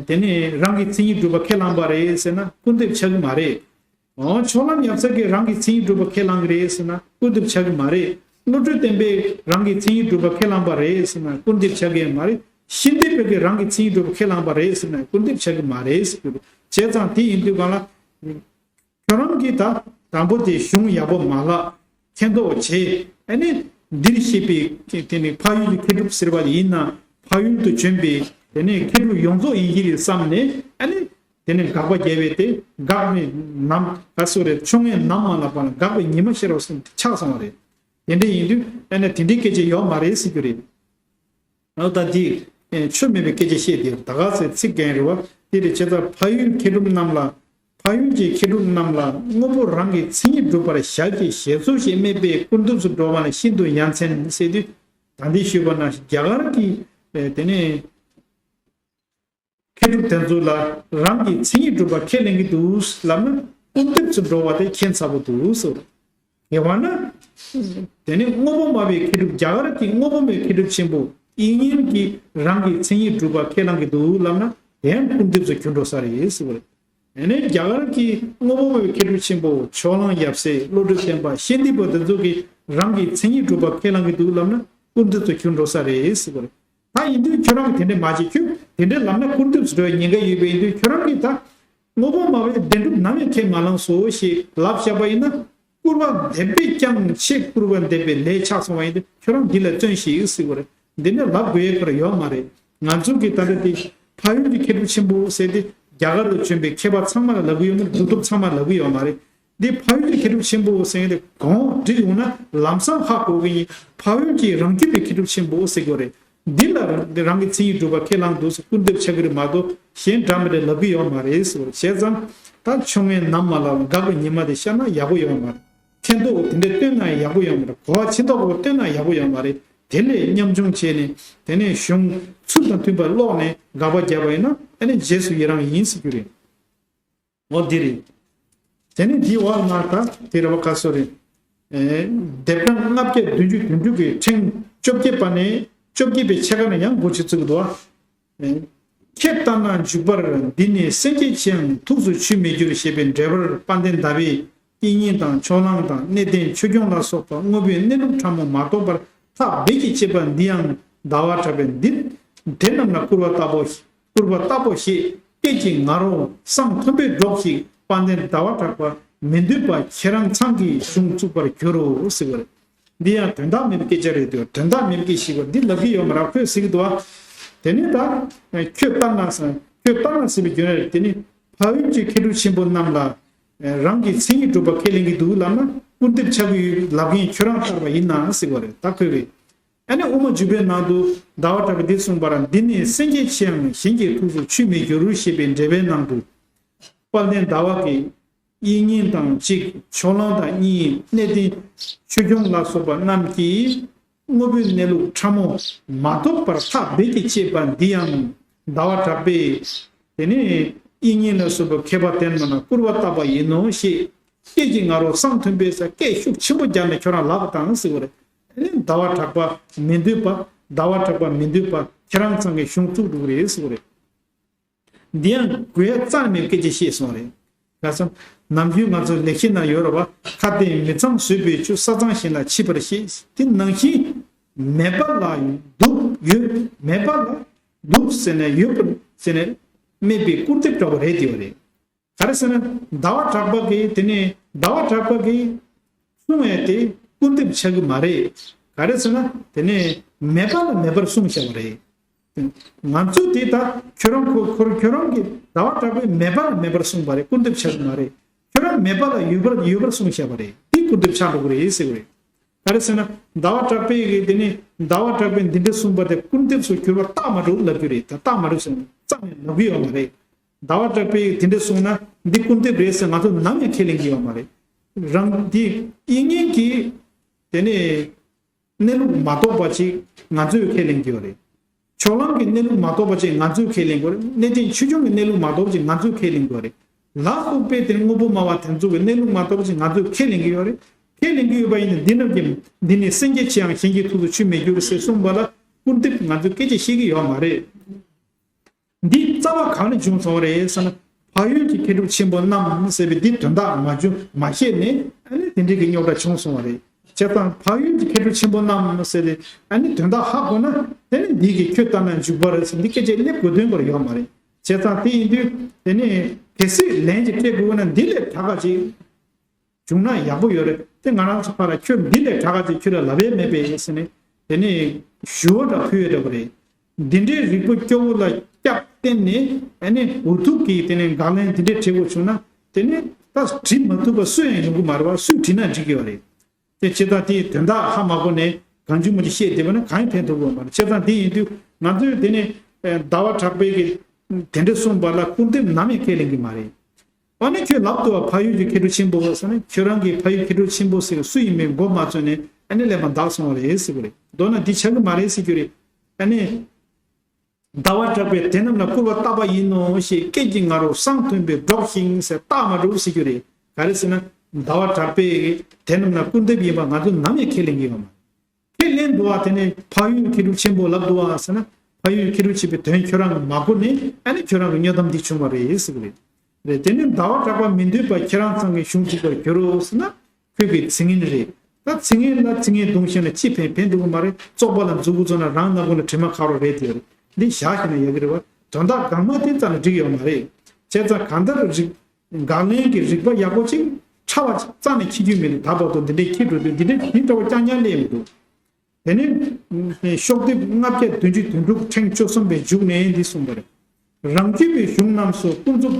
དེ་ནས་རང་གི་མཚན་ཉིད་གྲུབ་པ་ཁས་བླངས་པ་རེད་ཟེར་ན་སྐུར་འདེབས་ཆགས་ཀྱི་མ་རེད། འོ། ཕྱོགས་ལམ་ཡབ་སྲས་ཀྱིས་རང་གི་མཚན་ཉིད་གྲུབ་པ་ཁས་བླངས་ཀྱི་རེད་ཟེར་ན་སྐུར་འདེབས་ཆགས་ཀྱི་མ་རེད། བློ་གྲོས་བརྟན་པས་རང་གི་མཚན་ཉིད་སྒྲུབ་པ་ཁས་བླངས་པ་རེད་ཟེར་ན་སྐུར་འདེབས་ཆགས་ཀྱི་ཡོད་མ་རེད། ཤེས་ལྡན་པས་ཀྱི་རང་གི་མཚན་ཉིད་སྒྲུབ་པ་ཁས་བླངས་པ་རེད་ཟེར་ན་སྐུར་འདེབས་ཆགས་ཀྱི་མ་རེད་ཟེར་གྱི་རེད། བྱས་ཙང་དེ་ཡིན་དུས་གང་ལ། ཁྱོད་རང་གིས་ད་དང་པོ་དེ་གཞུང་ཡག་པོ་མ་བཀླགས། མཁྱེན་རྟོགས་བྱས། ཨ་ནི་འདིར་བཤད་པའི་དེ་ནི་འཕགས་ཡུལ་གྱི་མཁས་གྲུབ་ཟེར་བ་ཡིན་ན་འཕགས་ཡུལ་དུ་བྱོན་པའི་དེ་ནི་མཁས་གྲུབ་ཡོངས་རྫོགས་ཡིན་གྱི་རེད་བསམ་ནས། ཨ་ནི་དེ་ནི་དགག་པ་བརྒྱབ་པས་དེ་དགག་པའི་ནམ་ག་སུ་རེད། ཆོ་ངེས་ནམ་མ་ལབ་པ་ལ་དགག་པའི་ཉི་མ་ཤར་བ་གསུམ་དེ་ཆགས་སོང་བ་རེད། དེ་འདྲ་ཡིན་དུས་ཨ་ནི་དེ་འདྲའི་སྐད་ཆ་ཡོད་མ་རེད་ཟེར་རྒྱུ་རེད། ཨོ་ད་འདི་ཆོས་མེད་པའི་སྐད་ཆ་བཤད་དེ་ད་ག་ཚོད་ཚིག་རྒན་རེད་བ། དེ་རེད། བྱས་ཙང་འཕགས་ཡུལ་མཁས་གྲུབ་རྣམས་ལ། འཕགས་ཡུལ་གྱི་མཁས་གྲུབ་རྣམས་ལ་དངོས་པོ་རང་གི་མཚན་ཉིད་སྒྲུབ་པར་ཞལ་གྱིས་ཞལ་གསོ་ཞེས་སྨྲས་པས་སྐུར་འདེབས་སུ་འགྲོ་བ་ནི་ཤིན་ཏུ་ཡ་མཚན་ཟེར་དུས། ད་འདི་ཞུས་པ་ན་རྒྱ་གར་གྱི་དེ་ནས་མཁས་གྲུབ་དེ་ཚོ་ལ་རང་གི་མཚན་ཉིད་སྒྲུབ་པ་ཁས་ལེན་གྱི་འདུག་ལབ་ན་སྐུར་འདེབས་སུ་འགྲོ་བ་དེ་ཁྱད་མཚར་པོ་འདུག་ཟེར། དེ་བ་ན། དེ་ནི་དངོས་པོ་སྨྲ་བའི་མཁས་གྲུབ། རྒྱ་གར་གྱི་དངོས་པོ་སྨྲ་བའི་མཁས་གྲུབ་ཆེན་པོ་དབྱིག་གཉེན་གྱིས་རང་གི་མཚན་ཉིད་སྒྲུབ་པ་ཁས་བླངས་ཀྱི་འདུག་ལབ་ན་དེ་ཡང་སྐུར་འདེབས་སུ་གྱུར་འགྲོ་ས་རེད་ཟེར་བ་རེད། དེ་ནི་རྒྱ་གར་གྱི་དངོས་པོ་སྨྲ་བའི་མཁས་གྲུབ་ཆེན་པོ་ཕྱོགས་གླང་ཡབ་སྲས་བློ་གྲོས་བརྟན་པ་ཤེས་ལྡན་པ་དེ་ཚོ་གིས་རང་གི་མཚན་ཉིད་སྒྲུབ་པ་ཁས་བླངས་ཀྱི་འདུག་ལབ་ན་སྐུར་འདེབས་སུ་གྱུར་འགྲོ་ས་རེད་ཟེར་བ་རེད། ད་ཡིན་དུས་ཁྱོད་རང་གིས་དེ་འདྲ་མ་བྱེད། ཁྱོད་དེ་འདྲ་ལབ་ན་སྐུར་འདེབས་སུ་འགྲོ་བའི་ཉེན་ཁ་ཡོད་པ་ཡིན་དུས་ཁྱོད་རང་གིས་ད། དངོས་པོ་སྨྲ་བས་བདེན་གྲུབ་ནམ་ཡང་ཁས་མ་བླངས་སོ་ཞེས་ལབ་བཞག་པ་ཡིན་ན། སྐུར་བ་འདེབས་པས་ཀྱང་ཆེས་སྐུར་བ་འདེབས་པའི་ལས་ཆགས་སོང་བ་ཡིན་ཏེ་ཁྱོད་རང་འདི་ལ་བརྩོན་ཞེས་ཟེར་བ་རེད། འདི་ནི་ལབ་དགོས་ཡས་ཁར་ཡོད་མ་རེད། ང་ཚོ་གི་ད་ལྟ་དེ་འཕགས་ཡུལ་གྱི་མཁས་གྲུབ་ཆེན་པོ་ཟེར་ཏེ་རྒྱ་གར་དུ་བྱོན་པའི་མཁས་པ་ཚང་མ་ལ་ལབ་ཀྱི་ཡོད་མ་རེད། གྲུབ་ཐོབ་ཚང་མ་ལབ་ཀྱི་ཡོད་མ་རེད། འདི་འཕགས་ཡུལ་གྱི་མཁས་གྲུབ་ཆེན་པོ་ཟེར་ཡས་དེ་གོང་བསྒྲིགས་ཡོང་ན་ལམ་སང་ཧ་གོ་གི་ཡིན། འཕགས་ཡུལ་གྱི་རང་རྒྱུད་པའི་མཁས་གྲུབ་ཆེན་པོ་ཟེར་དགོས་རེད། འདི་ལ་རང་གི་མཚན་ཉིད་སྒྲུབ་པ་ཁས་བླངས་འདུག་ཟེར་སྐུར་འདེབས་ཆགས་ཀྱི་རེད་མ་གཏོགས་གཞན་འདྲ་མི་འདྲ་ལབ་ཀྱི་ཡོད་མ་རེད་ཟེར་བ་རེད། བྱས་ཙང་ད་ཆོ་ངེས་ནམ་མ་ལབ་དགག་པའི་ཉི་མ་དེ་ཤར་ན་ཡག་པོ་ཡོད་མ་རེད། མཁྱེན་རྟོགས་དེ་འདྲ་བཏོན་ན་ཡག་པོ་ཡོད་མ་རེད། གོ་བ་ཕྱིན་ཐོག་པོ་བཏོན་ན་ཡག་པོ་ཡོད་མ་རེད། དེ་ལས་ཉམ་ཆུང་བྱས་ནས་དེ་ནས་གཞུང་ཚུལ་དང་མཐུན་པར་ཀློག་ནས་དགག་པ་བརྒྱབ་པ་ཡིན་ན་ཨ་ནི་རྗེས་སུ་ཡི་རང་ཡིན་ཟེར་རྒྱུ་རེད། འོ་འདི་རེད། དེ་ནས་འདིའི་འོག་ན་ད་དེ་རེད་བ། ཁ་སོ་རེད། ཨེ། སྡེ་པ་ལྔ་བརྒྱ་བདུན་ཅུ་དོན་དྲུག་གི་ཕྲེང་བཅོ་བརྒྱད་པ་ནས་བཅོ་བརྒྱད་པའི་ཕྱེད་ཀ་ནས་ཡང་འགོ་ཆེ་བཙུགས་འདུག་བ། ཨེ། ཁྱེད་ལྟར་ན་འཇུག་པར་འདི་ནི་སེམས་བསྐྱེད་ཆེའང་ཐུགས་སུ་ཆུད་མི་འགྱུར་ཞེས་པའི་འགྲེལ་པར་དཔལ་ལྡན་ཟླ་བས་དབྱིག་གཉེན་དང་ཕྱོགས་གླང་དང་གནས་བརྟན་ཆོས་སྐྱོང་ལ་སོགས་པ་དངོས་པོའི་གནས་ལུགས་ཕྲ་མོ་མ་རྟོགས་པར་ཐག་རྦད་ཀྱིས་བཅད་པ་འདི་ཡང་ཟླ་བ་གྲགས་པས་འདི་དེ་རྣམས་ལ་སྐུར་བ་ལྟ་བུ། སྐུར་བ་ལྟ་བུ་ཞེས་སྐད་ཅིག་ང་རོ་གསང་མཐོན་པོས་སྒྲོགས་ཤིག་དཔལ་ལྡན་ཟླ་བ་གྲགས་པ་མི་འདོད་པ་ཁྱེད་རང་ཚང་གིས་གཞུང་བཙུགས་པར་འགྱུར་རོ་ཟེར་བ་རེད། འདི་ཡང་དོན་དག་མེད་པའི་སྐད་ཆ་རེད་འདུག་དོན་དག་མེད་པའི་སྐད་ཞིག་བ་འདི་ལབ་ཀྱི་ཡོད་མ་རེད། ཁོས་ཟེར་གྱི་འདུག་བ། དེ་ནས་ད་ཁྱོད་ལྟར་ན་ཟེར། ཁྱོད་ལྟར་ན་ཟེར་བའི་རྒྱུ་མཚན་རེད། དེ་ནི་འཕགས་ཡུལ་གྱི་མཁས་གྲུབ་ཆེན་པོ་རྣམས་ལ་རང་གི་མཚན་ཉིད་སྒྲུབ་པ་ཁས་ལེན་གྱི་འདུག་ལབ་ན་སྐུར་འདེབས་ཆགས་ཀྱི་ཡོད་ལབ་མཁན་ཁྱོད་རང་ལྟར་བ་ཡིན་ན་ཟེར་བ་རེད། ད་ཁོས་རེད། ཨ་ནི་དབུ་མ་འཇུག་པའི་ནང་དུ་ཟླ་བ་གྲགས་པས་འདི་གསུངས་པར་འདི་ནི་སེམས་བསྐྱེད་ཆེའང་གཞན་གྱི་ཐུགས་སུ་ཆུད་མི་འགྱུར་ཞེས་པའི་འགྲེལ་པའི་ནང་དུ། དཔལ་ལྡན་ཟླ་བ་གིས་དབྱིག་གཉེན་དང་གཅིག་ཕྱོགས་གླང་དང་གཉིས་གནས་བརྟན་ཆོས་སྐྱོང་ལ་སོགས་པ་རྣམས་ཀྱིས་དངོས་པོའི་གནས་ལུགས་ཕྲ་མོ་མ་རྟོགས་པར་ཐག་རྦད་ཀྱིས་བཅད་པ་འདི་ཡང་ཟླ་བ་གྲགས་པས་དེ་ནི་དབྱིག་གཉེན་ལ་སོགས་པའི་མཁས་པ་དེ་རྣམས་ལ་སྐུར་བ་བཏབ་པ་ཡིན་ནོ་ཞེས། སྐད་ཀྱི་ང་རོ་གསང་མཐོན་པོས་ཟེར་སྐད་ཤུགས་ཆེན་པོ་བརྒྱབ་ནས་ཁྱོད་རང་ལབ་དང་ཟེར་བ་རེད། ཨ་ནི་ཟླ་བ་གྲགས་པ་མི་འདོད་པ། ཟླ་བ་གྲགས་པ་མི་འདོད་པ་ཁྱེད་རང་ཚང་གི་གཞུང་བཙུགས་འགྲོ་གི་རེད་ཟེར་བ་རེད། འདི་ཡང་དགོས་ཡ་རྩ་ནས་མེད་པའི་སྐད་ཆ་བཤད་སོང་རེད། ག་ས་ནམ་རྒྱུན་ང་ཚོ་ལེགས་བཤད་ན་ཡོད་རེད་བ། ཁ་དན་མི་གཙང་བཟོད་པའི་ཆུ། ས་གཙང་ཞིང་ལ་མཆིས་པར་བཤད། དེ་ནང་བཞིན་མེད་པ་ལ་འདུག་ཡོད། མེད་པ་ལ་འདུག་ཟེར་ནས་ཡོད་པ་ཟེར་ནས་སྨྲས་པའི་སྐུར་འདེབས་འདྲ་བོ་རེད་དེ་བ་རེད། ག་རེ་ཟེར་ན་ཟླ་བ་གྲགས་པ་གིས་དེ་ནས་ཟླ་བ་གྲགས་པ་གིས་གསུངས་ཡས་དེ་སྐུར་འདེབས་ཆགས་ཀྱི་མ་རེད། ག་རེ་ཟེར་ན་དེ་ནས་མེད་པ་ལ་མེད་པར་གསུངས་བཞག་པ་རེད། ང་ཚོས་དེ་ལྟར་ཁྱོད་རང་ཁོ་ཁོ་ཁྱོད་རང་གིས་ཟླ་བ་གྲགས་པས་མེད་པ་ལ་མེད་པར་གསུངས་པ་རེད། སྐུར་འདེབས་ཆགས་ཀྱི་མ་རེད། ཁྱོད་རང་མེད་པ་ལ་ཡོད་པར་ཡོད་པར་གསུངས་བཞག་པ་རེད། དེ་སྐུར་འདེབས་ཆགས་འགྲོ་གི་རེད་ཟེར་བ་རེད། ག་རེ་ཟེར་ན་ཟླ་བ་གྲགས་པས་གིས་དེ་ནས་ཟླ་བ་གྲགས་པས་འདི་འདྲ་གསུངས་པ་དེ་སྐུར་འདེབས་སུ་གྱུར་པ་རྟགས་མ་གྲུབ་ལབ་རྒྱུ་རེད། ད་རྟགས་མ་གྲུབ་ཟེར་ན་རྩ་ནས་ལབ་ཀྱི་ཡོད་མ་རེད། ཟླ་བ་གྲགས་པས་དེ་འདྲ་གསུངས་ན་འདི་སྐུར་འདེབས་རེད་ཟེར་ང་ཚོ་ནམ་ཡང་ཁས་ལེན་གྱི་ཡོད་མ་རེད། རང་འདི་དབྱིག་གཉེན་གྱིས་དེ་ནས་གནས་ལུགས་མ་རྟོགས་པ་ཅིག་ང་ཚོས་ཁས་ལེན་གྱི་ཡོད་རེད། ཕྱོགས་གླང་གི་གནས་ལུགས་མ་རྟོགས་པ་ཅིག་ང་ཚོས་ཁས་ལེན་དགོས་རེད། གནས་བརྟན་ཆོས་སྐྱོང་གི་གནས་ལུགས་མ་རྟོགས་པ་ཅིག་ང་ཚོས་ཁས་ལེན་དགོས་རེད། ལ་སོགས་པས་དེ་དངོས་པོ་སྨྲ་བ་དེ་ཚོ་གི་གནས་ལུགས་མ་རྟོགས་པ་ཅིག་ང་ཚོས་ཁས་ལེན་གྱི་ཡོད་རེད། ཁས་ལེན་གྱི་ཡོད་པ་ཡིན་ན་འདི་རྣམས་ཀྱི་འདི་ནི་སེམས་བསྐྱེད་ཆེའང་གཞན་གྱི་ཐུགས་སུ་ཆུད་མི་འགྱུར་ཟེར་གསུངས་པ་ལ་སྐུར་འདེབས་ང་ཚོས་སྐད་ཆ་བཤད་ཀྱི་ཡོད་མ་རེད། འདི་རྩ་བ་གང་ནས་བྱུང་སོང་བ་རེད་ཟེར་ན། འཕགས་ཡུལ་གྱི་མཁས་གྲུབ་ཆེན་པོ་རྣམས་ཟེར་བའི་འདི་དོན་དག་མ་བྱུང་མ་བཤད་ནས་ཨ་ནི་དེ་འདྲའི་གི་རྙོག་དྲ་བྱུང་སོང་བ་རེད། བྱས་ཙང་འཕགས་ཡུལ་གྱི་མཁས་གྲུབ་ཆེན་པོ་རྣམས་ཟེར་ཏེ་ཨ་ནི་དོན་དག་ཧ་གོ་ན་དེ་ནི་འདི་གིས་ཁྱོད་ལྟར་ན་འཇུག་པ་རེད་ཟེར་འདི་སྐད་ཆ་སླེབས་དགོས་དོན་པར་ཡོད་མ་རེད། བྱས་ཙང་དེ་ཡིན་དུས་དེ་ནི་གལ་སྲིད་ལན་ཅིག་སྤྲད་དགོས་ན་འདི་ལས་དྲག་ག་ཅིག་བྱུང་ན་ཡག་པོ་ཡོད་རེད་དེ། ང་རང་ཚོ་ཕར་ལ་ཁྱོད་འདི་ལས་དྲག་ག་ཅིག་ཁྱོད་ལ་ལབ་ཡས་མེད་པས་ཟེར་ནས་དེ་ནི་ཞུ་བ་འདྲ་ཕུལ་ཡས་འདྲ་པོ་རེད། འདི་འདྲའི་རིག་པ་སྐྱོ་བོ་ལ་སྐྱབས་བསྟེན་ནས་ཨ་ནི་འུ་ཐུག་གིས་དེ་ནས་དགག་ལན་འདི་འདྲའི་བྲིས་དགོས་བྱུང་ན་དེ་ནི་ད་བྲིས་མ་ཐུབ་པ་སུ་ཡང་ཡོང་གི་མ་རེད་བ། སུས་བྲིས་ན་འགྲིག་གི་ཡོད་རེད། དེ་བྱེད་སྟངས་དེའི་དོན་དག་ཧ་མ་གོ་ནས་གང་བྱུང་མ་བྱུང་བཤད་བསྡད་པ་ན་གང་ཡང་ཕན་ཐོགས་ཀྱི་ཡོད་མ་རེད། བྱས་ཙང་དེ་ཡིན་དུས་ང་ཚོས་དེ་ནས་ཟླ་བ་གྲགས་པས་ཀྱིས་དེ་འདྲ་གསུངས་པ་ལ་སྐུར་འདེབས་ནམ་ཡང་ཁས་ལེན་གྱི་མ་རེད། ཨ་ནི་ཁྱོད་ལབ་འདུག་བ། འཕགས་ཡུལ་གྱི་མཁས་གྲུབ་ཆེན་པོ་ཟེར་ན་ཁྱོད་རང་གི་འཕགས་ཡུལ་མཁས་གྲུབ་ཆེན་པོ་ཟེར་སུ་ཡིན་མིན་མགོ་མ་ཚོས་ནས་ཨ་ནི་ཀླད་པ་འདག་སོང་བ་རེད་ཟེར་གྱི་རེད། མདོར་ན་འདི་ཆགས་ཀྱི་མ་རེད་ཟེར་གྱི་རེད། ཨ་ནི། ཟླ་བ་གྲགས་པས་དེ་རྣམས་ལ་སྐུར་བ་བཏབ་པ་ཡིན་ནོ་ཞེས་སྐད་ཀྱིས་ང་རོ་བསང་མཐོན་པོས་སྒྲོགས་ཤིང་ཟེར་རྟགས་མ་གྲུབ་ཟེར་རྒྱུ་རེད། ག་རེ་ཟེར་ན་ཟླ་བ་གྲགས་པས་དེ་རྣམས་ལ་སྐུར་འདེབས་ཡིན་པ་ང་ཚོས་ནམ་ཡང་ཁས་ལེན་གྱི་ཡོད་མ་རེད། ཁས་ལེན་འདུག་བ། དེ་ནས་འཕགས་ཡུལ་མཁས་གྲུབ་ཆེན་པོ་ལབ་འདུག་བ་ཟེར་ན་འཕགས་ཡུལ་མཁས་གྲུབ་ཆེན་པོའི་དོན་ཁྱོད་རང་གིས་མ་གོ་ནས་ཨ་ནི་ཁྱོད་རང་གི་སྨྱོ་གཏམ་འདི་བྱུང་བ་རེད་ཟེར་གྱི་རེད། རེད། དེ་ནས་ཟླ་བ་གྲགས་པ་མི་འདོད་པ་ཁྱེད་རང་ཚང་གི་གཞུང་འགྲིག་པར་འགྱུར་རོ་ཟེར་ན། ཁྱོད་ཀྱི་ཚིག་ངན་རེད། ད་ཚིག་ངན་ལ་ཚིག་ངན་རྡུང་ཤེས་ན་ཅི་ཕན་ཕན་འདུག་གི་མ་རེད། བཙོག་པ་ལ་མཛུབ་གུ་བཙུགས་ན་རང་ནག་པོ་ལ་དྲི་མ་ཁ་རོ་རེད་དེ་རེད། འདི་བཞག་ཤེས་ན་ཡག་གི་རེད་བ། དོན་དག་གང་མ་དེ་རྩ་ནས་འགྲིག་ཡོད་མ་རེད། བྱས་ཙང་གང་ལྟར་རིག་དགག་ལན་གྱི་རིགས་པ་ཡག་པོ་ཅིག་ཕྲ་བ་རྩ་ནས་འཁྱེར་རྒྱུ་མེད་ནས་ད་བར་དུ་འདི་འདྲའི་འཁྱེར་འགྲོ་དུས་འདི་འདྲའི་འདི་འདྲ་བ་རྐྱང་རྐྱང་སླེབས་མི་འདུག་དེ་ནས་ཤོག་ལྡེབ་ལྔ་བརྒྱ་བདུན་ཅུ་དོན་དྲུག་ཕྲེང་བཅུ་གསུམ་པའི་མཇུག་ནས་འདི་གསུངས་པ་རེད། རང་རྒྱུད་པའི་གཞུང་རྣམས་སུ་ཀུན་རྫོབ་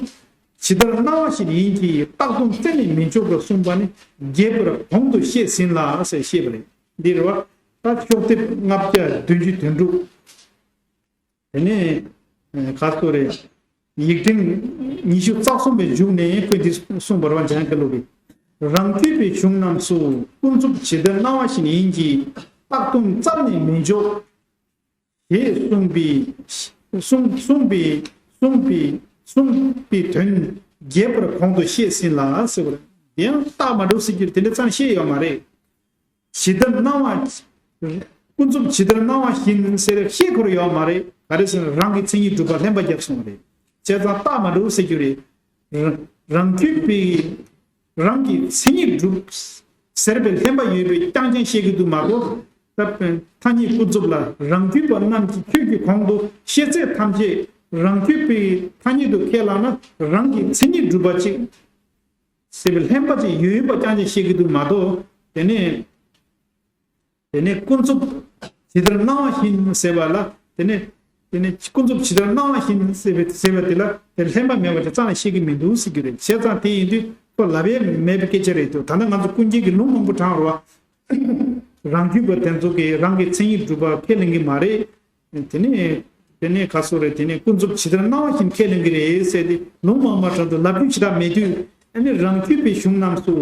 ཇི་ལྟར་སྣང་བ་བཞིན་ཡིན་གྱི་རྟག་སྟོང་རྩད་ནས་མི་འཇོག་པར་གསུངས་པ་ནི་རྒྱས་པར་གོང་དུ་བཤད་ཟིན་ལ་ཟེར་བཤད་པ་རེད། འདི་རེད་བ། ད་ཤོག་ལྡེབ་ལྔ་བརྒྱ་བདུན་ཅུ་དོན་དྲུག་དེ་ནས་ཁ་སོ་རེ། ཡིག་ཕྲེང་ཉི་ཤུ་རྩ་གསུམ་པའི་མཇུག་ནས་ཁོས་འདི་གསུངས་པ་རེད་བ། འཇམ་དབྱངས་སྐྱབས་མགོན་གྱིས། རང་རྒྱུད་པའི་གཞུང་རྣམས་སུ་ཀུན་རྫོབ་ཇི་ལྟར་སྣང་བ་བཞིན་ཡིན་གྱི་རྟག་སྟོང་རྩད་ནས་མི་འཇོག་ཞེས་གསུངས་པའི་གསུངས་གསུངས་པའི་གསུངས་པའི་གསུངས་པའི་དོན་རྒྱས་པར་གོང་དུ་བཤད་ཟིན་ལ་ཟེར་བ་རེད། དེ་ཡང་རྟགས་མ་གྲུབ་ཟེར་རྒྱུ་དེ་འདྲ་ཙམ་བཤད་ཡོད་མ་རེད། ཇི་ལྟར་སྣང་བ། ཀུན་རྫོབ་ཇི་ལྟར་སྣང་བ་བཞིན་ཟེར་བཤད་ཁོ་ར་ཡོད་མ་རེད། ག་རེ་ཟེར་ན་རང་གི་མཚན་ཉིད་སྒྲུབ་པ་ལྷན་པ་བརྒྱབ་སོང་བ་རེད། བྱས་ཙང་རྟགས་མ་གྲུབ་ཟེར་རྒྱུ་རེད། རང་རང་རྒྱུད་པའི་རང་གི་མཚན་ཉིད་སྒྲུབ་ཟེར་བའི་ལྷན་པ་ཡོད་པའི་རྐྱང་རྐྱང་བཤད་ཀྱི་འདུག་མ་གཏོགས། ད་ཐ་སྙད་ཀུན་རྫོབ་ལ་རང་རྒྱུད་པ་རྣམས་ཀྱི་ཁྱོད་ཀྱི་གོང་དུ་བཤད་ཚད་ཐམས་ཅད་རང་རྒྱུད་པའི་ཐ་སྙད་དུ་ཁས་བླངས་ན་རང་གི་མཚན་ཉིད་སྒྲུབ་པ་གཅིག་ཟེར་བའི་ལྷན་པ་ཅིག་ཡོད་ཡོད་པ་རྐྱང་རྐྱང་བཤད་ཀྱི་འདུག་མ་གཏོགས། དེ་ནས་དེ་ནས་ཀུན་རྫོབ་ཇི་ལྟར་སྣང་བ་བཞིན་ཟེར་བ་ལ་དེ་ནས་དེ་ནས་ཀུན་རྫོབ་ཇི་ལྟར་སྣང་བ་བཞིན་ཟེར་བའི་ཟེར་བ་དེ་ལ་དེ་ལྷན་པ་མེད་པ་དེ་རྩ་ནས་བཤད་ཀྱི་མི་འདུག་ཟེར་རྒྱུ་རེད། བྱས་ཙང་དེ་ཡིན་དུས་ཁོ་ལབ་ཡས་མེད་པའི་སྐད་ཆ་རེད་འདུག་ད་ལྟ་ང་ཚོ་ཀུན་མཁྱེན་གྱི་ལུང་མང་པོ་དྲངས་རོགས། རང་རྒྱུད་པ་དེ་ཚོ་གིས་རང་གི་མཚན་ཉིད་སྒྲུབ་པ་ཁས་ལེན་གྱི་མ་རེད། དེ་ནས་དེ་ནས་ག་སོ་རེད། དེ་ནས་ཀུན་རྫོབ་ཇི་ལྟར་སྣང་བ་བཞིན་ཁས་ལེན་གྱི་རེད་ཟེར་ཏེ་ལུང་མང་མང་དྲངས་འདུག་ལབ་རྒྱུ་ཞེ་དྲག་མེད་དུས་ཨ་ནི་རང་རྒྱུད་པའི་གཞུང་རྣམས་སུ་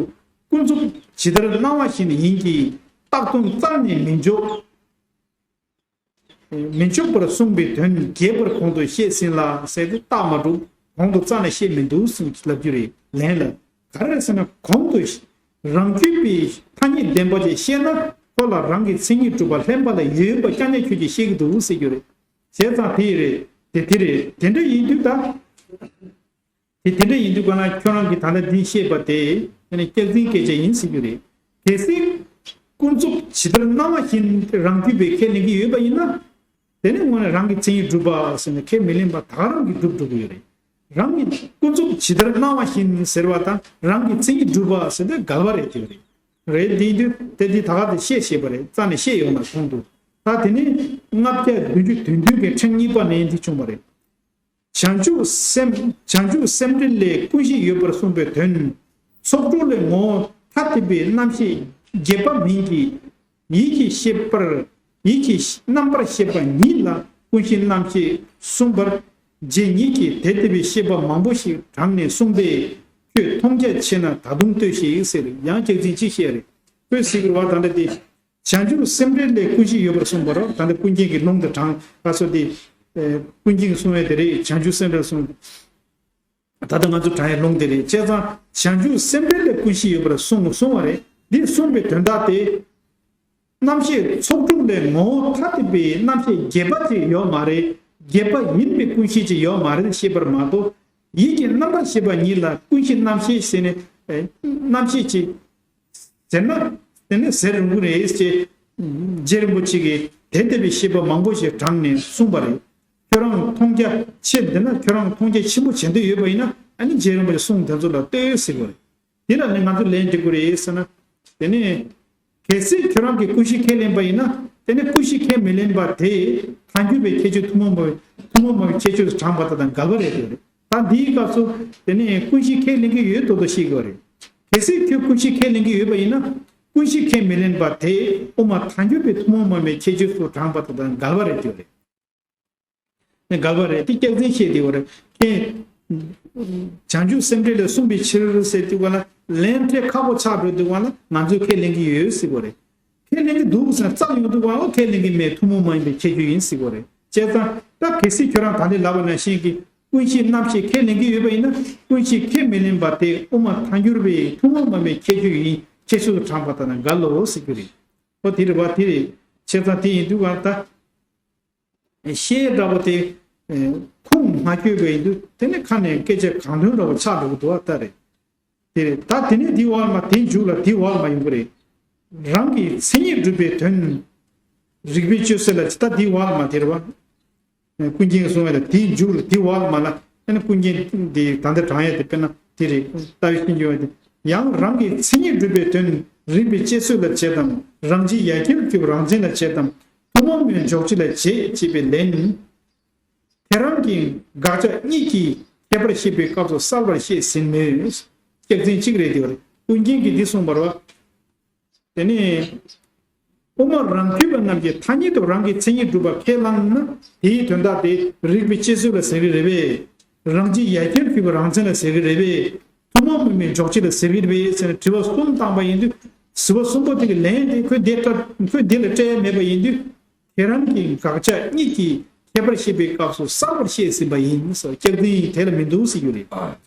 ཀུན་རྫོབ་ཇི་ལྟར་སྣང་བ་བཞིན་ཡིན་གྱི་རྟག་སྟོང་རྩད་ནས་མི་འཇོག་མི་འཇོག་པར་གསུངས་པའི་དོན་རྒྱས་པར་གོང་དུ་བཤད་ཟིན་ལ་ཟེར་ཏེ་རྟགས་མ་གྲུབ་གོང་དུ་རྩ་ནས་བཤད་མི་འདུག་ཟེར་ལབ་རྒྱུ་རེད། ལན་ལ་ག་རེ་ཟེར་ན་གོང་དུ་རང་རྒྱུད་པའི་ཐ་སྙད་བདེན་པ་ཅིག་བཤད་ན་ཁོ་ལ་རང་གི་མཚན་ཉིད་སྒྲུབ་པ་ལྷན་པ་ལ་ཡོད་པ་རྐྱང་རྐྱང་ཁྱོད་ཀྱིས་བཤད་ཀྱི་འདུག་ཟེར་རྒྱུ་རེད། བྱས་ཙང་དེ་རེད། དེ་དེ་རེད། དེ་འདྲ་ཡིན་དུས་ད། དེ་དེ་འདྲ་ཡིན་དུས་ག་ན་ཁྱོད་རང་གིས་ད་ལྟ་འདི་བཤད་པ་དེ་ཨ་ནི་སྐྱག་རྫུན་སྐད་ཆ་ཡིན་ཟེར་རྒྱུ་རེད། གལ་སྲིད་ཀུན་རྫོབ་ཇི་ལྟར་སྣང་བ་བཞིན་རང་རྒྱུད་པས་ཁས་ལེན་གྱི་ཡོད་པ་ཡིན་ན། དེ་ནི་དངོས་གནས་རང་གི་མཚན་ཉིད་སྒྲུབ་པ་ཟེར་ནས་ཁས་མི་ལེན་པ་ད་ག་རང་གིས་སྒྲུབ་འགྲོ་གི་ཡོད་རེད། རང་གི་ཀུན་རྫོབ་ཇི་ལྟར་སྣང་བ་བཞིན་ཟེར་བ་དང་རང་གི་མཚན་ཉིད་སྒྲུབ་པ་ཟེར་དེ་འགལ་བ་རེད་དེ་རེད། རེད་དེ་ཡིན་དུས་དེ་འདི་ད་ག་དེ་བཤད་ཤེས་པ་རེད། རྩ་ནས་བཤད་ཡོད་མ་གོང་དུ། ད་དེ་ནི་ལྔ་བརྒྱ་བདུན་ཅུ་དོན་བདུན་གྱི་ཕྲེང་གཉིས་པ་ནས་འདི་བྱུང་བ་རེད། བྱང་ཆུབ་སེམས་བྱང་ཆུབ་སེམས་འགྲེལ་ལས་ཀུན་གཞི་ཡོད་པར་གསུངས་པའི་དོན། ཚོགས་དྲུག་ལས་ངོ་བོ་ཐ་དད་པའི་རྣམ་ཤེས་བརྒྱད་པ་མིན་གྱི། ཡིད་ཀྱི་ཤེས་པར་ཡིད་ཀྱི་རྣམ་པར་ཤེས་པ་ཉིད་ལ་ཀུན་གཞི་རྣམ་ཤེས་གསུངས་པར་རྗེ་ཉིད་ཀྱིས་དེ་ལྟ་བུའི་བཤད་པ་མང་པོ་ཞིག་དྲངས་ནས་གསུངས་པས་ཁྱོད་མཐོང་རྒྱ་ཆེ་ན་ད་དུང་ལྟོས་ཤིག་ཟེར་ཡང་སྐྱག་རྫུན་གཅིག་བཤད་རེད། ཁོས་ཟེར་གྱི་རེད་བ། ད་ལྟ་དེ། བྱང་ཆུབ་སེམས་འགྲེལ་ལས་ཀུན་གཞི་ཡོད་པར་གསུངས་པ་རེད། ད་ལྟ་ཀུན་མཁྱེན་གྱི་ལུང་དེ་དྲངས་པ་སོགས་ཏེ། ཀུན་མཁྱེན་གྱིས་གསུངས་པ་དེ་རེད། བྱང་ཆུབ་སེམས་འགྲེལ་གསུངས། ད་ལྟ་ང་ཚོ་དྲངས་ཡའི་ལུང་དེ་རེད། བྱས་ཙང་བྱང་ཆུབ་སེམས་འགྲེལ་ལས་ཀུན་གཞི་ཡོད་པར་གསུངས་གསུངས་པ་རེད། འདི་གསུངས་པའི་དོན་དག་དེ། རྣམ་ཤེས་ཚོགས་དྲུག་ལས་ངོ་བོ་ཐ་དད་པའི་རྣམ་ཤེས་བརྒྱད་པ་ཅིག་ཡོད་མ་རེད། བརྒྱད་པ་ཡིན་པའི་ཀུན་གཞི་ཅིག་ཡོད་མ་རེད་ཞེས་པར་མ་གཏོགས། ཡིད་ཀྱི་རྣམ་པར་ཤེས་པ་ཉིད་ལ་ཀུན་གཞི་རྣམ་ཤེས་ཟེར་ནས། རྣམ་ཤེས་ཅིག་ཟེར་ན། དེ་ནས་ཟེར་རུང་གི་རེད་ཅེས། རྗེ་རིན་པོ་ཆེ་གིས་དེ་ལྟ་བུའི་བཤད་པ་མང་པོ་ཞིག་དྲངས་ནས་གསུངས་པ་རེད། ཁྱོད་རང་མཐོང་རྒྱ་ཆེ་འདི་ན་ཁྱོད་རང་མཐོང་རྒྱ་ཆེན་པོ་བྱེད་འདོད་ཡོད་པ་ཡིན་ན་ཨ་ནི་རྗེ་རིན་པོ་ཆེ་གསུང་དེ་ཚོ་ལ་ལྟོས་ཟེར་དགོས་རེད། དེ་ལ་ནི་ང་ཚོ་ལན་འདེབས་དགོས་རེད་ཟེར་ན། དེ་ནས་གལ་སྲིད་ཁྱོད་རང་གིས་ཀུན་གཞི་ཁས་ལེན་པ་ཡིན་ན་དེ་ནས་ཀུན་གཞི་ཁས་མི་ལེན་པ་དེ་ཐལ་འགྱུར་བའི་ཁྱད་ཆོས་ཐུན་མོང་མ་ཐུན་མོང་མ་ཡིན་པའི་ཁྱད་ཆོས་སུ་དྲངས་པ་དང་འགལ་བ་རེད་ཟེར་རེད། ད་འདིའི་སྐབས་སུ་དེ་ནས་ཀུན་གཞི་ཁས་ལེན་གྱི་ཡོད་མདོག་མདོག་བཤད་དགོས་རེད། གལ་སྲིད་ཁྱོད་ཀུན་གཞི་ཁས་ལེན་གྱི་ཡོད་པ་ཡིན་ན་ཀུན་གཞི་ཁས་མི་ལེན་པ་དེ་དབུ་མ་ཐལ་འགྱུར་བའི་ཐུན་མོང་མ་ཡིན་པའི་ཁྱད་ཆོས་སུ་དྲངས་པ་དང་འགལ་བ་རེད་ཟེར་རེད། ནས་འགལ་བ་རེད་དེ་སྐྱག་རྫུན་བཤད་དེ་བ་རེད། ཁྱེད་བྱང་ཆུབ་སེམས་འགྲེལ་ལས་གསུངས་པའི་ཕྱིར་ཟེར་དུས་ག་ལ་ལན་སྤྲད་ཁག་པོ་ཆགས་འགྲོ་དུས་ག་ལ་ང་ཚོས་ཁས་ལེན་གྱི་ཡོད་ཟེར་བ་རེད། ཁས་ལེན་གྱི་འདུག་ཟེར་རྩ་ཡོང་དུས་ག་ལ་ཁས་ལེན་གྱི་མེད་ཐུན་མོང་མ་ཡིན་པའི་ཁྱད་ཆོས་ཡིན་ཟེར་བ་རེད། བྱས་ཙང་ད་གལ་སྲིད་ཁྱོད་རང་ད་ལྟ་ལབ་པ་ནང་བཞིན་གྱི་ཀུན་གཞི་རྣམ་ཤེས་ཁས་ལེན་གྱི་ཡོད་པ་ཡིན་ན་ཀུན་གཞི་ཁས་མི་ལེན་པ་དེ་དབུ་མ་ཐལ་འགྱུར་བའི་ཐུན་མོང་མ་ཡིན་པའི་ཁྱད་ཆོས་ཡིན་ཁྱད་ཆོས་སུ་དྲངས་པ་དང་འགལ་ལོ་ཟེར་རྒྱུ་རེད། ཨོ་དེ་རེད་བ་དེ་རེད། བྱས་ཙང་དེ་ཡིན་དུས་ག་ད། བཤད་འདྲ་པོ་དེ། ཁུངས་མ་བསྐྱོད་པ་ཡིན་དུས་དེ་ནི་ཁ་ནས་སྐད་ཆ་གང་ཐོན་འདྲ་པོ་ཆགས་འགྲོ་གི་འདུག་བ་ལྟ་རེད། དེ་རེད་ད་དེ་ནས་འདི་བར་མ་དེ་མཇུག་ལ་འདི་བར་མ་ཡོང་གི་རེད། རང་གི་མཚན་ཉིད་སྒྲུབ་པའི་དོན། རིགས་པས་དཔྱད་བཟོད་ལ་ཇི་ལྟ་འདི་བར་མ་དེ་རེད་བ། ཀུན་མཁྱེན་གསུང་བ་ལ་དེའི་མཇུག་ལ་དེ་བར་མ་ལ་ཨ་ནི་ཀུན་མཁྱེན་དེ་ད་ལྟ་དྲང་ཡ་དེ་དཔེར་ན་དེ་རེད་ལྟ་བའི་ཤེས་འགྱུར་བ་དེ་ཡང་རང་གི་མཚན་ཉིད་སྒྲུབ་པའི་དོན་རིགས་པས་དཔྱད་བཟོད་ལ་བྱེད་དམ་རང་སྤྱིའི་ཡ་གྱལ་གྱི་རང་མཚན་ལ་བྱེད་དམ་ཐུན་མོང་མའི་འཇོག་བྱེད་ལ་བྱེད་ཅེས་པའི་ལན། དེ་རང་གི་དགག་བྱ་གཉིས་ཀྱིས་ཁྱད་པར་བཤད་པའི་སྐབས་སུ་གསལ་བར་བཤད་ཟིན་མོད། སྐྱག་རྫུན་གཅིག་རེད་དེ་བར་ཀུན་མཁྱེན་གྱིས་འདི་གསུངས་པར་བ། དེ་ནས། དབུ་མ་རང་རྒྱུད་པ་རྣམས་ཀྱིས་ཐ་སྙད་དུ་རང་གི་མཚན་ཉིད་སྒྲུབ་པ་ཁས་བླངས་ན་དེའི་དོན་དག་དེ་རིགས་པས་དཔྱད་བཟོད་ལ་ཟེར་གྱི་རེད་པས། རང་སྤྱིའི་ཡ་གྱལ་གྱི་རང་མཚན་ལ་ཟེར་གྱི་རེད་པས། ཐུན་མོང་མ་ཡིན་པའི་འཇོག་བྱེད་ལ་ཟེར་གྱི་རེད་པས་ཟེར་ནས་དྲི་བ་གསུམ་བཏང་པ་ཡིན་དུས་དྲི་བ་གསུམ་པོ་དེ་གི་ལན་དེ་ཁོས་འདི་ལྟར་ཁོས་འདི་ལ་སྤྲད་ཡ་མེད་པ་ཡིན་དུས། དེ་རང་གི་དགག་བྱ་གཉིས་ཀྱིས་ཁྱད་པར་བཤད་པའི་སྐབས་སུ་གསལ་བར་བཤད་ཟིན་པ་ཡིན་སོ་སྐྱག་རྫུན་དེ་ལ་མི་འདུག་ཟེར་རྒྱུ་རེད།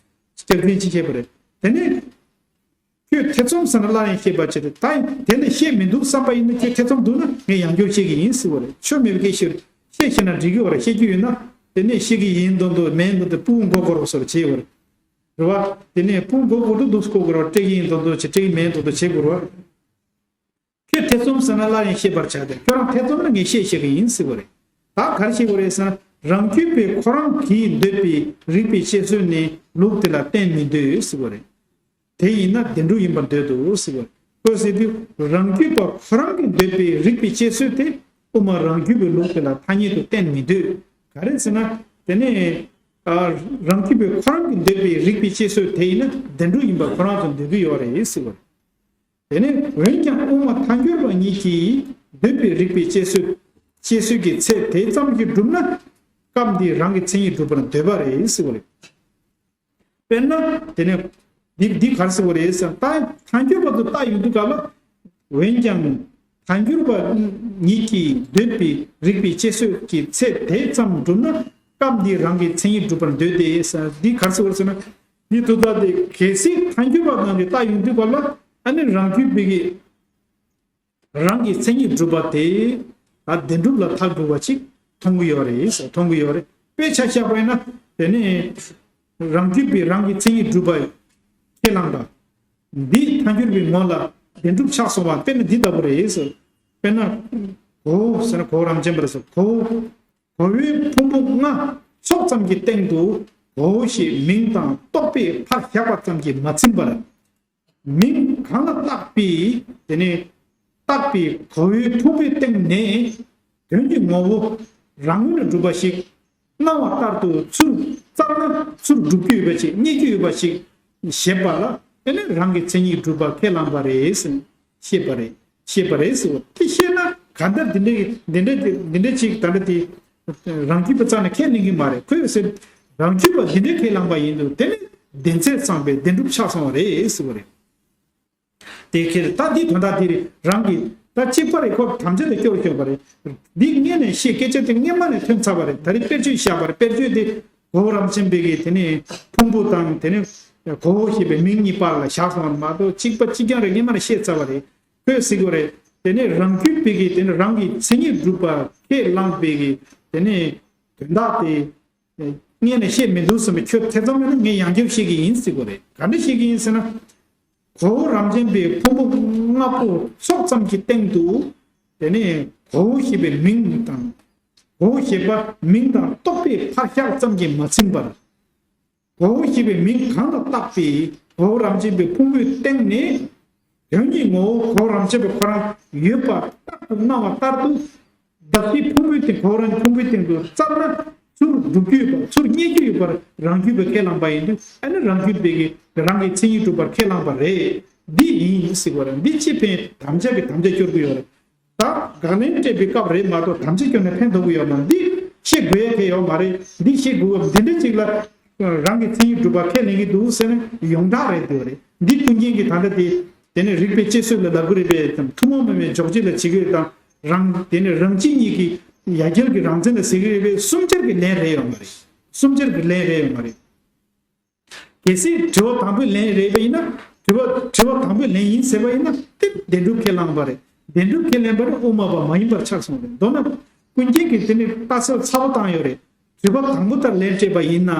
སྐྱག་རྫུན་ཅི་བཤད་པ་རེད། དེ་ནས། ཁྱོད་ཐེ་ཚོམ་ཟེར་ན་སླར་ཡང་བཤད་པ་བྱེད་དེ་ད་དེ་ལས་བཤད་མི་འདུག་བསམ་པ་ཡིན་ན་ཁྱོད་ཐེ་ཚོམ་འདུག་ན་ངས་ཡང་བསྐྱར་བཤད་ཀྱི་ཡིན་ཟེར་བ་རེད། ཆོ་མེད་པའི་སྐད་ཤེར་བཤད་ཤེས་ན་འགྲིག་གི་བ་རེད། བཤད་རྒྱུ་ཡོད་ན་དེ་ནས་བཤད་ཀྱི་ཡིན་མདོག་མདོག་མེད་མདོག་དེ་སྤུ་གུ་མགོ་སྐོར་བ་སོར་བྱེད་བ་རེད། རེད་བ། དེ་ནས་སྤུ་གུ་མགོ་སྐོར་དུ་འདུག་སྐོར་དགོས་ར་སྤྲད་ཀྱི་ཡིན་མདོག་མདོག་བྱེད་སྤྲད་ཀྱི་མེད་མདོག་མདོག་བྱེད་དགོས་ར། ཁྱོད་ཐེ་ཚོམ་ཟེར་ན་སླར་ཡང་བཤད་པར་བྱ་སྟེ་ཁྱོད་རང་ཐེ་ཚོམ་ན་ངས་བཤད་བཤད་ཀྱི་ཡིན་ཟེར་བ་རེད། ད་ག་རེ་བཤད་དགོས་རེད་ཟེར་ན་རང་རྒྱུད་པས་ཁོ་རང་གིས་འདོད་པའི་རིགས་པས་དཔྱད་བཟོད་ནས་ལུགས་དེ་ལ་བརྟེན་མི་འདོད་ཟེར་བ་རེད། དེ་ཡིན་ན་བདེན་གྲུབ་ཡིན་པར་འདོད་དོ་ཟེར་བ་རེད། ཁོས་ཟེར་དུས་རང་རྒྱུད་པ་ཁོ་རང་གིས་འདོད་པའི་རིགས་པས་དཔྱད་བཟོད་དེ་དབུ་མ་རང་རྒྱུད་པའི་ལུགས་དེ་ལ་ཐ་སྙད་དུ་བརྟེན་མི་འདོད། ག་རེ་ཟེར་ན་དེ་ནས་རང་རྒྱུད་པས་ཁོ་རང་གིས་འདོད་པའི་རིགས་པས་དཔྱད་བཟོད་དེ་ཡིན་ན་བདེན་གྲུབ་ཡིན་པ་ཁོ་རང་ཚོ་འདོད་ཀྱི་ཡོད་རེད་ཟེར་བ་རེད། དེ་ནས་འོན་ཀྱང་དབུ་མ་ཐལ་འགྱུར་བ་ཉིད་ཀྱིས་འདོད་པའི་རིགས་པས་དཔྱད་བཟོད་དཔྱད་བཟོད་ཀྱི་ཚད་དེ་ཙམ་གྱིས་གྲུབ་ན་སྐབས་འདིའི་རང་གི་མཚན་ཉིད་སྒྲུབ་པར་འདོད་པ་རེད་ཟེར་བ་རེད། དཔེར་ན་དེ་ནས་འདི་འདི་ག་རེ་ཟེར་བ་རེད་ཟེར་ན་ད་ཐལ་འགྱུར་བ་དུ་ལྟ་ཡོང་དུས་སྐབས་ལ་འོན་ཀྱང་ཐལ་འགྱུར་བ་ཉིད་ཀྱིས་འདོད་པའི་རིགས་པས་དཔྱད་བཟོད་ཀྱི་ཚད་དེ་ཙམ་གྲུབ་ན་སྐབས་འདིའི་རང་གི་མཚན་ཉིད་སྒྲུབ་པར་འདོད་དེ་ཟེར་འདི་ག་རེ་ཟེར་བ་རེད་ཟེར་ན། འདི་ཐུགས་ལྟ་སྟེ་གལ་སྲིད་ཐལ་འགྱུར་བ་རྣམས་ཀྱིས་ལྟ་ཡོང་དུས་སྐབས་ལ་ཨ་ནི་རང་རྒྱུད་པའི་གི་རང་གི་མཚན་ཉིད་སྒྲུབ་པ་དེ་ད་བདེན་གྲུབ་ལ་ཐལ་འགྱུར་བ་ཅིག་མཐོང་གི་ཡོད་རེད་ཟེར་མཐོང་གི་ཡོད་རེད། དཔེ་ཆ་བཞག་པ་ཡིན་ན་དེ་ནི་རང་རྒྱུད་པའི་རང་གི་མཚན་ཉིད་སྒྲུབ་པ་ཁས་བླངས་པ་འདི་ཐལ་འགྱུར་བའི་ངོ་ལ་བདེན་གྲུབ་ཆགས་སོང་བ་དཔེར་ན་འདི་ལྟ་བུ་རེད་ཟེར། དཔེར་ན་གོ་བོ་ཟེར་ན་གོ་བོ་རང་མཚན་པ་རེད་ཟེར་གོ་བོ། གོ་བོའི་ཕུང་པོ་ལྔ་ཕྱོགས་ཙམ་གྱི་སྟེང་དུ་གོ་བོ་ཞེས་མིང་དང་རྟོག་པས་ཕར་བཞག་པ་ཙམ་གྱིས་མ་ཚིམ་པར། མིང་གང་ལ་བཏགས་པའི་དེ་ནས་བཏགས་པའི་གོ་བོའི་ཕུང་པོའི་སྟེང་ནས་དོན་གྱི་ངོ་བོ་རང་ངོས་ནས་གྲུབ་པ་ཞིག་སྣང་བ་ལྟར་དུ་ཚུར་བཙལ་ན་ཚུར་སྒྲུབ་ཀྱི་ཡོད་པ་ཞིག་རྙེད་ཀྱི་ཡོད་པ་ཞིག་བཞེད་པ་ལ་དེ་ནས་རང་གི་མཚན་ཉིད་སྒྲུབ་པ་ཁས་བླངས་པ་རེད་ཟེར་ནས་བཤད་པ་རེད། བཤད་པ་རེད་ཟེར་བ་དེ་བཤད་ན་ག་འདྲ་འདི་འདྲའི་འདི་འདྲའི་འདི་འདྲའི་ཅིག་ད་འདྲ་དེ་རང་རྒྱུད་པ་རྩ་ནས་ཁས་ལེན་གྱི་མ་རེད། ཁོས་ཟེར་རང་རྒྱུད་པ་འདི་འདྲའི་ཁས་བླངས་པ་ཡིན་དུས་དེ་ནི་བདེན་ཚད་ཚང་པའི་བདེན་གྲུབ་ཆགས་སོང་བ་རེད་ཟེར་བ་རེད། དེ་ཁེལ་ད་འདི་དོན་དག་འདི་རེད་རང་གི་ད་གཅིག་པ་རེད་ཁོ་དམ་བཅའ་དེ་སྐྱོར་སྐྱོར་བ་རེད། འདི་སྔོན་ནས་ཤེས་སྐད་ཆ་དེ་སྔོན་མ་ནས་ཐོན་ཚར་བ་རེད། ད་རེས་དཔེར་བརྗོད་བཞག་པ་རེད། དཔེར་བརྗོད་དེ་གོ་བོ་རང་མཚན་པའི་གི་དེ་ནི་ཕུང་པོ་དང་དེ་ནི་གོ་བོ་ཞེས་པའི་མིང་གཉིས་བར་ལ་བཞག་སོང་བ་མ་གཏོགས་གཅིག་པ་གཅིག་རྐྱང་རེད་སྔོན་མ་ནས་ཤེས་ཚར་བ་རེད། ཁོས་ཟེར་གི་རེད། དེ་ནས་རང་རྒྱུད་པའི་གི་དེ་ནས་རང་གི་མཚན་ཉིད་སྒྲུབ་པ་ཁས་བླངས་པའི་གི་དེ་ནས་དོན་དག་དེ་སྔོན་ནས་བཤད་མི་འདུག་ཟེར་བའི་ཁྱོད་ཐེ་ཚོམ་ཡོད་ན་ངས་ཡང་བསྐྱར་བཤད་གི་ཡིན་ཟེར་གི་རེད། ག་འདྲ་བཤད་གི་ཡིན་ཟེར་ན། གོ་བོ་རང་མཚན་པའི་ཕུང་པོ་ལྔ་པོ་ཚོགས་ཙམ་གྱི་སྟེང་དུ། དེ་ནས་གོ་བོ་ཞེས་པའི་མིང་དང་། གོ་བོ་ཞེས་པ་མིང་དང་རྟོག་པའི་ཕར་བཞག་ཙམ་གྱིས་མ་ཟིན་པར། གོ་བོ་ཞེས་པའི་མིང་གང་ལ་བཏགས་པའི་གོ་བོ་རང་མཚན་པའི་ཕུང་པོའི་སྟེང་ནས། དོན་གྱི་ངོ་བོ་གོ་བོ་རང་མཚན་པའི་ཁོ་རང་ཡོད་པ་རྟག་ཏུ་སྣང་བ་ལྟར་དུ། གདགས་གཞིའི་ཕུང་པོའི་སྟེང་གོ་བོ་རང་ཕུང་པོའི་སྟེང་དུ་བཙལ་ན་ཚུར་སྒྲུབ་རྒྱུ་ཡོད་པ་ཚུར་རྙེད་རྒྱུ་ཡོད་པར་རང་རྒྱུད་པས་ཁས་བླངས་པ་ཡིན་དུས། ཨ་ནི་རང་རྒྱུད་པས་ཀྱི་རང་གི་མཚན་ཉིད་གྲུབ་པར་ཁས་བླངས་པ་རེད། འདི་ཡིན་ཟེར་བ་རེད། འདི་ཅི་ཕན་དམ་བཅའ་གི་དམ་བཅའ་སྐྱོར་གྱི་ཡོད་རེད། ད་དགག་ལན་སྤྲད་པའི་སྐབས་རེད་མ་གཏོགས་དམ་བཅའ་སྐྱོར་ནས་ཕན་ཐོགས་ཀྱི་ཡོད་མ་རེད། འདི་ཤེས་དགོས་ཡ་གལ་ཡོད་མ་རེད། འདི་ཤེས་དགོས་པ་འདི་འདྲ་ཅིག་ལ་རང་གི་མཚན་ཉིད་གྲུབ་པ་ཁས་ལེན་གྱི་འདུག་ཟེར་ན་ཡོངས་གྲགས་རེད་འདོད་རེད། འདི་ཀུན་མཁྱེན་གྱི་ད་ལྟ་དེ་དེ་ནས་རིགས་པའི་དཔྱད་བཟོད་ལ་ལབ་གི་རེད་པས་དང་ཐུན་མོང་མ་ཡིན་པའི་འཇོག་བྱེད་ལ་བྱེད་ཀྱི་རེད་དང་། རང་དེ་ནས་རང་གཅིག་ཉིད་ཀྱི་ཡ་གྱལ་གྱི་རང་མཚན་ལ་ཟེར་གི་རེད་པས་གསུམ་ཆར་གྱི་ལན་རེད་ཡོད་མ་རེད། གསུམ་ཆར་གྱི་ལན་རེད་ཡོད་མ་རེད། གལ་སྲིད་དྲི་བ་དང་པོའི་ལན་རེད་པ་ཡིན་ན། དྲི་བ་དྲི་བ་དང་པོའི་ལན་ཡིན་ཟེར་བ་ཡིན་ན་དེ་བདེན་གྲུབ་ཁས་བླངས་པ་རེད། བདེན་གྲུབ་ཁས་ལེན་པ་ནི་དབུ་མ་པ་མ་ཡིན་པར་ཆགས་སོང་རེད། མདོར་ན་ཀུན་མཁྱེན་གྱིས་དེ་ནི་ལྟ་ཚུལ་ཚ་པོ་བཏང་ཡོད་རེད། དྲི་བ་དང་པོ་ལྟར་ལན་སྤྲད་པ་ཡིན་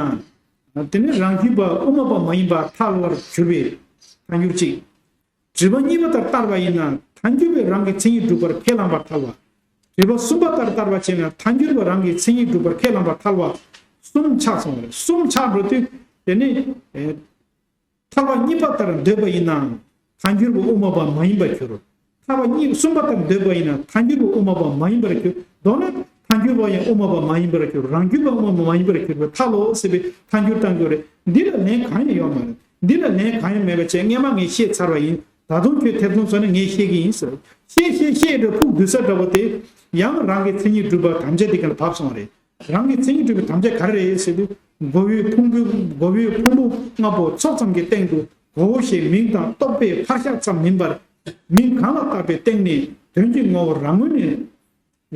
ན། དེ་ནི་རང་རྒྱུད་པ་དབུ་མ་པ་མ་ཡིན་པ་ཐལ་བར་གྱུར་པའི་ཐལ་འགྱུར་གཅིག་དྲི་བ་གཉིས་པ་ལྟར་བསྟར་བ་ཡིན་ན་ཐལ་འགྱུར་བས་རང་གི་མཚན་ཉིད་སྒྲུབ་པར་ཁས་བླངས་པར་ཐལ་བ། དྲི་བ་གསུམ་པ་ལྟར་བསྟར་བ་བྱས་ན་ཐལ་འགྱུར་བས་རང་གི་མཚན་ཉིད་སྒྲུབ་པར་ཁས་བླངས་པར་ཐལ་བ། གསུམ་ཆགས་སོང་བ་རེད། གསུམ་ཆགས་འགྲོ་དུས་དེ་ནི། ཨེ། ཐལ་བ་གཉིས་པ་ལྟར་འདོད་པ་ཡིན་ན་ཐལ་འགྱུར་བས་དབུ་མ་པ་མ་ཡིན་པར་འགྱུར། ཐལ་བ་གཉིས་གསུམ་པ་ལྟར་འདོད་པ་ཡིན་ན་ཐལ་འགྱུར་བས་དབུ་མ་པ་མ་ཡིན་པར་འགྱུར། མདོར་ན་ཐལ་འགྱུར་བ་ཡང་དབུ་མ་པ་མ་ཡིན་པར་འགྱུར། རང་རྒྱུད་པ་དབུ་མ་པ་མ་ཡིན་པར་འགྱུར་བས་ཐལ་ལོ་ཟེར་བའི་ཐལ་འགྱུར་བཏང་རྒྱུ་རེད། འདི་ལ་ལན་གང་ཡང་ཡོད་མ་རེད། འདི་ལ་ལན་གང་ཡང་མེད་པ་བྱས་སྔས་མ་ངས་བཤད་ཚར་བ་ཡིན། ད་དུང་ཁྱོད་ཐེ་ཚོམ་ཟ་ན་ངས་བཤད་ཀྱི་ཡིན་ཟེར། བཤད་བཤད་བཤད་འདྲ་ཕུགས་འདུས་ས་འདྲ་བོ་དེ་ཡང་རང་གི་མཚན་ཉིད་སྒྲུབ་པ་དམ་བཅའ་དེ་ག་ལ་བབས་སོང་བ་རེད། རང་གི་མཚན་ཉིད་སྒྲུབ་པའི་དམ་བཅའ་ག་རེ་རེད་ཟེར་དུས། མགོ་བོའི་ཕུང་པོའི་མགོ་བོའི་ཕུང་པོ་ལྔ་པོ་ཚོགས་ཙམ་གྱི་སྟེང་དུ་གོ་བོ་ཞེས་མིང་དང་རྟོག་པའི་ཕར་བཞག་ཙམ་མིན་པར། མིང་གང་ལ་བཏགས་པའི་སྟེང་ནས་དོན་གྱི་ངོ་བོ་རང་ངོས་ནས་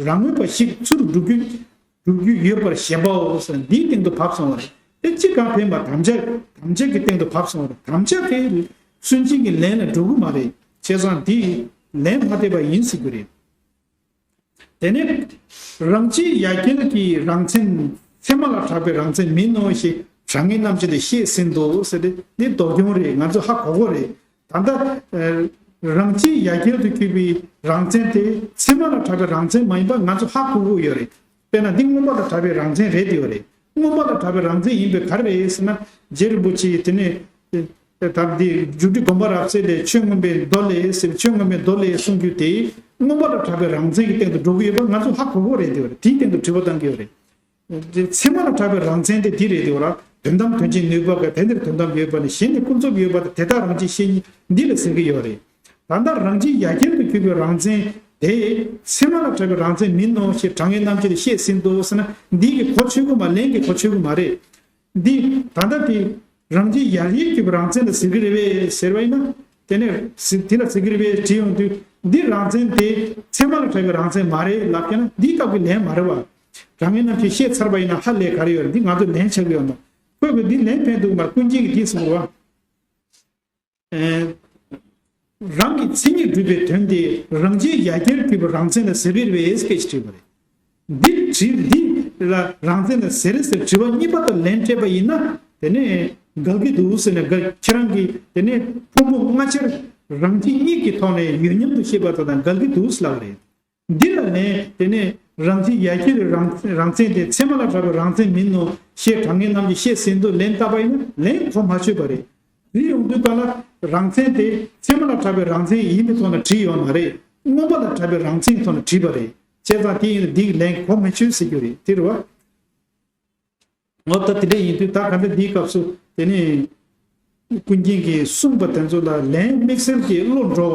རང་ངོས་པ་ཞིག་ཚུར་སྒྲུབ་རྒྱུ་སྒྲུབ་རྒྱུ་ཡོད་པར་བཞེད་པའོ་ཟེར་འདིའི་སྟེང་དུ་བབས་སོང་བ་རེད། དེ་ཅི་གང་ཕན་པ་དམ་བཅའ་དམ་བཅའ་གི་སྟེང་དུ་བབས་སོང་བ་རེད། དམ་བཅའ་དེ་སུན་འབྱིན་གྱི་ལན་ལ་འགྲོ་གི་མ་རེད། བྱས་ཙང་འདི་ལན་མ་སྤྲད་པ་ཡིན་ཟེར་རྒྱུ་རེད། དེ་ནས་རང་སྤྱིའི་ཡ་གྱལ་གྱི་རང་མཚན་ཚད་མ་ལ་གྲགས་པའི་རང་མཚན་མིན་ནོ་ཞེས་དྲང་ངེས་རྣམ་བཅད་དུ་བཤད་ཟིན་ཏོ་ཟེར་ཏེ་འདི་ལྡོག་སྐྱོན་རེད། ང་ཚོ་ཧ་གོ་གོ་རེད། ད་ལྟ་རང་སྤྱིའི་ཡ་གྱལ་དུ་གྱུར་པའི་རང་མཚན་དེ་ཚད་མ་ལ་གྲགས་པའི་རང་མཚན་མ་ཡིན་པ་ང་ཚོ་ཧ་གོ་གོ་ཡོད་རེད། དཔེར་ན་འདི་མངོན་པ་ལ་གྲགས་པའི་རང་མཚན་རེད་དེ་ཡོད་རེད། མངོན་པ་ལ་གྲགས་པའི་རང་མཚན་ཡིན་པའི་ག་རེ་རེད་ཟེར་ན་རྗེ་རིན་པོ་ཆེས་དེ་ནས། ད་འདི་མཇུག་སྒྲིལ་དགོངས་པ་རབ་གསལ་ལས་ཆོས་མངོན་པའི་མདོ་ལས་ཟེར་ཆོས་མངོན་པའི་མདོ་ལས་གསུང་རྒྱུ་དེ་མངོན་པ་ལ་གྲགས་པའི་རང་མཚན་གྱི་སྟེང་དུ་འགྲོ་གི་ཡོད་པ་ང་ཚོ་ཧ་གོ་གོ་རེད་དེ་བ་རེད། དེའི་སྟེང་དུ་དྲི་བ་བཏང་གི་ཡོད་རེད། དེ་ཚད་མ་ལ་གྲགས་པའི་རང་མཚན་དེ་འདི་རེད་དེ་བ་ར། དོན་དམ་དོན་གཅིག་ནུས་པ་ག་དེ་འདིར་དོན་དམ་ཡོད་པ་ནི་གཞན་ནི་ཀུན་རྫོབ་ཡོད་པ་དེ་དེ་དག་རང་བཞིན་བཤེས་གཉེན་འདི་ལ་ཟེར་གི་ཡོད་རེད། ད་ལྟ་རང་སྤྱིའི་ཡ་གྱལ་དུ་གྱུར་པའི་རང་མཚན་དེ་ཚད་མ་ལ་གྲགས་པའི་རང་མཚན་མིན་ནོ་ཞེས་དྲང་ངེས་རྣམ་བཅད་དུ་བཤད་ཟིན་ཏོ་ཟེར་ན་འདི་གི་གོ་ཆོད་གི་མ་ལན་གྱི་གོ་ཆོད་གི་མ་རེད། འདི་ད་ལྟ་དེ་རང་སྤྱིའི་ཡ་གྱལ་གྱུར་པའི་རང་མཚན་ལ་ཟེར་གི་རེད་པས་ཟེར་བ་ཡིན་ན། དེ་ནས་ཟེར་དེ་ལ་ཟེར་གི་རེད་པས་དྲིས་ཡོང་དུས་འདི་རང་མཚན་དེ་ཚད་མ་ལ་གྲགས་པའི་རང་མཚན་མ་རེད་ལབ་ཀྱི་ན་འདིའི་སྐབས་ཀྱི་ལན་མ་རེད་བ། དྲང་ངེས་རྣམ་བཅད་བཤད་ཚར་བ་ཡིན་ན་ཧ་ལས་ག་རེ་ཡོད་རེད། འདི་ང་ཚོ་ལན་ཆགས་ཀྱི་ཡོད་མ། ཁོས་གི་འདི་ལན་ཕན་འདུག་མ་ཀུན་མཁྱེན་གྱིས་འདི་གསུངས་རེད་བ། ཨེ། རང་གི་མཚན་ཉིད་སྒྲུབ་པའི་དོན་དེ་རང་སྤྱིའི་ཡ་གྱལ་གྱུར་པའི་རང་མཚན་ལ་ཟེར་བའི་རེད་པས་སྐད་ཅིག་དྲིས་པ་རེད། འདི་དྲིས་འདི་ལ་རང་མཚན་ལ་ཟེར་ཟེར་དྲི་བ་གཉིས་པ་དང་ལན་སྤྲད་པ་ཡིན་ན་དེ་ནས་འགལ་གྱི་འདུག་ཟེར་ནས་འགལ་ཁྱེད་རང་གིས་དེ་ནས་ཕུང་པོ་ལྔ་ཆར་རང་སྤྱི་གཉིས་ཀྱི་ཐོག་ནས་ཡོད་མཉམ་དུ་ཤེས་པ་དང་འགལ་གྱི་འདུག་ལབ་པ་རེད། འདི་ལ་ནི་དེ་ནས་རང་སྤྱིའི་ཡ་གྱལ་རང་རང་མཚན་དེ་ཚད་མ་ལ་གྲགས་པའི་རང་མཚན་མིན་ནོ་ཞེས་དྲང་ངེས་རྣམ་བཅད་བཤད་ཟིན་དུ་ལན་བཏབ་པ་ཡིན་ན་ལན་གོ་མ་ཆོད་པ་རེད། རིགས་ཡོང་དུས་ག་ལ་རང་མཚན་དེ་ཚད་མ་ལ་གྲགས་པའི་རང་མཚན་ཡིན་པའི་ཐོག་ནས་བྲིས་ཡོད་མ་རེད། མངོན་པ་ལ་གྲགས་པའི་རང་མཚན་གྱི་ཐོག་ནས་བྲིས་པ་རེད། བྱས་ཙང་དེ་ཡིན་ན་འདིའི་ལན་གོ་མི་ཆོད་ཟེར་རྒྱུ་རེད། དེ་རེད་བ། འོ་ད་དེ་འདྲ་ཡིན་དུས་ད་ག་འདྲ་འདིའི་སྐབས་སུ་དེ་ནི་ཀུན་མཁྱེན་གྱིས་གསུངས་པ་དེ་ཚོ་ལ་ལན་དམིགས་བསལ་གྱི་བློ་འགྲོ་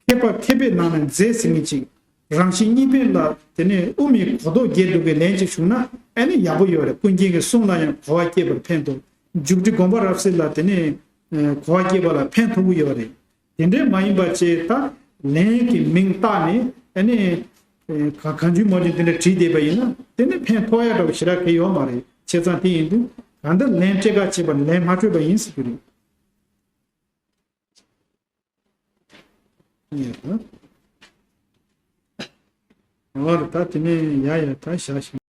བ། མཁས་པ་མཁས་པའི་ནང་ནས་མཛེས་ཟེར་མཁན་ཅིག་རང་བཞིན་གཉིས་ཕན་ལ་དེ་ནས་དབུ་མའི་གོ་རྟོགས་རྒྱས་འགྲོ་གི་ལན་ཅིག་བྱུང་ན་ཨ་ནི་ཡག་པོ་ཡོད་རེད། ཀུན་མཁྱེན་གྱི་གསུང་ལ་ཡང་གོ་བ་སྐྱེས་པར་ཕན་ཐོགས། མཇུག་སྒྲིལ་དགོངས་པ་རབ་གསལ་ལ་དེ་ནས་གོ་བ་སྐྱེས་པ་ལ་ཕན་ཐོགས་ཀྱི་ཡོད་རེད། དེ་འདྲས་མ་ཡིན་པ་བྱས་ད་ལན་གྱི་མིང་བཏགས་ནས་ཨ་ནི་ག་གང་བྱུང་མང་བྱུང་དེ་འདྲ་བྲིས་བསྡད་པ་ཡིན་ན་དེ་ནི་ཕན་ཐོགས་ཡ་འདྲ་བོ་ཞེ་དྲག་གི་ཡོད་མ་རེད། བྱས་ཙང་དེ་ཡིན་དུས་གང་ལྟར་ལན་སྤྲད་ག་བྱས་པ་ལན་མ་སྤྲོད་པ་ཡིན་ཟེར་རྒྱུ་རེད། ཡ་ད། འོ་རེད་ད་དེ་ནས་ཡ་ཡ་ད་བཞག་ཤིག